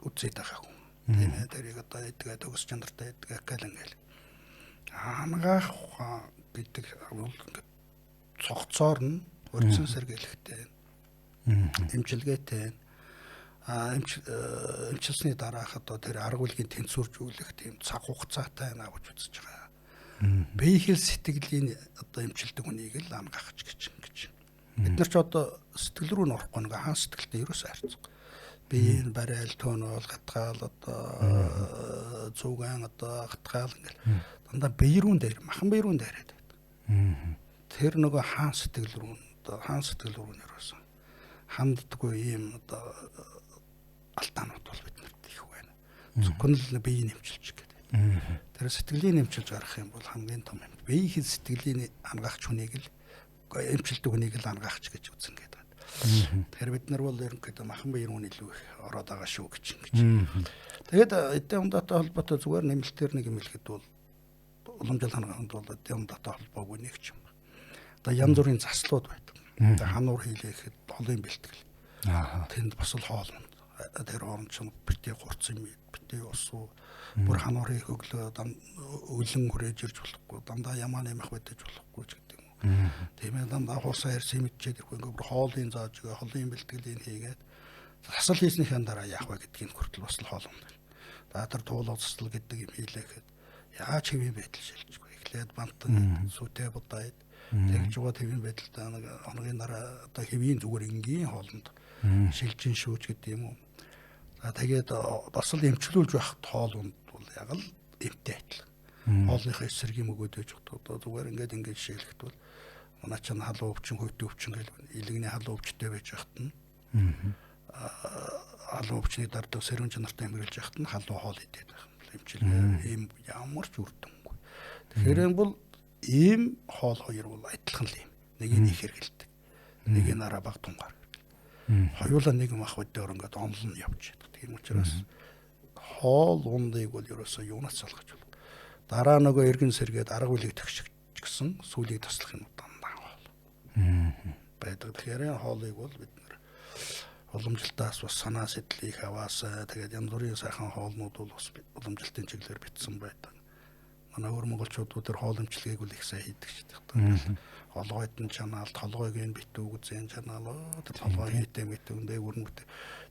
үзээд байгаа хүн. Тийм ээ. Тэрийг одоо эдгээ төгс чанартай эдгээ гэл ингээл. Ангаах ухаан гэдэг бол ингээд цогцоор нь урьдчилан сэргийлэхтэй, эмчилгээтэй, эмчилсэний дараах одоо тэр арга билгийн тэнцвэржүүлэх тийм цаг хугацаатай авч үзэж байгаа. Биехэл сэтгэлийн одоо эмчилдэг хүнийг л ангаахч гэж ингэж. Бид нар ч одоо сэтгэл рүү н орохгүй нэг хаан сэтгэлтэй ерөөсөө харьцах. Биеийн барайл төөнөөл гатгаал одоо зүгэн одоо гатгаал ингээл дандаа бие рүү дээр махан бие рүү дайраад байдаг. Тэр нөгөө хаан сэтгэл рүү одоо хаан сэтгэл рүү нэрсэн ханддаггүй ийм одоо алдаанууд бол биднэрт их байна. Зөвхөн л биеийг нэмчилж гэдэг. Тэр сэтгэлийн нэмчилж гарах юм бол хамгийн том юм. Биеийн сэтгэлийн ангаахч хүнийг л эмчилдэг хүнийг л ангаахч гэж үзэн гэдэг. Тэгэхээр бид нар бол ерөнхийдөө махан бие рүү илүү их ороод байгаа шүү гэж ингэж. Тэгээд эдийн ундаатай холбоотой зүгээр нэмэлтээр нэг юм хэлэхэд бол уламжлал хангалттай бол эдийн ундаатай холбоогүй нэг ч юм. Одоо янз бүрийн заслууд байдаг. Одоо хануур хийлээхэд холын бэлтгэл. Тэнд бас л хоол унд. Тэр орон чинь битээ гурц юм, битээ ус уу, бүр хануурын хөглөө өлөн хүрээж ирж болохгүй, дандаа ямаа нэмэх байдаж болохгүй ч гэдэг юм уу. Тийм ээ, дандаа хуусаа ярьсан мэдчихэд ирэхгүй ингээ бүр хоолын зааж өгөө, холын бэлтгэлийг хийгээд засал хийснийхэн дараа яах вэ гэдгийг хүртэл бас л хоол унд. За тэр туулга засал гэдэг юм хийлээ гэхэд яаж хэвийн байдал шилжихгүй. Эхлээд бантан сүтээ будаад тэгж байгаа хэвийн байдалтай нэг хоногийн дараа одоо хэвийн зүгээр энгийн хоолнд шилжин шүүж гэдэг юм уу. За тэгээд бас л эмчлүүлж байх хоол унд бол яг л эмтэй адилхан. Хоолныхаа эсрэг юм өгөөд байж одоо зүгээр ингээд ингээд жишээлэхэд бол манай чинь халуун өвчин, хөйтөн өвчин гэл илэгний халуун өвчтэй байж байхад нь халуун өвчний дардаг сэрүүн чанартай эмгэлж байхад нь халуун хоол идээд байх юм. Эмчилгээ ийм ямар ч үр дүнгүй. Тэгэхээр бол ийм хоол хоёр бол адилхан л юм. Нэг нь их хэргэлдэг. Нэг нь араа баг тунгаар. Хоёулаа нэг мах өдөр ингээд онлон явж байдаг. Тийм учраас хоол ундыг бол ерөөсөө юунаас салгаж болох. Дараа нөгөө эргэн сэргээд арга билег тэгшиж гисэн сүүлийг таслах юм дандаа хоол байдаг. Тэгэхээр хоолыг бол бид нэр уламжлалтаас бас санаа сэтлийг аваасаа. Тэгээд янз бүрийн сайхан хоолнууд бол бас уламжлалтын чиглэлээр битсэн байдаг. Манай өөр монголчууд тэр хоол эмчилгээг бол их сайн хийдэг шүү дээ. Толгойд нь чанаал, толгойг нь битүү үзэн чанаал, тэр толгой хийтэй мэтүү дээгүүр нь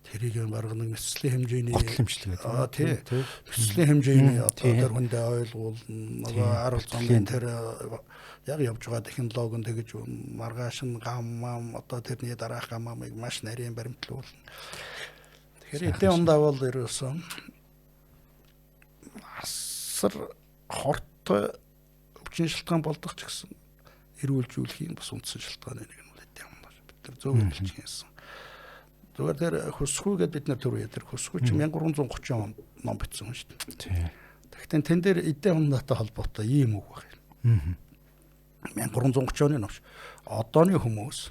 тэрийг бараг нэг мэслийн хэмжээний готл эмчилгээ. Аа тий. Мэслийн хэмжээний одоо тэр хүндээ ойлгуулна. Нөгөө арал замын тэр яг явж байгаа технологи нь тэгж маргааш нь гам мам одоо тэрний дараах гам мамыг маш нарийн баримтлуулна. Тэгэхээр эдийн ундаа бол ерөөсөн асар хортой өвчин шалтгаан болдог ч гэсэн эрүүлжүүлэхийн бас үндсэн шалтгааны нэг нь бол эдийн ундаа. Бид нар зөв хэлж хийсэн. Зүгээр тэр хөсгүй гэдээ бид нар түр үе тэр хөсгүй чинь 1330 онд ном бичсэн шүү дээ. Тэгэхдээ тэн дээр эдийн ундаатай холбоотой ийм үг байх юм. 1330 оны номч. Одооны хүмүүс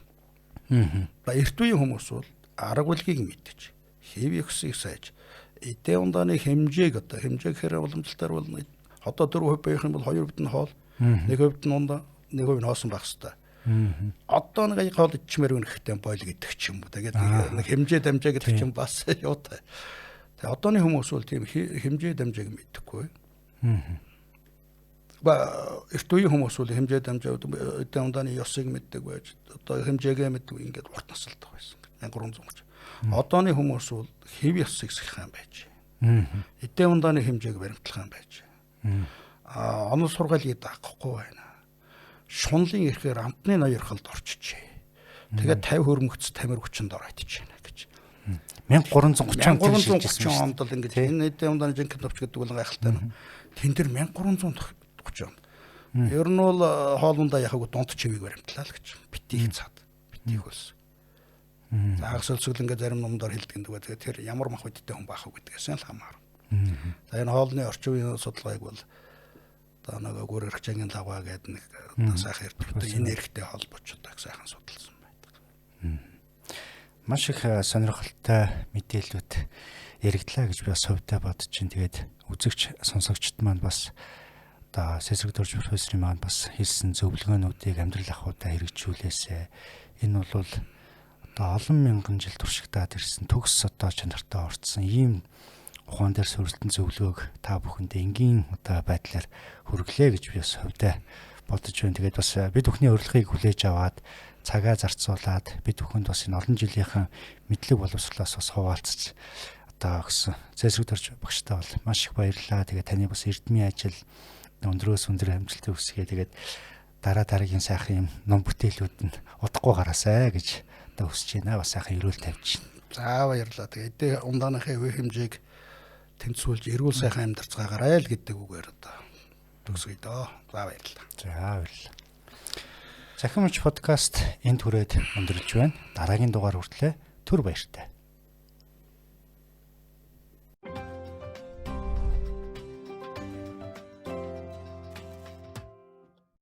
эрт үеийн хүмүүс бол арга билгийг мэдэж, хэв ёсыг сайж, эдийн ундааны хэмжээг одоо хэмжээ гэхээр уламжлалтаар бол одоо 4% байх юм бол 2% нь хоол, 1% нь ундаа, 1% нь хоосон байх хэвээр. Одоо нэг аяг хоол ичмээр үнэ гэхдээ бойл гэдэг ч юм уу. Тэгээд нэг хэмжээ дамжаа гэдэг чинь бас юутай. Тэгээ одооны хүмүүс бол тийм хэмжээ дамжааг мэдэхгүй. Эрт үеийн хүмүүс бол хэмжээ дамжаа эдийн ундааны ёсыг мэддэг байж одоо хэмжээгээ мэддэг ингээд урт насалдаг байсан. 1330. Одооны хүмүүс бол хэв ёсыг сахих юм байж. Эдийн ундааны хэмжээг баримтлах юм байж. Онол сургаалыг даахгүй байна. Шунлын ирэхээр амтны ноёрхолд орчижээ. Тэгээд 50 хөрмөгц тамир хүчинд оройтж байна гэж. 1330 онд л ингэж энэ эдийн ундааны жинхэнэ товч гэдэг бол гайхалтай байна. Тэн дээр 1330 онд. Ер нь бол хоолундаа яхаагүй дунд чивийг баримтлаа л гэж. Битгий цад. Битгий хөлс. За хагас өлсгөл ингээд зарим номдоор хэлдэг юм даа. Тэгээд тэр ямар мах үдтэй хүн байх вэ гэдгээс л хамаарна. За энэ хоолны орчин үеийн судалгааг бол одоо нэг гүр эрхчэнгийн лагва гэдэг нэг одоо сайхан эрдэмтэн энэ эрхтэй холбооч одоо сайхан судалсан байдаг. Маш их сонирхолтой мэдээллүүд яригдлаа гэж би бас хувьдаа бодож чинь. Тэгээд үзэгч сонсогчд маань бас одоо Сэсэг дорж профессорын маань бас хэлсэн зөвлөгөөнүүдийг амьдрал ахуйдаа хэрэгжүүлээсэ. Энэ бол одоо олон мянган жил туршигдаад ирсэн төгс одоо чанартай орцсон ийм ухаан дээр суурилтан зөвлөгөөг та бүхэндээ энгийн одоо байдлаар хүргэлээ гэж би бас хувьдаа бодож байна. Тэгээд бас бид бүхний урилгыг хүлээж аваад цагаа зарцуулаад бид бүхэнд бас энэ олон жилийнхэн мэдлэг боловсрлоос бас хуваалцаж одоо өгсөн. Зэсрэг дорж багштай бол маш их баярлалаа. Тэгээд таны бас эрдмийн ажил өндрөөс өндөр амжилтыг хүсье. Тэгээд дараа дараагийн сайхан юм ном бүтээлүүд нь удахгүй гараасай гэж одоо хүсэж байна. Бас сайхан эрүүл тавьж байна. За баярлалаа. Тэгээд эдээ ундааныхаа үе хэмжээг тэнцвүүлж эрүүл сайхан амьдарцгаагаарай л гэдэг үгээр одоо төгсгөе дөө. За баярлалаа. За баярлалаа. Захин мөч подкаст энд хүрээд өндөрлөж байна. Дараагийн дугаар хүртлээр түр баяртай.